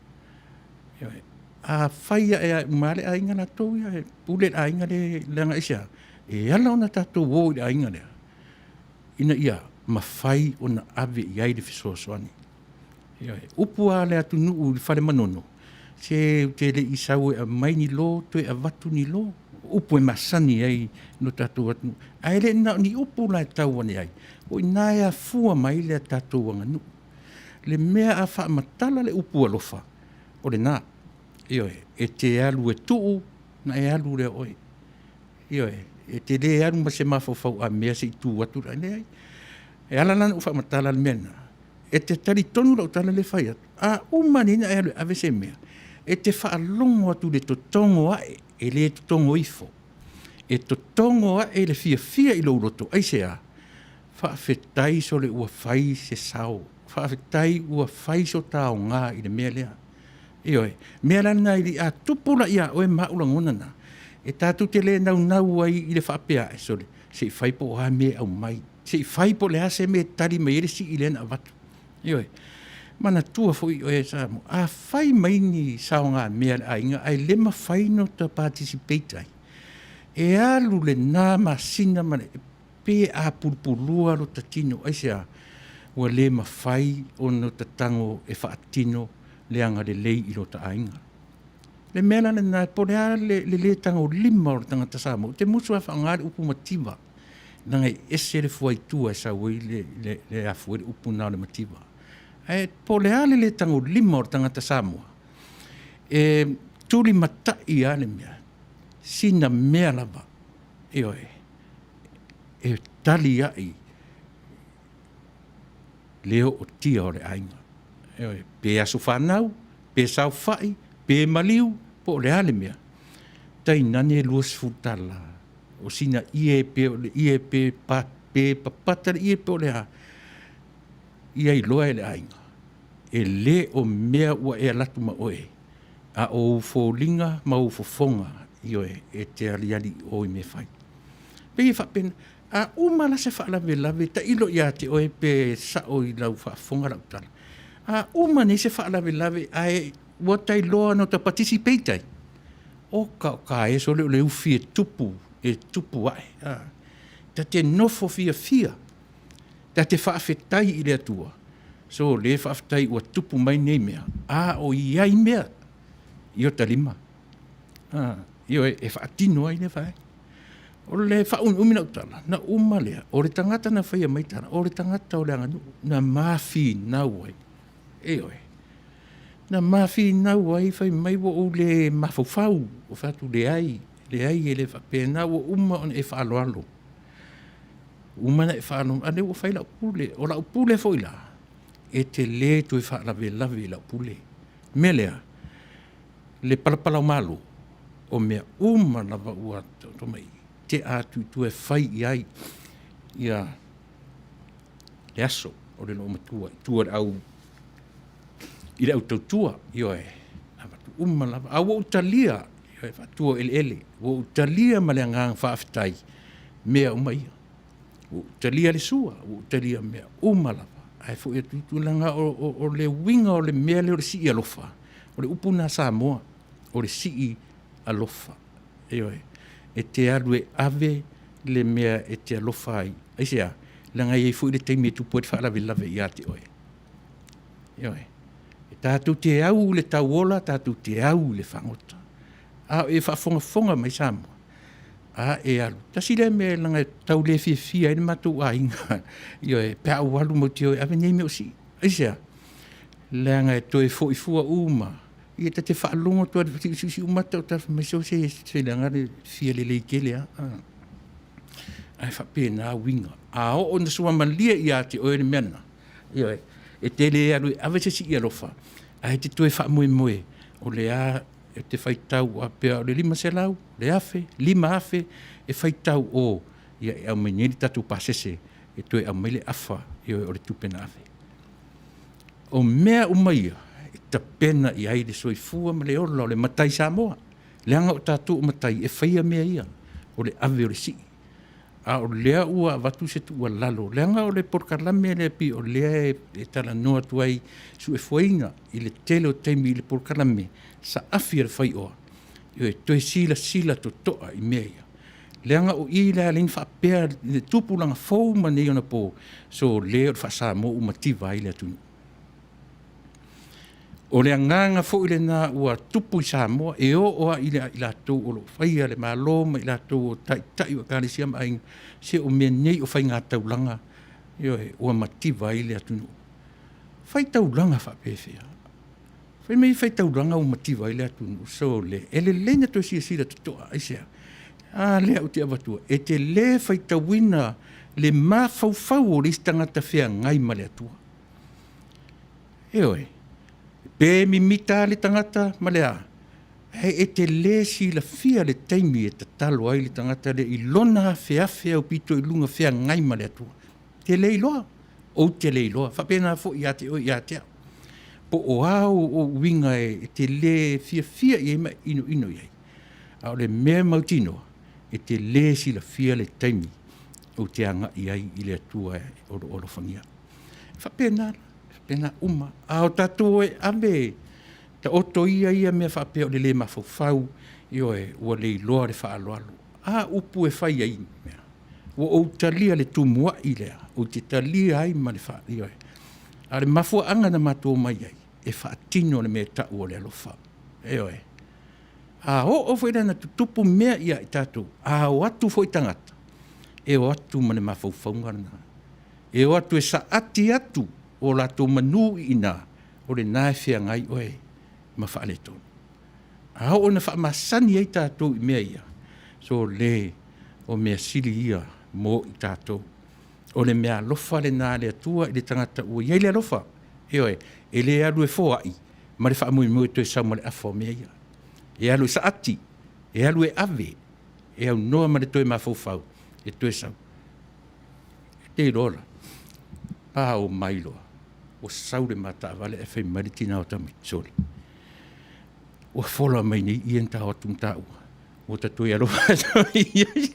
Ioe. Afai ae a uma lava le aiga latou ia, e pule le aiga lea leaga aisea? E ala ona tatou o i le aiga lea, ina ia mafai ona ave i ai le fesoasoani. Ioe. Upu lava a le atunuu i le fale Manono, se ou te le i sau e aumai ni lo, toe avatu ni lo. O upu e masani ai lo tatou atunuu. Ae le na o ni upu la e tau ane ai, o i ina e afua mai le tatou aganuu. Le mea a faamatala le upu alofa, o lena. Ioe, e te alu e tuu, ona e alu lea o oe. Ioe, e te le alu ma se mafaufau a mea se i tu atu le… Leai. E ala la ona ou faamatala le mea lena, e te talitonu lau tala lea e fai atu, a uma nei ona e alu e ave se mea, e te faalogo atu i le totogo ae, e le totogo ifo, e totogo ae le fiafia i lou loto. Aisea? Faafetai sole ua fai se sao, faafetai ua fai so ta aoga i le mea lea. Ioe. O le mea la lena a tupu la ia oe ma au lagona na, e tatou te le naunau ai i le faapea ae, sole, se i fai po o a mea e aumai, se i fai po o le a se mea e tali mai ai le sii lea na avatu. Ioe. Manatua foi oe Samoa, a fai mai ni saogamea a le aiga ae le mafai ona ota participate ai, e alu lena masina ma le, pei e apulupulua lota tino. Aisea? Ua le mafai ona ota tago e faatino le agalelei i lota aiga. Le mea la lena, po o le a le le tagolima o le tagata Samoa, ou te musu lava e faaaoga le upu mativa, leaga e ese le fuaitua e sau ai le, le afua ai le upu lena o le mativa. Ae po o le a le le tagolima o le tagata Samoa, e tulimatai lava le mea, sina mea lava, ioe, e tali ai le ootia o le aiga. Ioe, pe aso fanau, pe saofai, pe maliu, po o le a le mea, tainane $20, o sina ie pe o le ie pe pa, pe papata le ie po o le a, ia iloa e le aiga, e le o mea ua e alu atu ma oe, a o ou foliga ma ou fofoga, ioe, e te aliali i o i mea e fai. Pei e faapena, a uma la se faalavelave, tailo ia te oe pe sao i lau faafofoga lau tala. A uma nei se faalavelave ae ua ta iloa na ota participate ai, oka oka e sole o le ufi e tupu, e tupu ae. A, ta te nofo fiafia, ta te faafetai i le Atua, so le faafetai ua tupu mai nei mea, a o i ai mea i ota lima. A, ioe, e faatino ai lea vaega. O le faaumiumi lau tala, na uma lea, o le tagata na faia mai tala, o le tagata o le aganuu, na mafinau ai. Ioe. Na mafinau ai fai mai ua ou le mafaufau, ua fai atu leai, leai e le faapena, ua uma ona e faaaloalo. Uma ona e faaaloalo, a lea ua fai lau pule. O lau pule foi la, e te le toe faalavelave i lau pule. O le mea lea, le palapala o Malo, o mea uma lava ua taoto mai, tea atu i tua e fai i ai ia le aso o le loomatua i tua i le au i le au tautua, ioe, avatu uma lava. A ua ou talia, ioe, faatua o eleele, ua ou talia ma le agaga faafetai mea uma ia. Ua ou talia le sua, ua ou talia mea uma lava. Ae foi atu i tulaga o le uiga o le mea lea o le sii alofa, o le upu lena a Samoa, o le sii alofa. Ioe, e te alu e ave le mea e te alofa ai. Aisea? Leaga e i ai foi le taimi e tupu ai le faalavelave ia te oe. Ioe. E tatou te au i le tauola, tatou te au i le fagota. A o e faafogafoga mai Samoa, a e alu. Tasi lea mea leaga e tau le fiafia ai le matou aiga. Ioe, pe a ou alu matou te o e ave nei mea o sii. Aisea? Leaga e toe foi fua uma. Ia ta te faalogo atu lava i le siusiu mata o ta fai mai, se se leaga le fia lelei tele lava. Ae faapena uiga. A oo ina suamalie ia te oe le mea lena, ioe, e te le alu e ave se sii alofa, ae te toe faamoemoe o le a E te faitau a pea o le 500, le 1000, 5000 e faitau o, ia e aumai nei le tatou pasese e toe aumai le afa, ioe, o le tupe na ave. O mea uma ia e tapena i ai le soifua ma le ola o le matai Samoa, leaga o tatou o matai e faia mea ia, o le ave o le sii. A o lea ua avatu se tuualalo, leaga o le polokalame lea pei o lea e talanoa atu ai, suefuaina i le tele o taimi i le polokalame saafi a le faioa, e toe silasila totoa i mea ia. Leaga o i lea alai ona faapea le tupulaga fou ma nei ona po, so le o le faa-Samoa ua mativa ai le atunuu. O le agaga foi lena ua tupu i Samoa, e oo lava i i latou o lo o faia le Malo ma i latou o taitai o ekalesia ma aiga, se o mea nei o faigataulaga, ioe, ua mativa ai le atunuu. Faitaulaga faapefea? Fai mai faitaulaga ua mativa ai le atunuu, sole, e lelei ona toe silasila totoa, aisea? A lea ou te avatua, e te le faitauina le mafaufau o le isi tagata feagai ma le Atua. Ioe, pe mimita lava le tagata ma le a, ae e te le silafia le taimi e tatalo ai le tagata lea i lona afeafe aupito i luga feagai ma le Atua. E te le iloa, ou te le iloa, faapena foi ia te oe ia te au. Po o a ou uiga e te le fiafia i ai ma e inoino i ai, a o le mea e mautinoa, e te le silafia le taimi ou te agai ai i le Atua o lo o alofagia. E faapena, e faapena uma. A o tatou e ave taoto ia ia mea faapea o le le mafaufau, ioe, ua le iloa le faaaloalo. A upu e fai ai mea, ua ou talia le tumuai lea, ou te talia ai ma le faa, ioe. A o le mafuaaga na matou omai ai, e faatino le mea e tau o le alofa. Ioe. A oo foi la ina tutupu mea ia i tatou, a o atu foi tagata, e o atu ma le mafaufauga lena. E o atu e saati atu o latou manu i ina, o lena e feagai oe ma faaletonu. A oo ina faamasani ai tatou i mea ia, sole, o mea sili ia mo i tatou. O le meaalofa lena a le Atua i le tagata ua i ai le alofa. Ioe, e le alu e foai ma le faamoemoe e toe sau ma le afa o mea ia. E alu e saati, e alu e ave, e aunoa ma le toe mafaufau e toe sau. E te iloa la, a o mai loa, ua sau le ma taavale ae fai mai le tina o tamaiti, sole, ua fola mai nei ie na ta o atu ma taua, ua ta toe alofa atu i ai.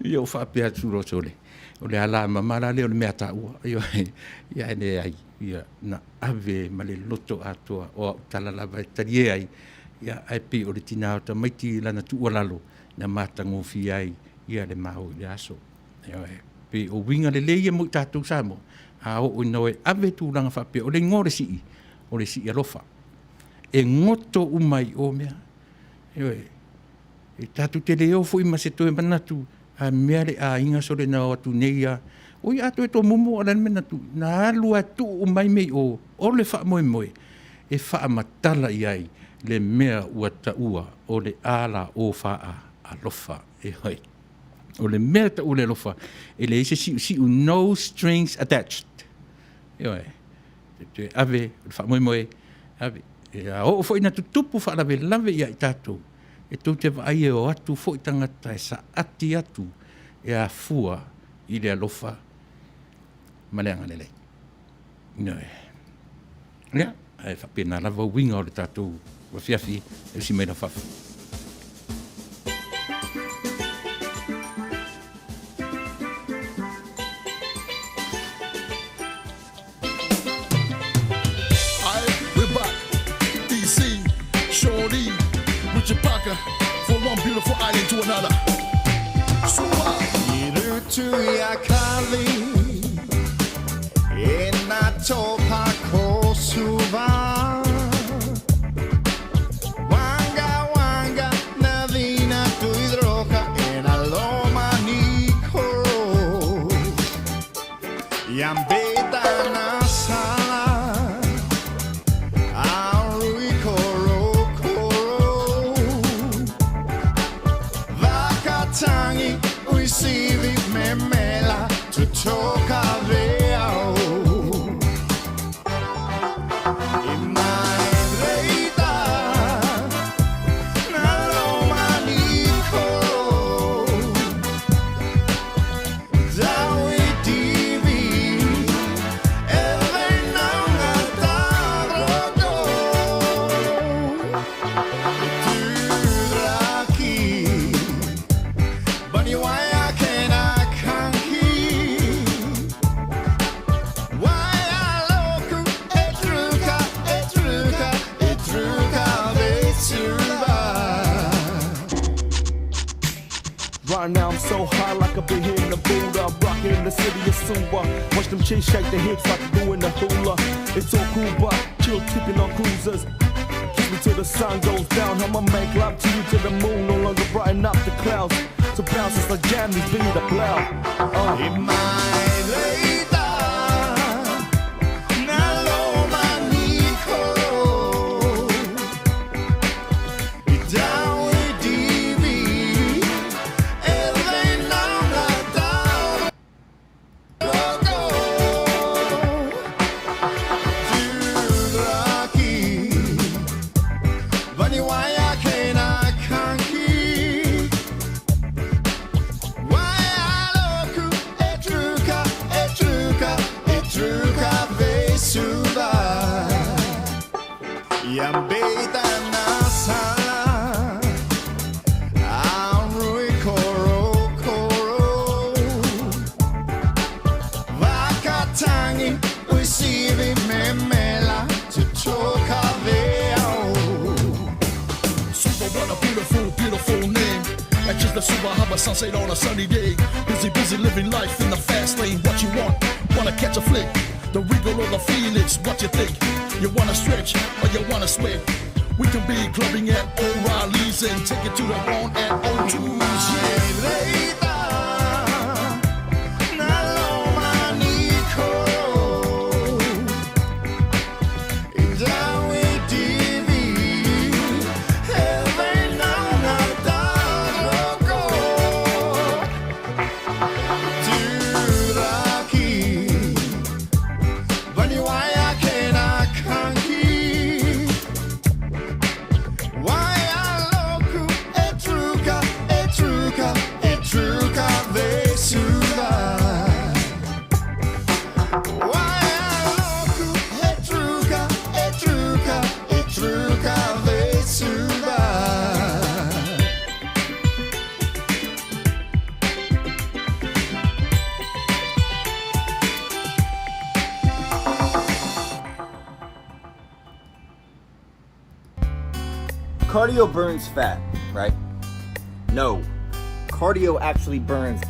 Ia ou faapea atu loa, sole, o le alamama la lea o le mea a taua. Ioe, ia ae leai, ia na ave ma le loto atoa, o au tala lava e talie ai, ia ae pei o le tina o tamaiti i lana tuualalo, na matagofie ai ia le ma o i le aso. Ioe, pei o uiga lelei ia mo i tatou Samoa, a oo ina o e ave tulaga faapea, o le igoa o le sii, o le sii alofa. E goto uma ai i o mea. Ioe, e tatou te le o foi ma se toe manatu, a mea le aiga sole na o atu nei a. Oi a toe tomumu o le a le mea na tuu, na alu lava e tuu mai mea i o, o le faamoemoe e faamatala i ai le mea ua taua o le a la o fa a alofa. Ioe, o le mea e taua le alofa, e leai se siusiu, no strings attached. Ioe, e toe ave o le faamoemoe, ave. E a oo foi ina tutupu faalavelave ia i tatou, e tou te vaai e o atu foi tagata e saati atu e afua i le alofa ma le agalelei. Ioe. Ia, ae faapena lava uiga o le tatou afiafi e usi mai lau fafo.
We're back. DC, Shorty, Richard Parker, from one beautiful island to another. Suva.
I rutu ia kali E na topa ko suva Wanga wanga na vina tu idroka En aloma nikoro Yambeta na sala Aurui koro koro Vakatangi uisivi memela Tutoka veao I mai
could be hitting the Buddha. Rocking the city of Suva. Watch them chicks shake their hips like they're doing the hula. It's all cool, but chill tipping on cruisers. Kiss me till the sun goes down. I'ma make love to you to the moon. No longer brighten up the clouds. So bounce as I jam this beat up loud.
Suva, what a beautiful, beautiful name. That's just the Suva Harbor sunset on a sunny day. Busy, busy living life in the fast lane. What you want? Wanna catch a flick? The Regal or the Phoenix? What you think? You wanna stretch or you wanna sweat? We can be clubbing at O'Reilly's and take it to the one at O2's. Yeah.
Cardio burns fat, right? No. Cardio actually burns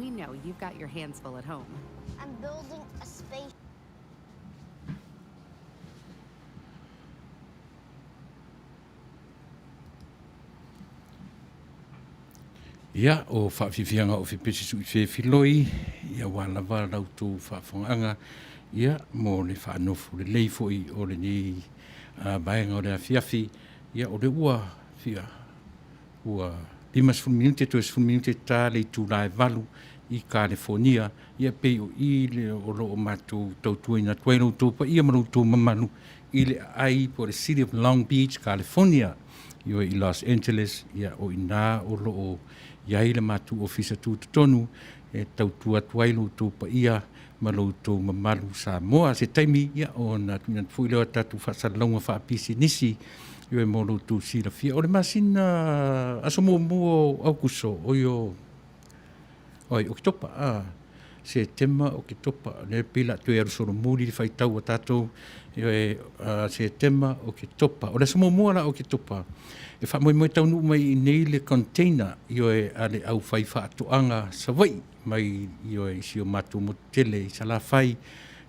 We know you've got your hands full at home.
I'm building a space.
Ia, o faafiafiaga o Fepesi Suifefiloi, ia ua lava la outou faafofogaaga, ia, mo le faanofo lelei foi o lenei vaega o le afiafi. Ia, o lea ua fia, ua 50 minute toe 10 minute ta le itula e 8 i Kalefonia. Ia, pei o i le o lo o matou tautuaina atu ai lo outou paia ma lo outou mamalu i le aai po o le City of Long Beach, California, ioe, i Los Angeles. Ia, o i inā o lo o i ai le matou ofisa tutotonu e tautua atu ai lo outou paia ma lo outou mamalu Samoa. Se taimi, ia, ona tuuina atu foi lea o tatou faasalalauga faapisinisi, ioe, mo lo outou silafia. O le masina aso muamua o Aukuso, oi o oi Oketopa, a Setema, Oketopa, lea pei la toe alu solomuli le faitau a tatou, ioe, Setema, Oketopa. O le aso muamua la o Oketopa, e faamoemoe taunuu mai i nei le container, ioe, a le aufai faatoaga Savaii mai, ioe, i si o matou motu tele i Salafai.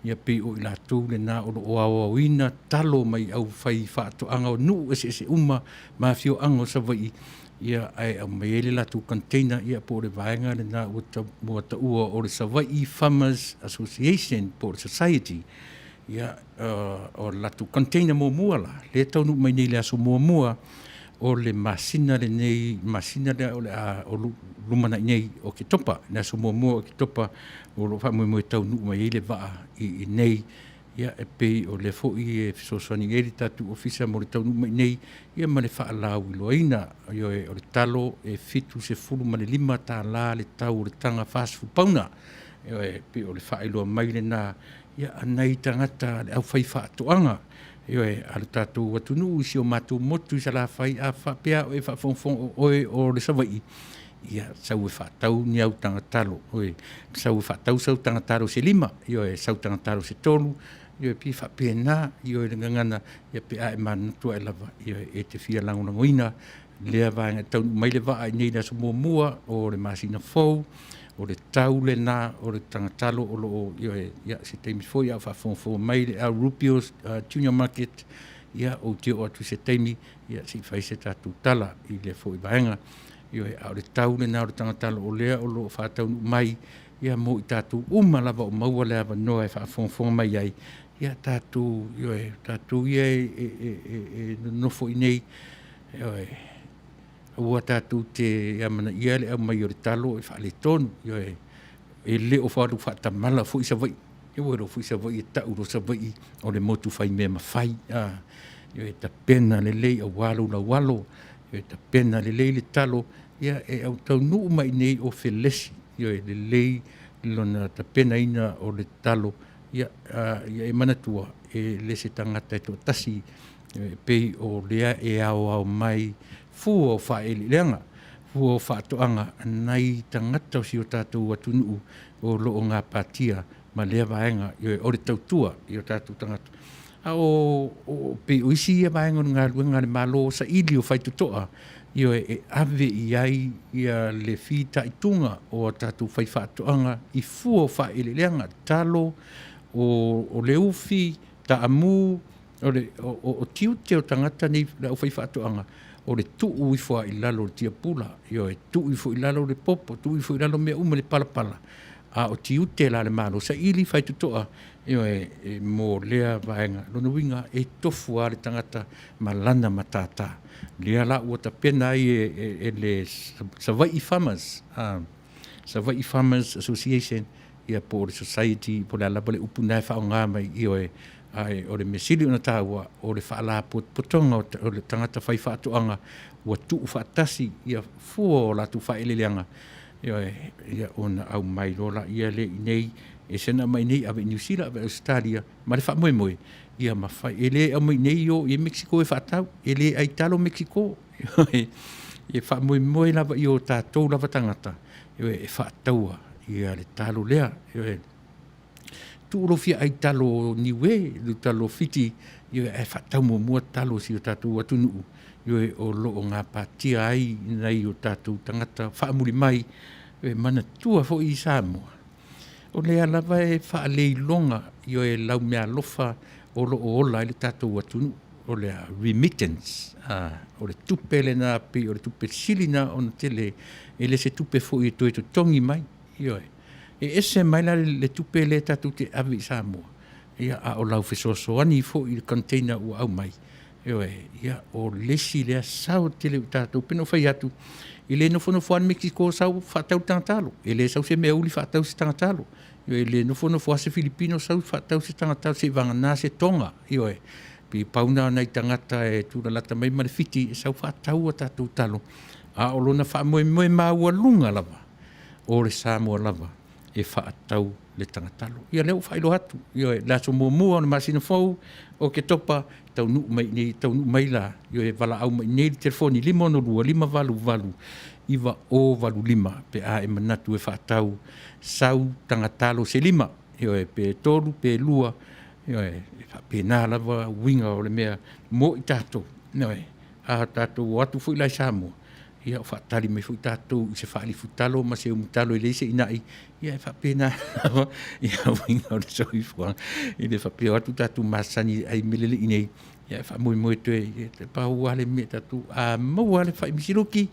Ia pei o i latou lena o lo o aoaoina talo mai aufai faatoaga o nuu eseese uma ma afioaga o Savaii, ia, ae aumai ai le latou container, ia, po o le vaega lena ua, ta, ua taua o le Savaii Farmers Association po o le Society. Ia, o le latou container muamua la, lea taunuu mai nei le aso muamua o le masina lenei, masina lea o le a o lumanai nei o Oketopa, le aso muamua o Oketopa o lo o faamoemoe taunuu mai ai le vaa i nei. Ia, e pei o lea foi e fesoasoani ai le tatou ofisa mo le taunuu mai nei, ia, ma le faalauiloaina. Ioe, o le talo e $75 le tau o le taga 40 pauna. Ioe, e pei o le faailoa mai lena, ia, a nai tagata le aufai faatoaga, ioe, a le tatou atunuu i si o matou motu i Salafai. A faapea o e faafogafoga o oe o le Savaii, ia, sau e faatau ni au tagatalo, ioe, sau e faatau sau tagatalo se 5, ioe, sau tagatalo se 3, ioe, pei faapena, ioe, le gagana, ia, pe a e manatu ae lava, ioe, e te fia lagolagoina lea vaega. E taunuu mai le vaa i nei le aso muamua o le masina fou, o le tau lena o le tagatalo o lo o, ioe, ia, se taimi foi a o faafogafoga mai le Al Rubio's Junior Market, ia, ou te oo atu i se taimi, ia, se i fai se tatou tala i lea foi vaega. Ioe, a o le tau lena o le tagatalo o lea o lo o faataunuu mai, ia, mo i tatou uma lava o maua le avanoa e faafogafoga mai ai, ia, tatou, ioe, tatou ia e, e, e, e, e nonofo i nei, ioe, aua tatou te amanaia le aumai o le talo e faaletonu, ioe, e le o falu faatamala foi Savaii. E ua iloa foi Savaii e tau loa Savaii o le motu fai mea mafai. A, ioe, tapena lelei aua lou laualo, ioe, tapena lelei le talo, ia, e au taunuu mai nei o felesi, ioe, lelei lona tapenaina o le talo, ia, a, ia e manatua e le se tagata e toatasi, ioe, pei o lea e aoao mai fua o faaeleeleaga, fua o faatoaga nai tagata o si o tatou atunuu o lo o gapatia ma lea vaega, ioe, o le tautua i o tatou tagata. A o, o pei o isi ia vaega o le galuega a le Malo saili o faitotoa, ioe, e ave i ai ia le fitaituga o a tatou faifaatoaga i fua o faaeleeleaga, talo, o, o le ufi, taamu, o le o, o, o tiute o tagata nei le aufaifaatoaga, o le tuu ifo lava i lalo o le tiapula, ioe, tuu ifo i lalo le popo, tuu ifo i lalo mea uma le palapala, a o tiute la le Malo saili faitotoa, ioe, e, mo lea vaega. Lona uiga e tofu lava le tagata ma lana matata. Lea la ua tapena ai e, e, e le Savaii Farmers, Savaii Farmers Association, ia, po o le Society, po o le a lava le upu na e faaaoga mai, ioe, ae o le mea sili ona taua o le faalapotopotoga o le tagata fai faatoaga ua tuu faatasi ia fua o latou faaeleeleaga, ioe, ia, ona aumai loa laia lea i nei, e sena mai nei ave i Niu Sila, ave i Ausetalia, ma le faamoemoe ia mafai. E le aumai nei o i Mexico e faatau, e le ai talo Mexico, ioe, e faamoemoe lava i o tatou lava tagata, ioe, e faataua ia le talo lea, ioe. Tuu lou fia ai talo Niue, le talo Fiti, ioe, ae faatau muamua talo o si o tatou atunuu, ioe, o lo o gapatia ai nai o tatou tagata faamuli mai. E manatua foi i Samoa, o lea lava e faaleiloga ioe lau meaalofa o lo o ola ai le tatou atunuu, o le remittance, a, o le tupe lena pei o le tupe sili na ona tele, e le se tupe foi e toe totogi mai, ioe. E ese mai la le tupe lea tatou te ave i Samoa, ia, a o lau fesoasoani foi i le container ua aumai, Ioe, ia, o le isi lea sao tele o tatou. Pei ona ou fai atu, e le nofonofo lava le Mekiko sau faatau le tagatalo. E le sau se meauli faatau se tagatalo. Ioe, e le nofonofo lava se Filipino sau faatau se tagatalo seiavagana se Toga. Ioe, pei pau na o nai tagata e tulalata mai ma le Fiti e sau faatau a tatou talo. A o lona faamoemoe maualuga lava, o le Samoa lava e faatau le tagatalo. Ia lea ua faailoa atu, ioe, le aso muamua o le masina fou o Oketopa, taunuu mai i inei, taunuu mai la, ioe, valaau mai i inei i le telefoni 562 588 9085 pe a e manatu e faatau sau tagatalo se lima, ioe, pe tolu pe lua, ioe, e faapena lava uiga o le mea mo i tatou, ioe. A tatou o atu foi la i Samoa, ia o faatali mai foi tatou i se faalifutalo ma se umutalo e leai se inai, ia e faapena lava ia uiga o le soifuaga. E le faapea o atu tatou masani e ai melelei nei, ia e faamoemoe toe, e pau lava le mea tatou, a maua lava le fai misiluki,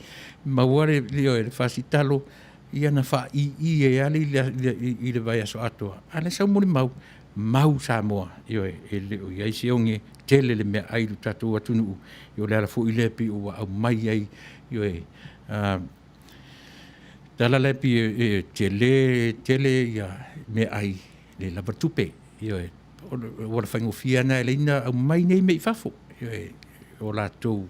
maua le, ioe, le fasitalo, ia na faaii ai lava i le vaiaso atoa, a o le sau molimau, mau Samoa, ioe, e le o i ai se oge tele le meaai i lo tatou atunuu. O le ala foi lea pei ua aumai ai, ioe, tala la e pei e tele tele ia meaai le lava tupe, ioe, o le faigofie lava lena e ala ai ona aumai nei mea i fafo, ioe, o latou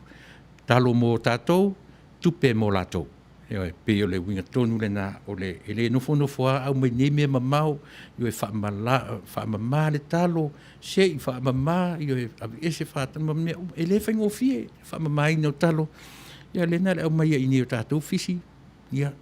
talo mo tatou, tupe mo latou. Ioe, pei o le uiga tonu lena, o le, e le nofonofo lava aumai nei mea mamao, ioe, faamama le talo, se i faamama, ioe, aveese fatama ma mea uma. E le faigofie le faamamaina o talo. Ia lena le aumai ai i inei o tatou fisi, ia,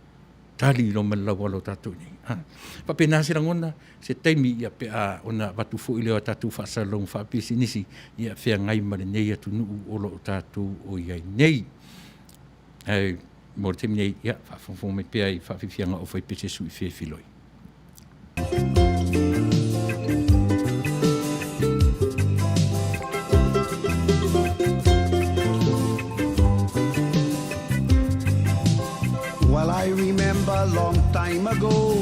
tali loa ma le laualo o tatou i inei. A, faapena se lagona, se taimi ia pe a ona avatu foi lea o tatou faasalalauga faapisinisi, ia feagai ma lenei atunuu o lo o tatou o i ai nei. Ae mo le taimi nei, ia, faafogafoga mai pea i faafiafiaga o Faipese Sui Fefiloi.
Well, I remember long time ago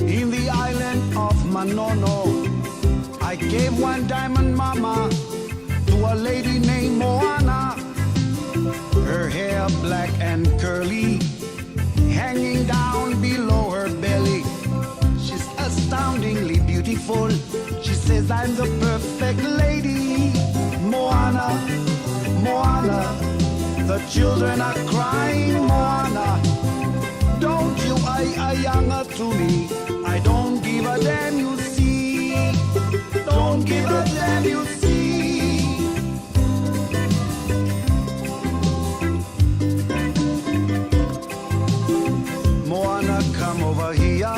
in the island of Manono, I gave one diamond mama to a lady named Moana. Her hair black and curly, hanging down below her belly. She's astoundingly beautiful. She says I'm the perfect lady. Moana, Moana, the children are crying, Moana. Don't you I ayanga to me. I don't give a damn, you see. Don't give a damn, you see. Moana, come over here.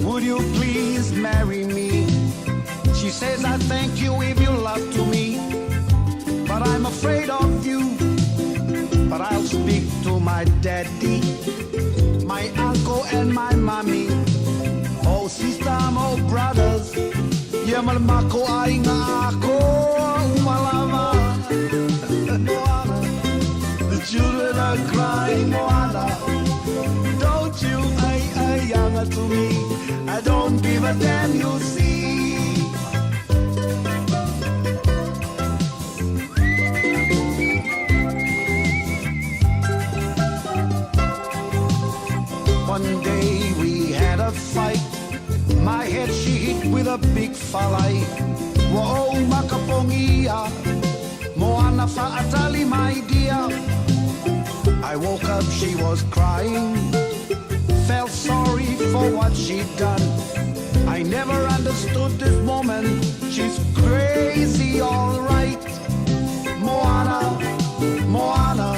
Would you please marry me? She says, I thank you if you love to me, but I'm afraid of you. But I'll speak to my daddy, my uncle and my mommy. Oh, sister, oh, brothers. Yeah, mako ai nga ako, umalama. Moana, the children are crying, Moana. Don't you ay ay yanga to me. I don't give a damn, you see. One day we had a fight. My head she hit with a big falai. Whoa, makapongia. Moana fa'atali, my dear. I woke up, she was crying. Felt sorry for what she'd done. I never understood this woman. She's crazy, all right. Moana, Moana,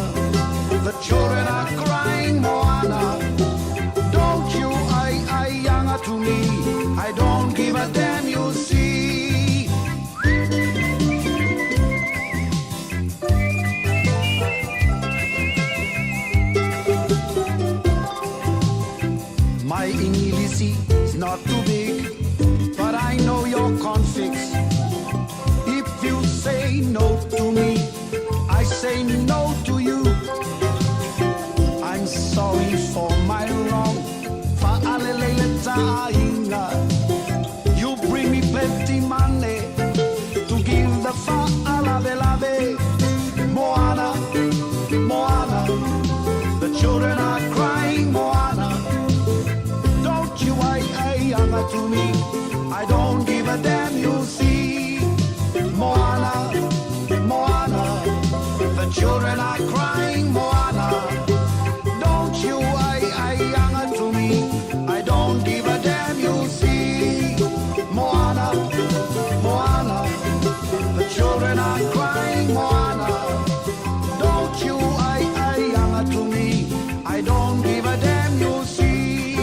the children are crying, Moana. Don't you I I yanga to me. I don't give a damn, you see. me. I don't give a damn, you see. Moana, Moana, the children are crying, Moana. Don't you I, I, younger to me. I don't give a damn, you see. Moana, Moana, the children are crying, Moana. Don't you I, I, younger to me. I don't give a damn, you see.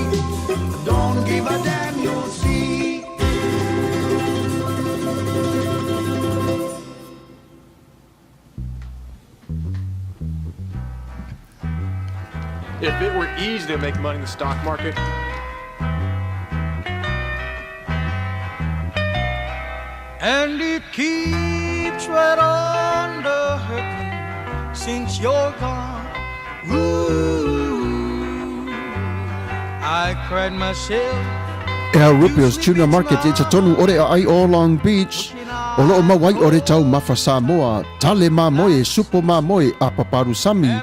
Don't give a damn, you see.
If it were easy to make money in the stock market,
And it keeps right on the hurting since you're gone. Ooh, I cried myself.
Al Rupio's Tuna Market i totonu o le aai o Long Beach, o loo maua ai o le taumafa Samoa, tale mamoe, supo mamoe, apa palusami,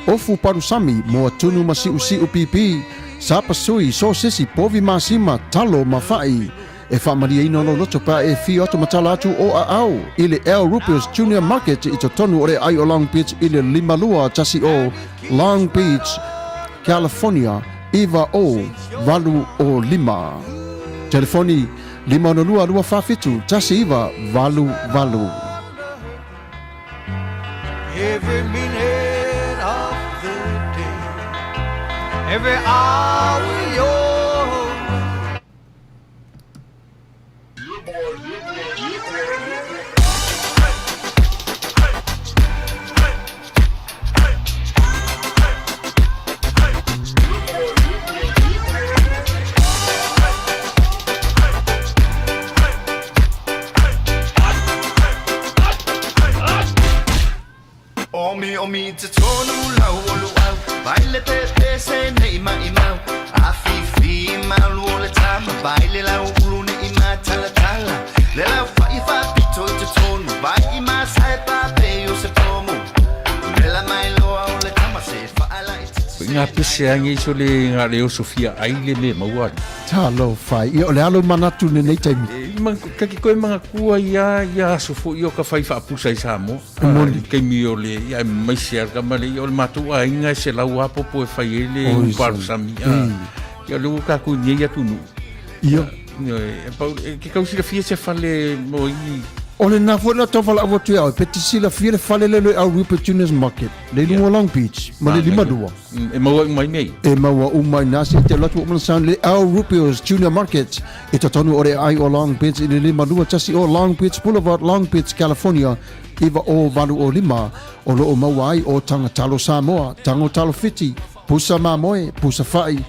ofu palusami, moa tunu ma siusiu pipi, sapasui, sosesi, povi masima, talo ma fa'i. E faamalieina lou loto pe a e afio atu ma tala atu o aao i le Al Rupio's Junior Market i totonu o le aai o Long Beach i le 5210 Long Beach, California 90805. Telefoni, 562 247 1988.
Every minute of the day, every hour you're
Omi omi te tonu lau o luau Vai le te te se nei mai mau A fi fi malu o le tama Vai le lau ulu ne i ma tala tala Le lau fa i fa pito i te tonu Vai i ma sai pa pe o se pomu Le la mai loa o le tama se fa ala i te
Ko ngā pese ange iso le ngā leo Sofia ai le me maua.
Talofa, ia o le alo manatu lenei taimi.
E, ma, kaki koe mga kua ia, ia aso fo i o ka whai whaapusa i Samoa.
E moni.
I taimi o le, ia e maise a kama le, ia o le matou aiga e se lau apopo e whai e le
Oi,
uparusami. Ia le ua kakou nei atunuu.
Ia.
E, pau, e, ke kau silafia se fale mo i...
O lena foi na tau valaau atu ia oe, pe te silafia le fale lea le au Rupert Junior's Market, le i luga o Long Beach, ma le 52.
E maua uma i mea ia.
E maua uma i nā se te alu atu o Sound le Al Rupio's Junior Market i totonu o le aai o Long Beach i le 52 o Long Beach Boulevard, Long Beach, California 90805 o lo o maua ai o Taga Talo Samoa, Tago Talo Fiti, Pusa Mamoe, Pusa Fa'i,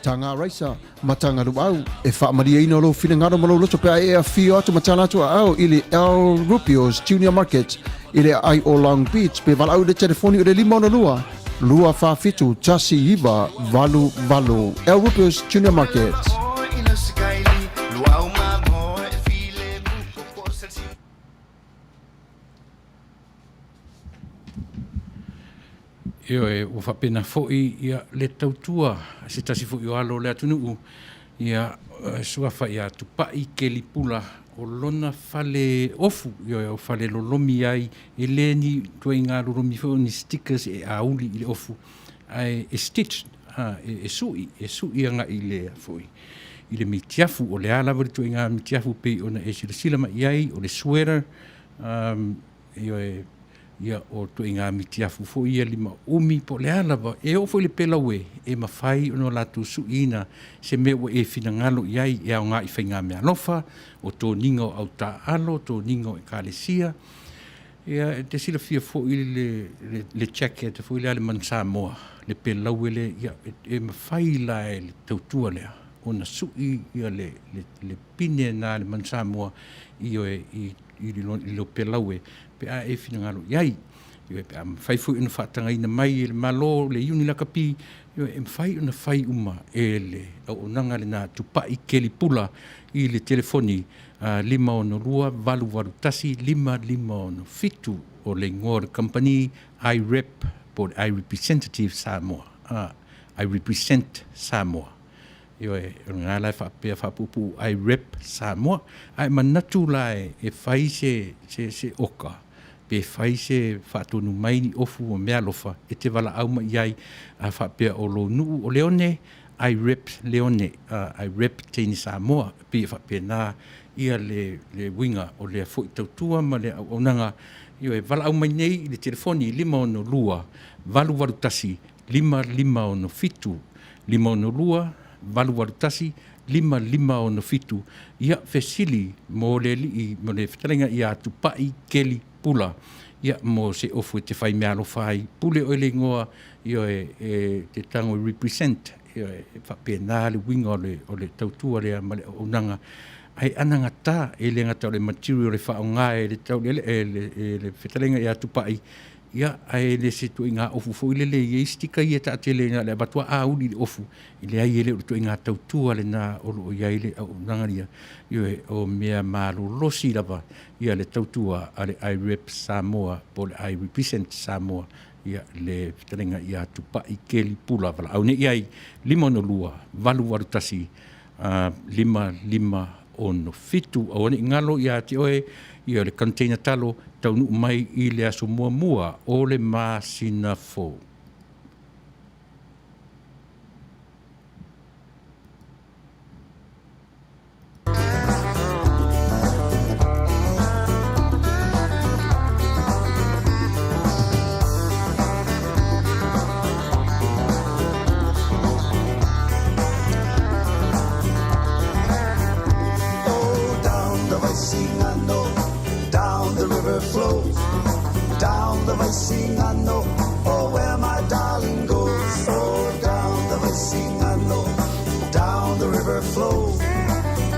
Taga Raisa, ma Taga Luau. E faamalieina lou finagalo ma lou loto pe a e afio atu ma tala atu aao i le Al Rupio's Junior Market i le aai o Long Beach pe valaau i le telefoni o le 562 247 1988. Al Rupio's Junior Market.
Ioe, ua faapena foi ia le tautua a se tasi foi o alo o le atunuu, ia suafa ia Tupai Kelipula, o lona fale ofu, ioe, o fale lolomi ai, e le ni ituaiga lolomi foi o ni stickers e auli i le ofu, ae e stitch, a, e, e sui, e sui agai i le foi i le mitiafu, o le a lava le ituaiga mitiafu pei ona e silasila mai i ai, o le sweater, um, Ioe, ia o ituaiga mitiafu foi ia lima umi po o le a lava, e oo foi i le pelaue e mafai ona latou suiina se mea ua e finagalo i ai e aoga i faigameaalofa, o toniga o autaaalo, toniga o ekalesia. Ia, e te silafia foi le, le, le jacket foi lea a le Manu Samoa, le pelaue lea, ia, e, e mafai la e le tautua lea ona sui ia le, le, le pine na a le Manu Samoa, ioe, i i le pelaue pe a e finagalo i ai. Ioe, pe a mafai foi ona faatagaina mai e le Malo le iuni lakapi, ioe, e mafai ona fai uma e le auaunaga lena Tupai Kelipula i le telefoni 562 881 5567 o le igoa o le kamupani I-Rep po o le I-Representative Samoa, I Represent Samoa. Ioe, o lena la e faapea faapuupuu I rep Samoa. Ae manatu la e fai se, se, se oka, pe fai se faatonu mai ni ofu ma meaalofa e te valaau mai i ai, a faapea o lou nuu o Leone, I rep Leone, I rep Teine Samoa, e pei e faapena ia le, le uiga o lea foi tautua ma le auaunaga. Ioe, valaau mai nei i le telefoni 562 881 5567, 562 881 5567, ia fesili mo le alii mo le fetalaiga ia Tupai Keli Pula, ia mo se ofu e te fai meaalofa ai, pule oe le igoa, ioe, e te tago e represent, ioe, e faapena le uiga o le, o le tautua lea ma le auaunaga. Ae anagata, e le gata o le material e faaaoga e le taulealea, e le, e le fetalaiga ia Tupai, Ia, ae le se ituaiga ofu foi lele e i ai sticker ia e taatele na o le avatu lava auli i le ofu. E leai, e le o le ituaiga tautua lena o lo o i ai le auaunaga ia. Ioe, o mea malolosi lava ia le tautua a le IREP Samoa po o le I Represent Samoa, ia le fetalaiga ia Tupai Keli Pula. Valaau nei i ai, 562 881 5567. Aua ne i galo ia te oe ia le container talo taunuu mai i le aso muamua o le masina fou.
Oh, down the Vaisigano, down the river flows. Down the Vaisigano, oh, where my darling goes. Oh, down the Vaisigano, down the river flows.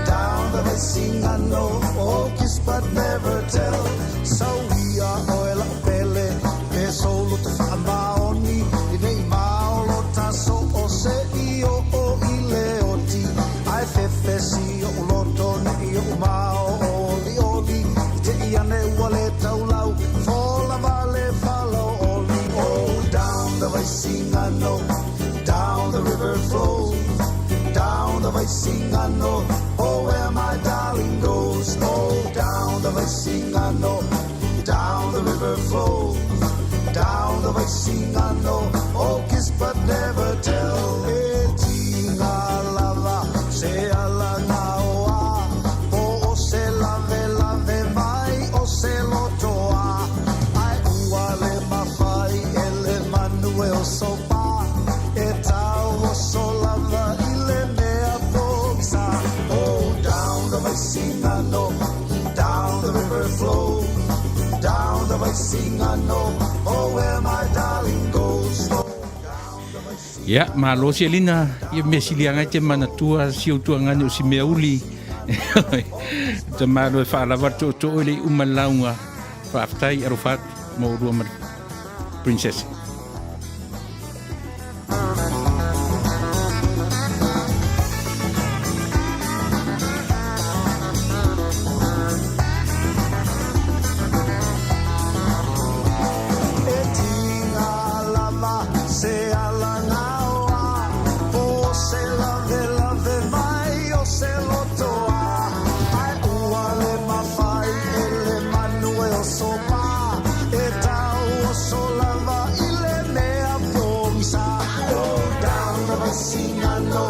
Down the Vaisigano, oh, kiss but never tell. So we are oil pele, pe solo te whaamaoni, i nei maolo taso o se i o o i le oti. Ai fefe si o uloto ne i o mao o li oli, i te i ane ua le taulau, fola vale falo oli. Oh, down the Vaisigano, down the river flows. Down the Vaisigano, oh, where my darling goes. Oh, down the Vaisigano, down the river flows. Down the Vaisigano, oh, kiss but never tell. E tinga lava, se ala ngā oa, po o se lave lave mai o se lotoa. Ai ua le mawhai e le manu e o sopa, e tau o so lava i le mea pokisa. Oh, down the Vaisigano, down the river flows. Down the Vaisigano, oh, where my darling goes. Oh,
Ia, malo si Elina, ia mea sili anga te manatua si au tuangani o si mea uli. Te malo e whaalava to to oile i uma launga. Whaaftai alofa atu mo urua ma princess.
E tinga lava se ala ngaoa, po se lave lave mai o se lotoa. Ai ua le mawhai e le manu e o sopa, e tau o so lava i le mea pongisa. Oh, down the Vaisigano,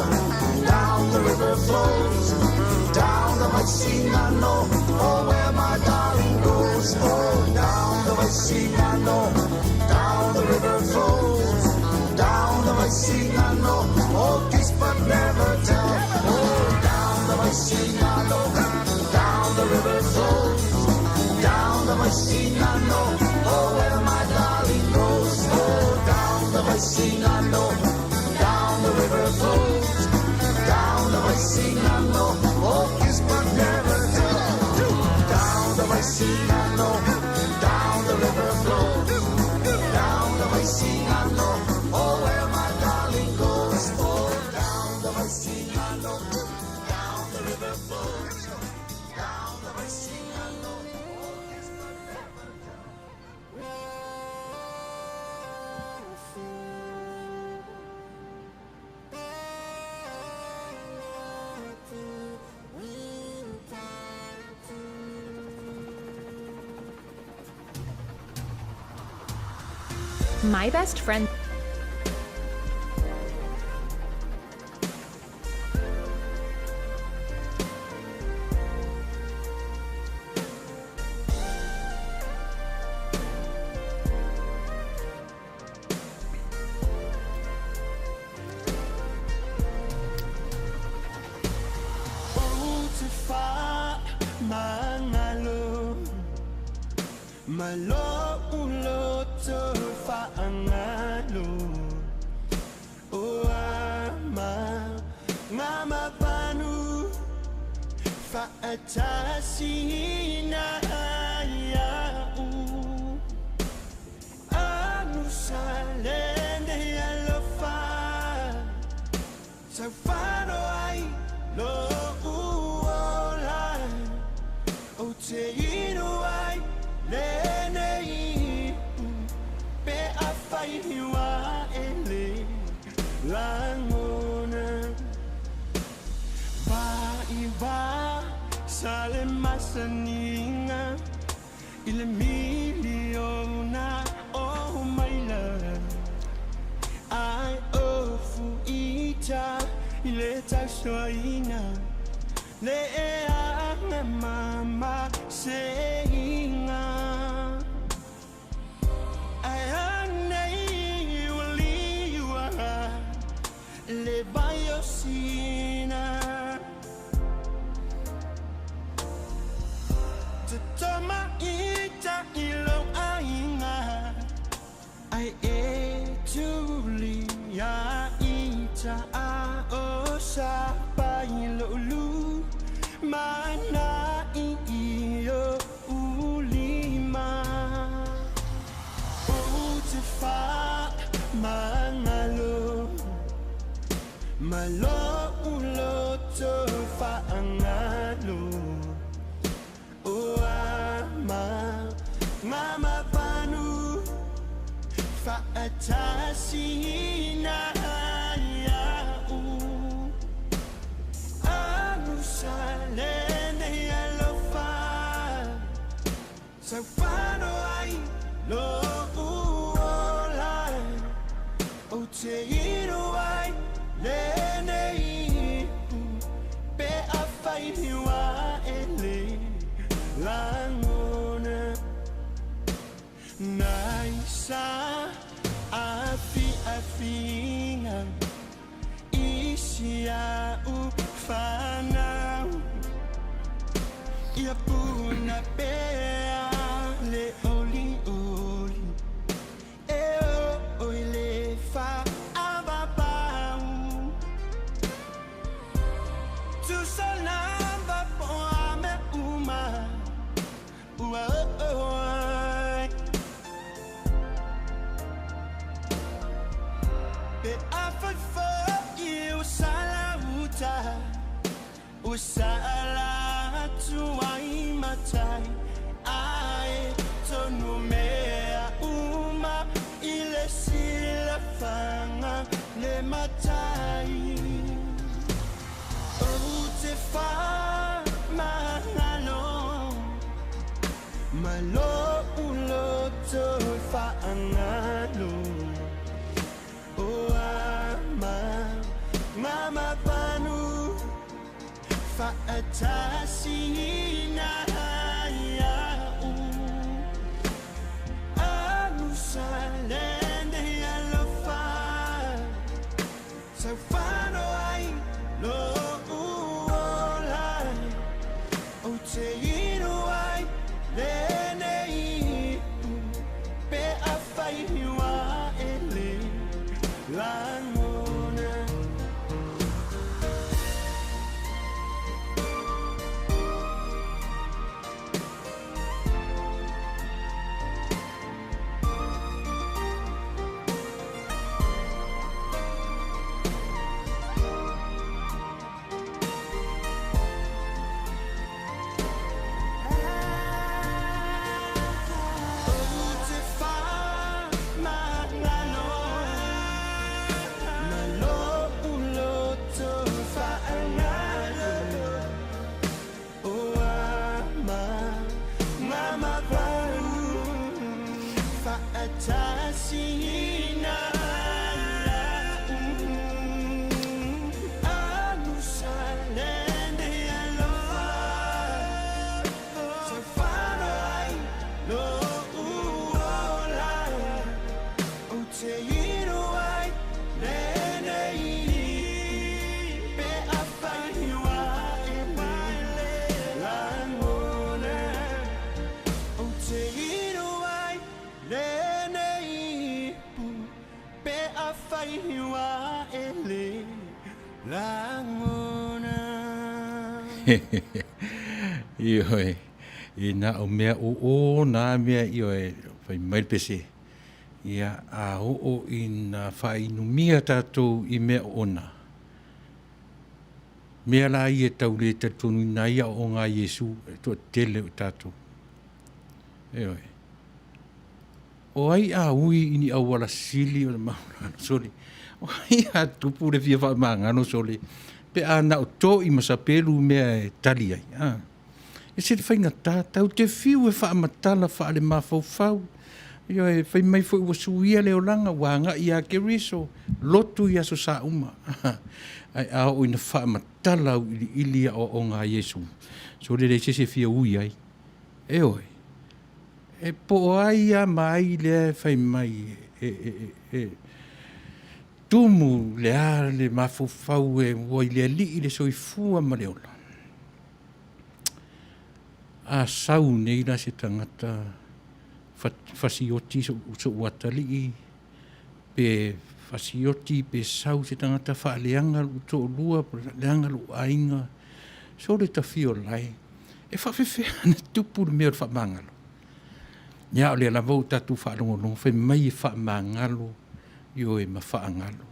down the river flows. Down the Vaisigano, oh, where my darling goes. Oh, down the Vaisigano, down the river flows. Down the Vaisigano, oh, kiss but never tell. Oh, down the Vaisigano, down the river flows. Down the Vaisigano, oh, where my darling goes. Oh, down the Vaisigano, down the river flows. Down the Vaisigano, oh, kiss but never tell. Down the Vaisigano, down the river flows. Down the Vaisigano, oh, where my darling goes. Oh, down the Vaisigano, down the river flows. Down the Vaisigano, oh, kiss but never tell.
My best friend.
Ou te faamagalo, ma lou loto faagalo, o a magamavanu faatasina ia'u. Anusalene alofa taufano ai lo'u ola, ou te inu ai lenei i'u pe afai ua e lē lagona. Vaivā sa le masaniga i le miliona o maila, ai ofu ita i le tausoaina le eaga mamaseiga. Ae anei ua liua le vai o sina. Totomaita i lou aiga, ai e tulia ita a o sa pai lou lu mana i i o ulima. Ou te faamagalo, ma lou loto faagalo, o a magamavanu faatasina ia'u. Anusalene alofa taufano ai lou ola, ou te inu ai lenei i'u pe afai ua e lē lagona. Naisa afiafiga i si a'u fanau, ia puna pea le olioli e oo i le faavavau. Tusa lava po o a mea uma ua oo ai, pe afai fo'i ua salauta, ua sala atu ai matai, ae tonu mea uma i le silafaga le matai. Ou te faamagalo, ma lou loto faagalo, o a magamavanu faatasina ia'u. Anusalene alofa taufano ai lou ola, ou te inu ai lenei i'u pe afai ua e lē lagona.
Ioe, e na o mea o o nā mea, ioe, fai mai le pese, ia, a oo ina faainumia tatou i mea oona, mea la ia e tau le talitonuina ai aoaoga a Iesu, e toatele o tatou. Ioe. O ai a ui i ni auala sili o le maualalo sole? O ai a tupu le fia faamagalo sole pe a na o toi ma sapelu mea e tali ai? A? E se le faigata, tatou te fiu e faamatala faalemafaufau. Ioe, fai mai foi ua suia le olaga, ua agai ia Keriso, lotu i Aso Sa uma. Ae a oo ina faamatala auiliili aoaoga a Iesu, sole leai se isi e fia ui ai. Ioe, e po o ai lava ma ai lea e fai mai e, e, e, e tumu le a le mafaufau e ua i le Alii le soifua ma le ola. A sau nei la se tagata fasioti so'u atalii, pe fasioti pe sau se tagata faaleaga lo'u to'alua pe faaleaga lo'u aiga, sole tafio lae, e faafefea ona tupu le mea o le faamagalo? Ia, o lea lava ua tatou faalogologo fai mai e faamagalo, ioe, ma faagalo.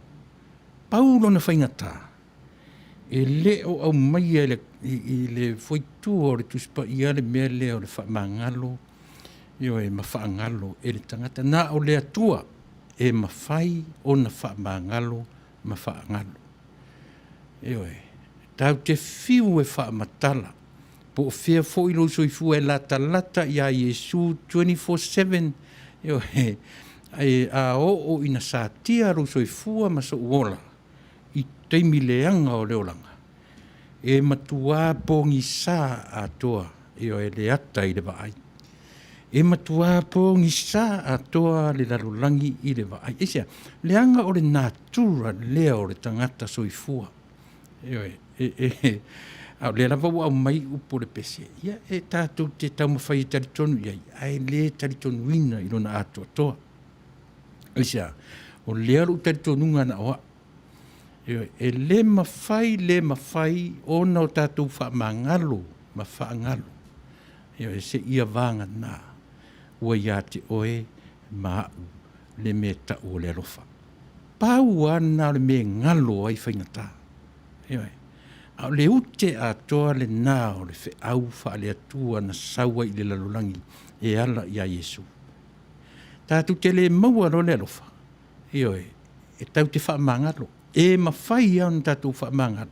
Pau lona faigata, e le o aumaia i le fuaitua o le Tusi Paia le mea lea o le faamagalo, ioe, ma faagalo e le tagata. Na o le Atua e mafai ona faamagalo ma faagalo. Ioe, tatou te fiu e faamatala, po o fea foi lou soifua e latalata ia Iesu 24/7, ioe, ae a oo ina satia lou soifua ma sou ola i taimi leaga o le olaga, e matuā pogisa atoa, ioe, le ata i le vaai. E matuā pogisa atoa le lalolagi i le vaai. Aisea? Leaga o le natura lea o le tagata soifua. Ioe, e, e, a o lea lava ua aumai upu o le pese, ia e tatou te taumafai e talitonu i ai, ae le talitonuina i lona atoatoa. Aisea? O lea lou talitonuga na o au. Ioe, e le mafai, le mafai ona o tatou faamagalo ma faagalo. Ioe, seia vagana ua ia te oe ma au le mea tau o le alofa. Pau lava lena o le mea e galo ai faigata. Ioe, a o le ute atoa lena o le feau faale-Atua na sau ai i le lalolagi e ala iā Iesu. Tatou te le maua loa le alofa, ioe, e tatou te faamagalo. E mafai lava ona tatou faamagalo,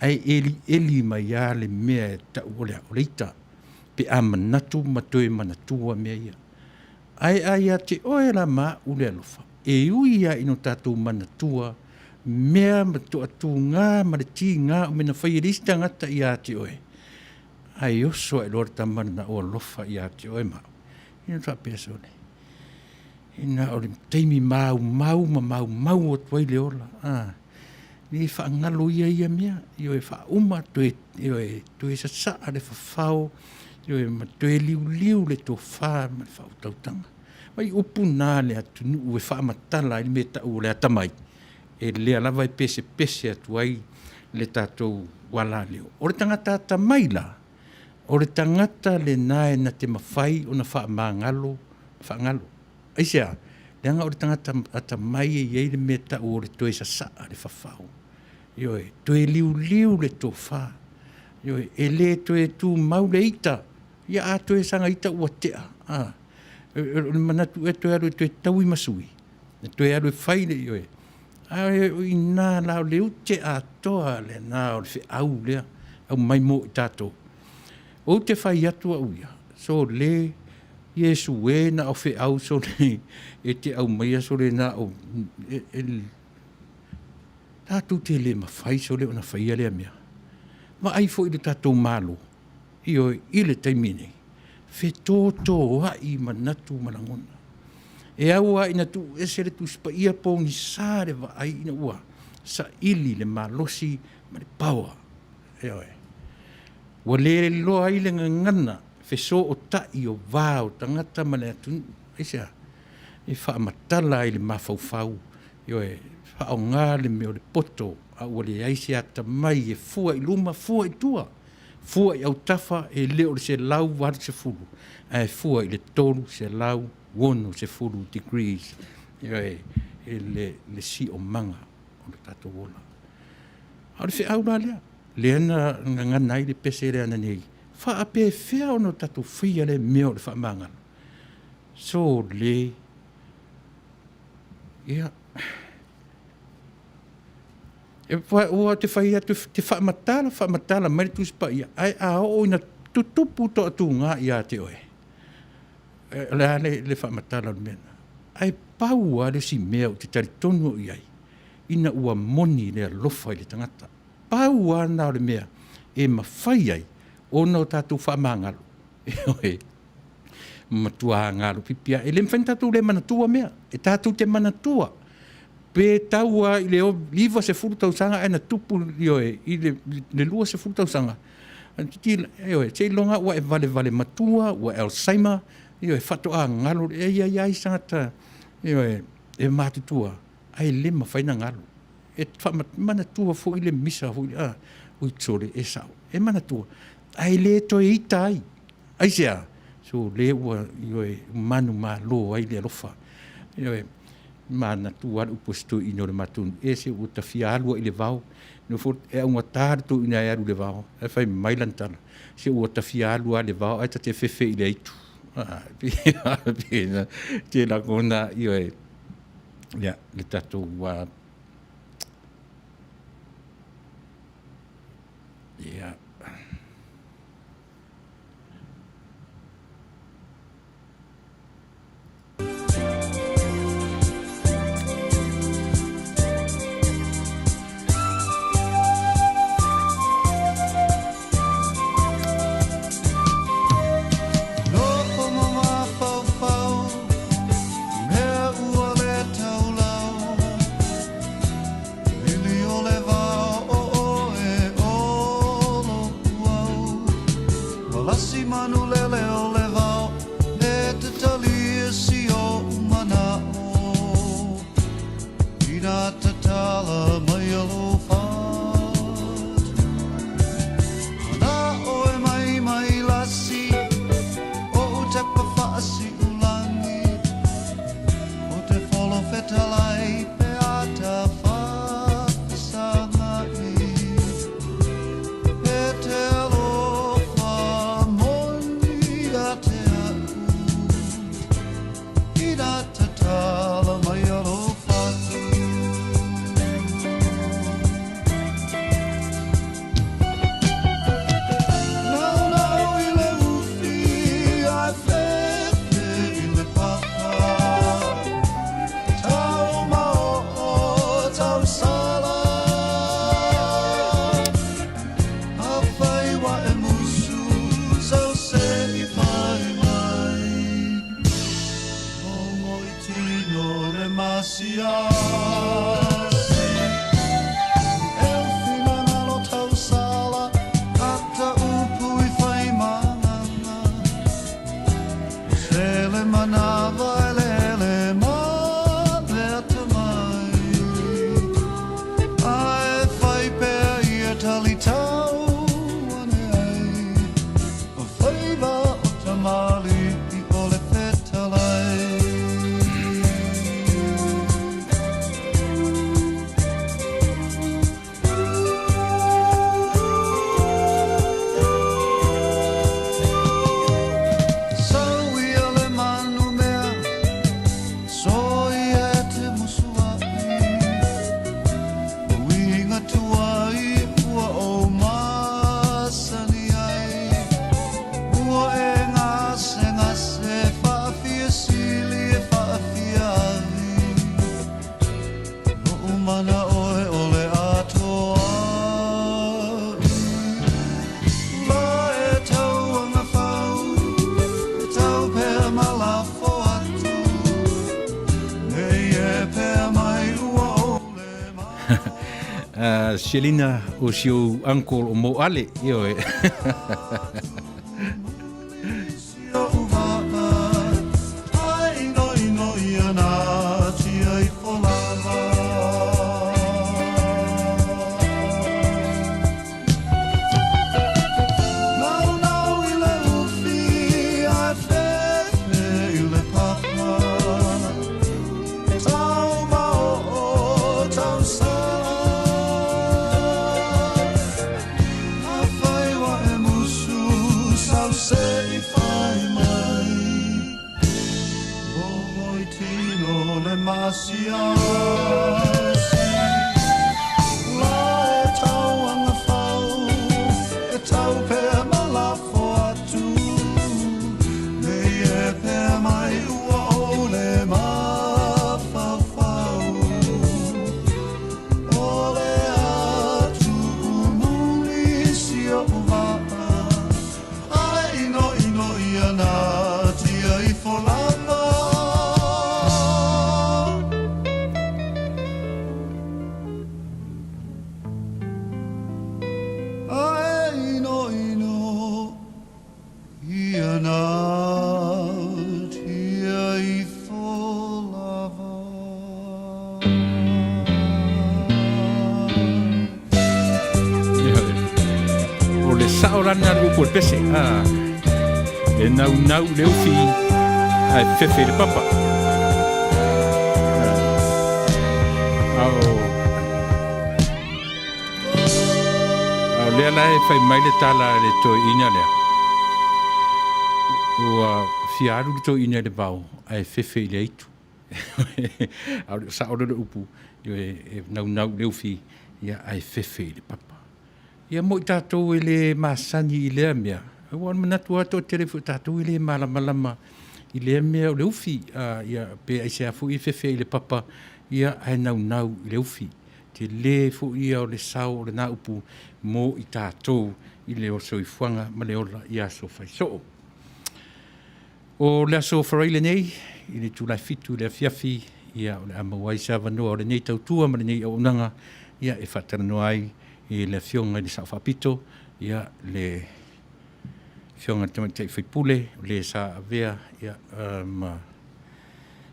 ae elieli mai lava le mea e tau o le a? O le ita, pe a manatu ma toe manatua mea ia. Ae a ia te oe la ma au le alofa, e ui lava ina o tatou manatua mea ma toatuga ma le tiga o mea na fai e le isi tagata ia te oe, ae oso ae loa le tama lena o alofa ia te oe ma au. Ia ona faapea sole, ina o le taimi maumau ma maumau atu ai le ola, a, ne i faagalo ia ia mea, ioe, faauma toe, ioe, toe sasaa le fafao, ioe, ma toe liuliu le tofa ma le faautautaga. Mai upu na le atunuu e faamatala ai le mea tau o le atamai, e lea lava e pesepese atu ai le tatou ualaleo. O le tagata atamai la, O le tagata lena e na te mafai ona faamagalo ma faagalo. Aisea? Leaga o le tagata atamai e i ai le mea tau o le toe sasaa le fafao. Ioe, toe liuliu le tofa. Ioe, e le toe tumau le ita. Ia a toe saga ita ua tea. A, o le manatu ea toe alu e toe taui ma sui. E toe alu e fai le ioe. Ae o i ina la o le ute atoa lena o le feau lea aumai mo i tatou. Ou te fai atu au ia, sole Iesu e na o feau sole e te aumaia sole na o e, e, tatou te le mafai sole ona faia lea mea. Vaai foi le tatou Malo, ioe, i le taimi nei, fetotoai manatu ma lagona. E au lava ina tuu ese le Tusi Paia pogisa le vaai ina ua saili le malosi ma le power. Ioe. Ua le iloa ai le gagana fesootai o va o tagata ma le atunuu. Aisea? E faamatala ai le mafaufau, ioe, faaaoga le mea o le poto, a ua leai se atamai e fua i luma, fua i tua. Fua i autafa e le o le 180, ae fua i le 360 degrees, ioe, e le, le siomaga o le tatou ola. A o le feau la lea, lea na gagana ai le pese lea ananei, faapefea ona tatou faia lea mea o le faamagalo? Sole! Ia, e, ua te fai atu, te faamatala, faamatala mai le Tusi Paia, ae a oo ina tutupu toatuga ia te oe, o le a le, le faamatala o le mea lena? Ae pau lava le isi mea ou te talitonu au i ai, ina ua moni le alofa i le tagata. Pau lava lena o le mea e mafai ai ona o tatou faamagalo, ioe, matua galo pipi lava. E le mafai ona tatou le manatua mea, e tatou te manatua pe tau lava i le 90 tausaga ae na tupu, ioe, i le 20 tausaga, ioe, seiloga ua e valevale matua, ua e Alzheimer, ioe, faatoa galo, e i ai lava isi tagata, ioe, e matutua ae le mafai ona galo. E manatua foi le misa foi, a, ui sole, e sao, e manatua, ae le toe ita ai. Aisea? So lea ua, ioe, manumalo ai le alofa. Ioe, manatua lava le upu a si toeaina o le matou nuu, ese ua ta fia alu ai i le vao, e augata le toeaina e alu i le vao, ae fai mai lana tala, se ua ta fia alu lava i le vao ae ta te fefe i le aitu. Te lagona, ioe, ia, le tatou, ia, Selina o si ou uncle o Mo Ale, ioe.
La e tau angawhau, e tau pea ma lafo atu. Nei e pea mai ua ou le mafaufau. O le atu muli si o'u vaa, Ae inoino ia natia ifo lava. Ae inoino ia natia ifo lava.
O le sao la lena le upu a le pese, a. E naunau i le ufi ae fefe i le papa. A o a o lea la e fai mai le tala a le toeaina lea, ua fia alu le toeaina i le vao ae fefe i le aitu. A o le sao lea o le upu, e naunau i le ufi ae fefe i le papa. Ia mo i tatou e le masani i lea mea, aua o le manatu lava toatele foi o tatou e le malamalama i lea mea o le ufi, ia, pe aisea foi e fefe ai i le papa, ia, ae naunau i le ufi. Tele foi ia o le sao o lena upu mo i tatou i le soifuaga ma le ola i aso faisoo. O le aso Faraile lenei, i le itula e 7 i le afiafi, ia, o le a maua ai se avanoa o lenei tautua ma lenei auaunaga, ia, e faatalanoa ai i le Afioga i le Sao Faapito, ia, le Afioga i le Tamaitai sui usufono, o le sa avea, ia, ma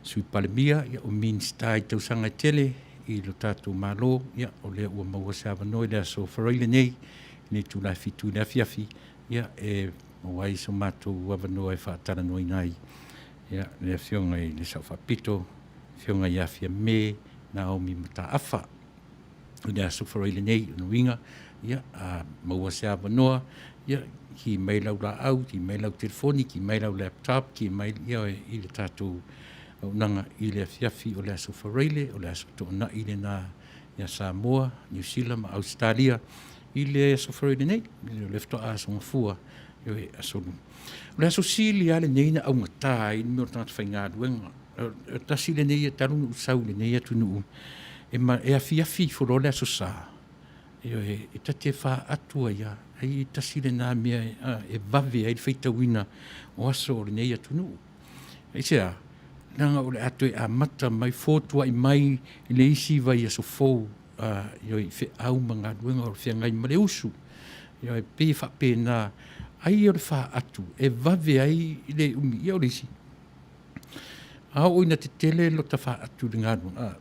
Sui Palemia, ia, o Minisita i tausaga e tele i lo tatou Malo, ia, o lea ua maua se avanoa i le aso Faraile nei, i le itula e 7 i le afiafi, ia, e maua ai so matou avanoa e faatalanoaina ai, ia, le Afioga i le Sao Faapito, Afioga ia Fiame Naomi Mataafa. I le aso Faraile nei, o lona uiga, ia, a maua se avanoa, ia, ki mai lau laau, ki mai lau telefoni, ki mai lau laptop, ki mai, ia, i le tatou auaunaga i le afiafi o le aso Faraile, o le aso Toonai lena ia Samoa, Niu Sila ma Ausetalia i le aso Faraile nei, o le faatoa aso Gafua, ioe, aso Lua. O le aso sili lava lenei na augata ai le mea o le tagata faigaluega. O tasi lenei talu ona ou sau i lenei atunuu, e, ma, e afiafi ifo loa le aso Sa, ioe, e ta te faatu ai lava, ai tasi lena mea e, e vave ai le faitauina o aso o lenei atunuu. Aisea? Leaga o le a toe amata mai, fotuai mai i le isi vaiaso fou, ioe, i feau ma galuega o le feagai ma le usu. Ioe, pei e faapena, ai o le faatu e vave ai le umi. Ia o le isi, a oo ina tetele lota faatu i le galuega,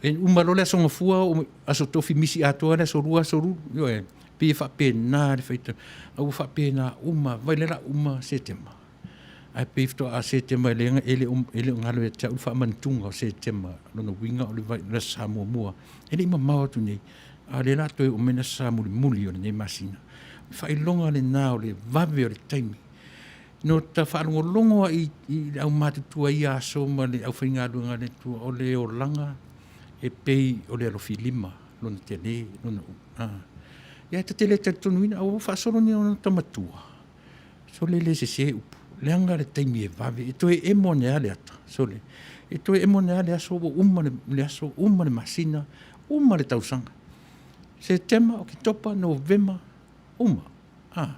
e uma loa le aso Gafua, aso Tofi misi atoa le aso Lua, aso Lulu. Ioe, pei e faapena le faitau. A ua faapena uma, vai lea la uma Setema. Ae pei faatoa Setema e le, e le, e le o galo ia te au le faamanatunga o Setema, lona uiga o le, vai, le aso Sa muamua. E le i mamao atu nei, a o lea la toe oo mai le aso Sa mulimuli o lenei masina. O le faailoga lena o le vave o le taimi. No ta faalogologo ai i le aumatutua i ia aso ma le aufaigaluega a le Atua, o le olaga e pei o le alofilima lona tele, lona u. Ia e ta te le talitonuina, a ua faasolo ni ona ta matua. Sole le sese upu, leaga le taimi e vave, e toe emo ane lava le ata, sole. E toe emo ane lava le aso, ua uma le, le aso, uma le masina, uma le tausaga. Setema, Oketopa, Novema, uma. A,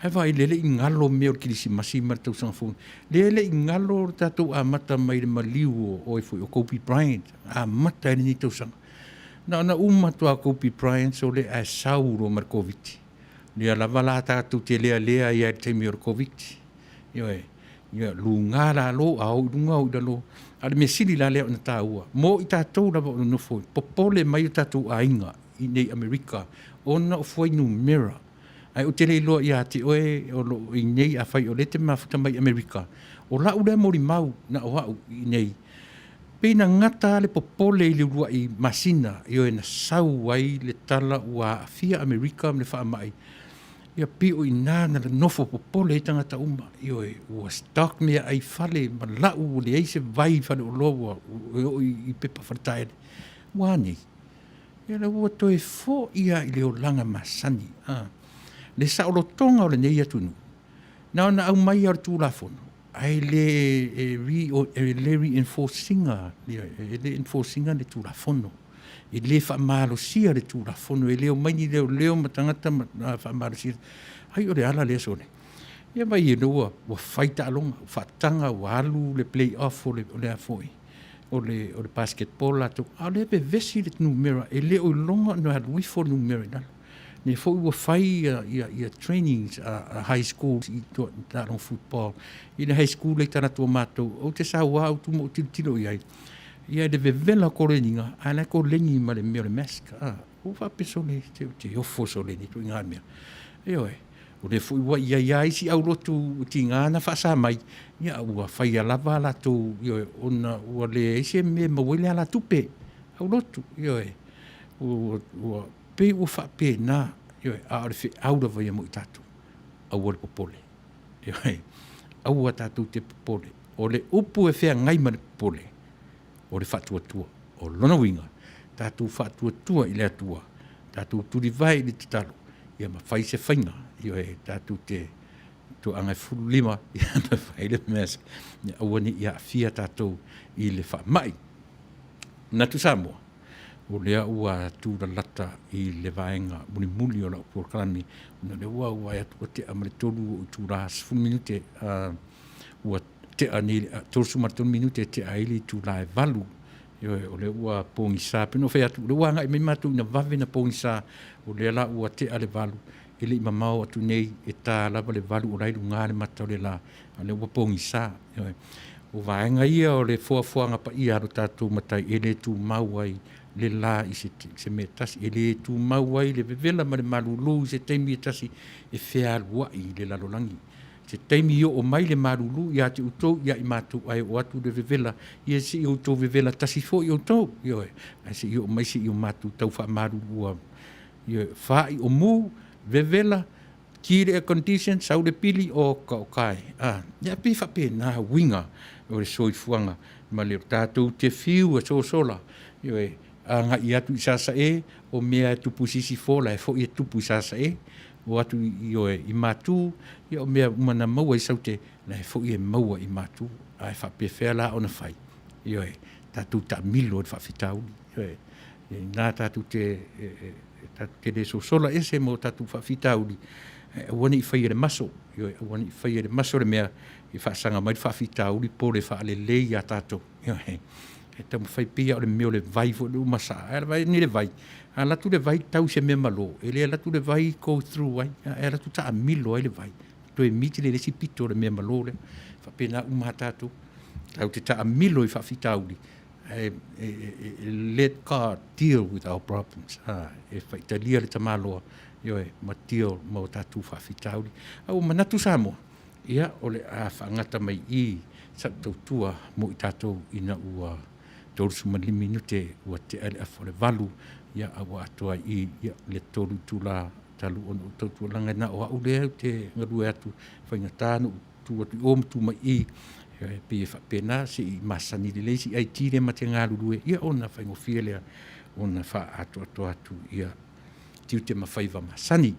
ae vaai lea e le i galo mea o le Kerisimasi ma le tausaga fou. Lea e le i galo le tatou amata mai le maliu o oe foi o Kobe Bryant, amata ai lenei tausaga. Na ona uma atu lava o Kobe Bryant, sole, ae sau loa ma le Koviti. Lea lava la tatou te lealea ai lava i le taimi o le Koviti. Ioe, ia luga lalo, a o i luga o i lalo. A o le mea sili la lea ona taua, mo i tatou lava o nonofo, popole mai o tatou aiga i nei Amerika ona o fuainumera. Ae ou te le iloa ia te oe o lo o i nei, afai o lea e te mafuta mai i Amerika, o lau lea molimau na o au i inei, Pei na gata lava le popole i le uluai masina, ioe, na sau ai le tala ua aafia Amerika ma le faamai. Ia pei o i ina na nofo popole ai tagata uma, ioe, ua stock meaai fale ma lau ua leai se vai i faleoloa ua e oo i pepa faletaele. Ua a nei? Ia la ua toe fo'i lava i le olaga masani, a. Le saolotoga o lenei atunuu, na ona aumai lava o le Tulafono, ae le e re, e le reinforce ina, e le enforce ina le Tulafono. E le faamalosia le Tulafono, e le omai ni leoleo ma tagata ma faamalosia. Ai o le ala lea sole. Ia vaai i ai ua fai taaloga, ua faataga, ua alu le play off o le, o le a foi, o le, o le basketball latou, a o lea e vevesi le numera, e le o iloga ona alu ifo le numera i lalo. Lea foi ua fai ia, ia, ia trainings a, a high school i taaloga football. I le high school e talaatu o matou, ou te sau lava ou tu ma ou tilotilo i ai, ia le vevela o koleniga, ae la e koleni ma le mea o le mask. Ah, ua faapea sole, se ou te ofo sole i lenei ituaiga mea. Ioe, o lea foi ua i ai lava isi aulotu tiga na faasa mai, ia ua faia lava a latou, ioe, ona ua leai se mea e maua ai le alatupe, aulotu, ioe. Ua, ua, pei ua faapena, ioe, a o le feau lava ia mo i tatou, aua le popole. Ioe, aua tatou te popole. O le upu e feagai ma le popole, o le faatuatua. O lona uiga, tatou faatuatua i le Atua, tatou tulivae i le tatalo, ia ma fai se faiga, ioe, tatou te toaga e 15, ia ma fai le mask, ia aua ne i aafia tatou i le faamai. Manatu Samoa, o lea ua tulalata i le vaega mulimuli o lau polokalame, ona o lea ua ou vaai atu ua tea ma le 3 o itula 10 minute, ua tea nei le 33 minute e tea ai le itula e 8. Ioe, o lea ua pogisa, pei ona ou fai atu, o lea ua agai mai matou ina vave ona pogisa, o lea la ua tea le 8, e le i mamao atu nei, e ta lava le 8 o la e i luga le mata o le la, a o lea ua pogisa. Ioe. O vaega ia o le foafoaga paia a lo tatou Matai e le tumau ai le la i se, se mea e tasi, e le tumau ai le vevela ma le malulu i se taimi e tasi e fealuai i le lalolagi. Se taimi i oo mai le malulu ia te outou ia i matou, ae oo atu le vevela, ia se i outou vevela tasi foi outou, ioe, ae se i oo mai se i o matou tau faamalulu ua, ioe, faaiomū, vevela, ki le air condition, sau le pili, oka o ka e. A, ia pei e faapena uiga o le soifuaga ma le tatou te fiu e sosola, ioe, agai atu i Sasae, o mea e tupu i Sisifo, la e foi e tupu i Sasae, o atu ioe, i Matu, ia o mea uma na maua i Saute, la e foi e maua i Matu. Ae faapefea la ona fai? Ioe, tatou taamilo i le faafitauli. Ioe, ina tatou te, e, e, tatou te le sosola ese ma o tatou faafitauli, ae aua ne i faia le maso, ioe, aua ne i faia le maso le mea e faasaga mai le faafitauli po o le faalelei ia tatou. Ioe, e taumafai pei lava o le mea o le vai foi lea ua masaa, ae vai nei le vai, a alu atu le vai tau i se mea malo, e le alu atu le vai go through ai, ae alu atu taamilo ai le vai, toe miti le isi pito o le mea malo lea. E faapena uma lava tatou, tatou te taamilo i faafitauli, ae let God deal with our problems. E faitalia le tamaloa, ioe, ma deal ma o tatou faafitauli. A ua manatu Samoa, ia, o le a faagata mai i sau tautua mo i tatou ina ua 35 minute ua tea le afa o le 8, ia, a ua atoa ai i, ia, le 3 itula talu ona ou tautualaga na o au lea ou te galue atu, faigata ona ou tu atu i o ma tu mai i, e pei e faapena, se i masani lelei si IT lea ma te galulue, ia ona faigofie lea ona faaatoatoa atu ia tiute ma faiva masani.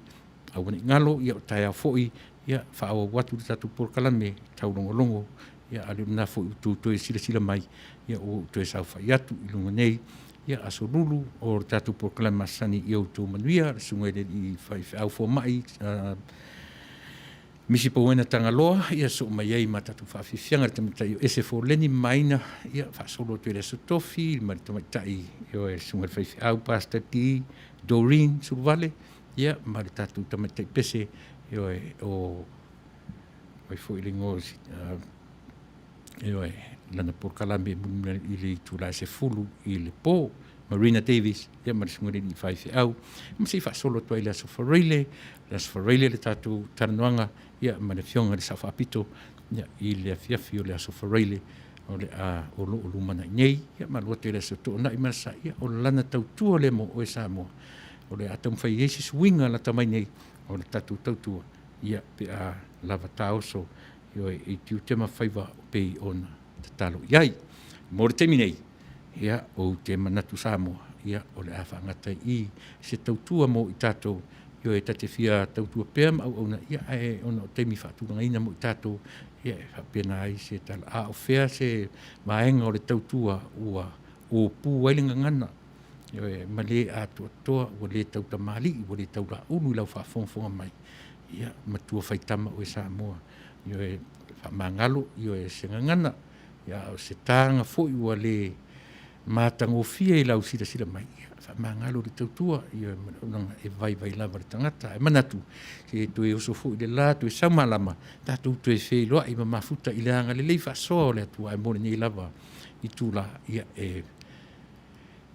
Aua ne i galo, ia o taeao foi, ia faaauau atu le tatou polokalame taulogologo, ia a o le lena foi ua outou toe silasila mai, ia ua ou toe saofai atu i luga nei, ia aso lulu o le tatou polokalame masani ia outou manuia, le susuga i le alii faifeau fomai, Misi Pauena Tagaloa, ia soo mai ai ma tatou faafiafiaga le tamaitai o Ese Foleni ma Maina, ia faasolo atu i le Aso Tofi ma le tamaitai o le susuga i le faifeau Pastor D Doreen Suluvale, ia ma le tatou tamaitai pese ioe o ai foi le igoa ioe lana polokalame i le itula e 10 i le po. Marina Davis, ia ma le susuga i le alii faifeau. Ma se i faasolo atu ai le Aso Faraile, le Aso Faraile le tatou talanoaga, ia ma le afioga i le Sao Faapito, ia, i le afiafi o le Aso Faraile o le a o lo o lumanai nei, ia ma alu atu i le Aso Toonai ma le Sa, ia o lana tautua lea mo oe Samoa. O le a taumafai ai se suiga lata mai nei, o le tatou tautua, ia, pe a lava taoso, ioe, i tiute ma faiva e pei ona tatalo i ai. Mo le taimi nei, ia, ou te manatu Samoa, ia, o le a faagata i i se tautua mo i tatou, ioe, ta te fia tautua pea ma auauna, ia, ae ona o taimi faatulagaina mo i tatou, ia, e faapena ai se tala. A o fea se vaega o le tautua ua opu ai le gagana, ioe, ma le atoatoa, ua le tautamalii, ua le taulaulu i lau faafogafoga mai, ia, matua faitama oe Samoa, ioe, faamagalo, ioe, se gagana, ia, a o se taga foi ua le matagofie i lau silasila mai, ia, faamagalo le tautua, ioe, ma le auaunaga e vaivai lava le tagata. Ae manatu, se toe oso foi le la, toe sau malama, tatou toe feiloai ma mafuta i le agalelei faasoa o le Atua, ae mo lenei lava itula, ia, e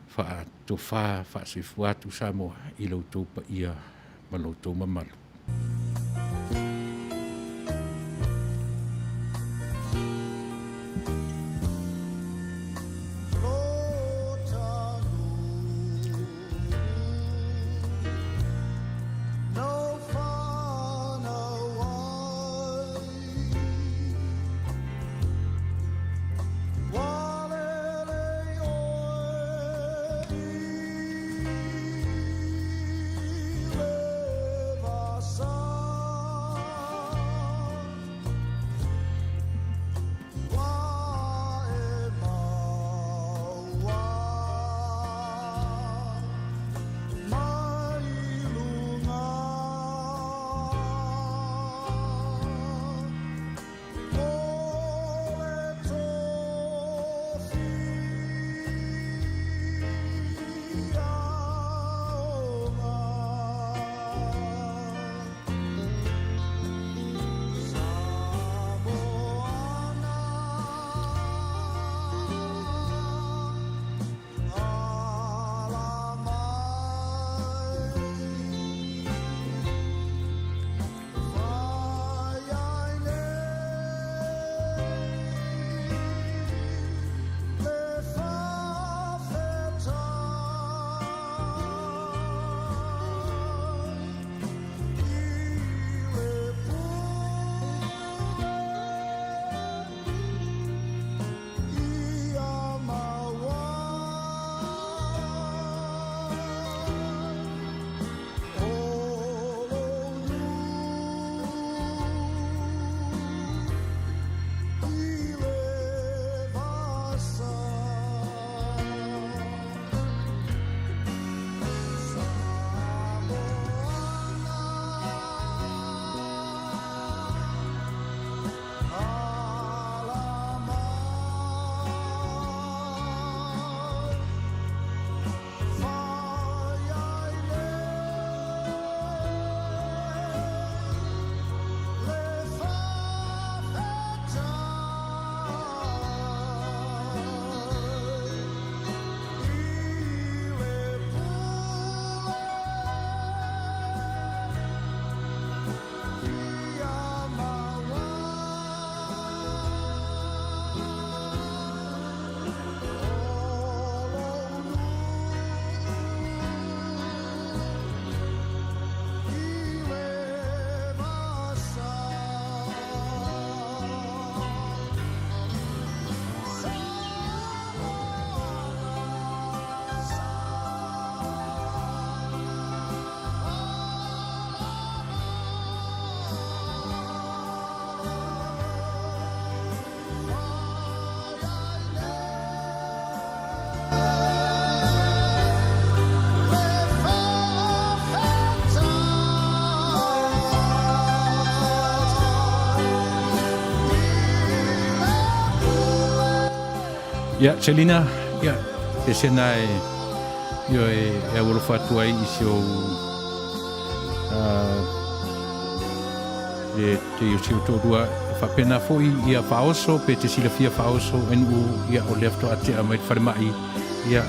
faatofa faasoifua atu Samoa i lo outou paia ma lo outou mamalu. Ia, Selina, ia, e sena e, io e, e aualofa atu ai i si ou le te o si ou toalua e faapena foi ia faaoso pe te silafia faaoso NU ia o lea faatoa tea mai le falemai ia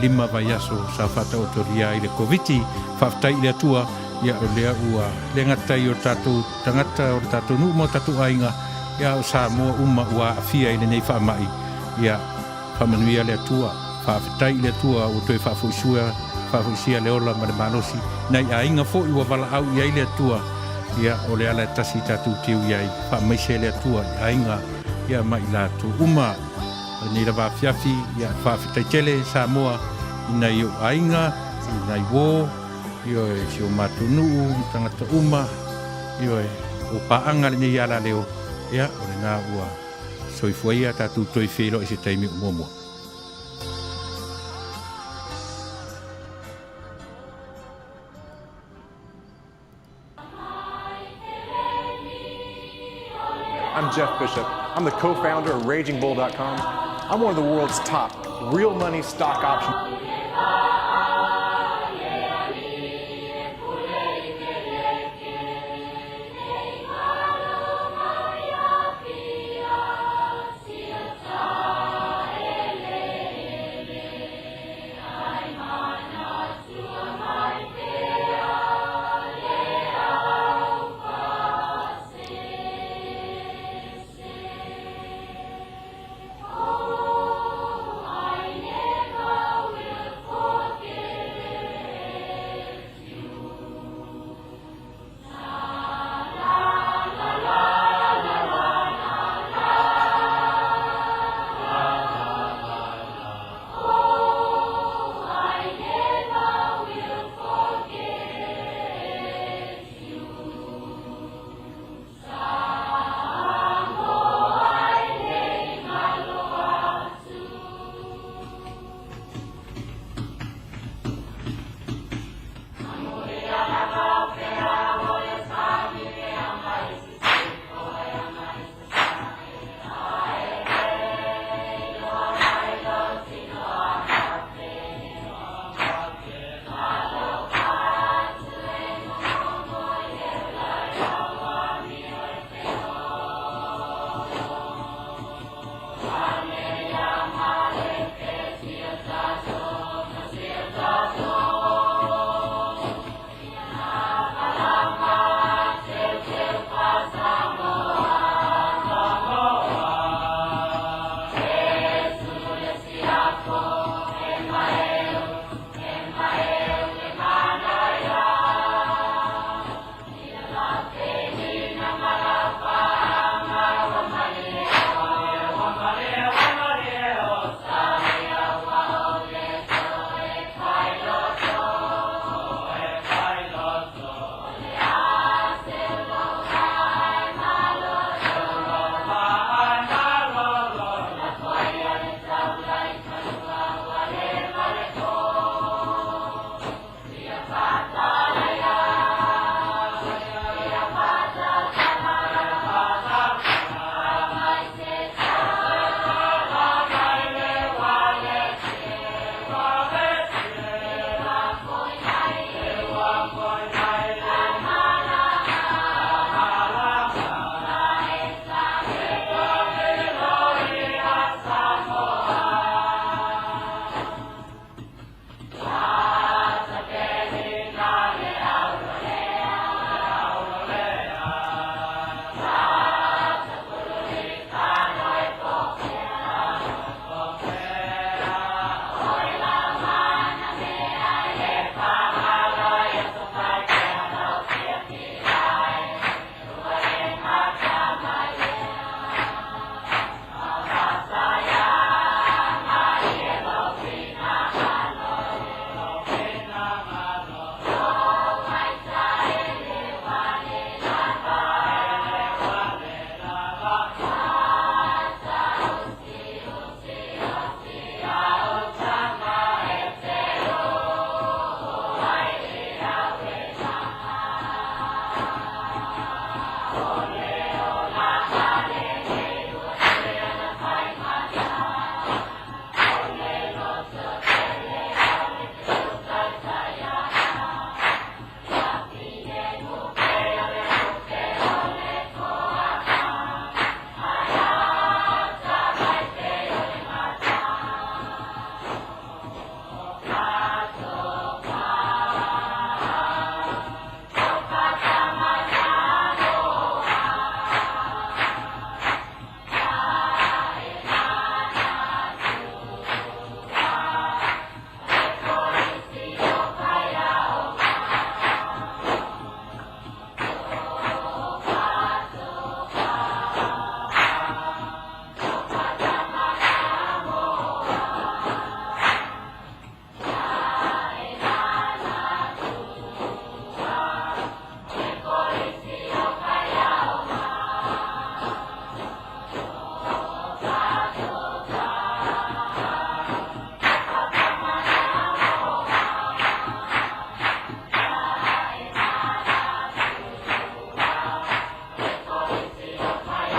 5 vaiaso sa faataotolia ai le Koviti. Faafetai i le Atua ia o lea ua le gata i o tatou tagata o le tatou nuu ma o tatou aiga ia o Samoa uma ua aafia i lenei faamai ia faamanuia le Atua. Faafetai i le Atua ua toe faafoisua Faafoisia le ola ma le malosi i nai aiga foi ua valaau i ai le Atua, ia, o le ala e tasi tatou te ui ai, faamaise le Atua i aiga, ia, ma i latou uma. O lenei lava afiafi, ia, faafetai tele Samoa i nai ou aiga, i nai uo, ioe, si o matou nuu ma tagata uma, ioe, o paaga lenei alaleo, ia, o lena ua soifua ia tatou toe feiloai i se taimi o muamua.
I'm Jeff Bishop. I'm the co-founder of RagingBull.com. I'm one of the world's top real money stock option.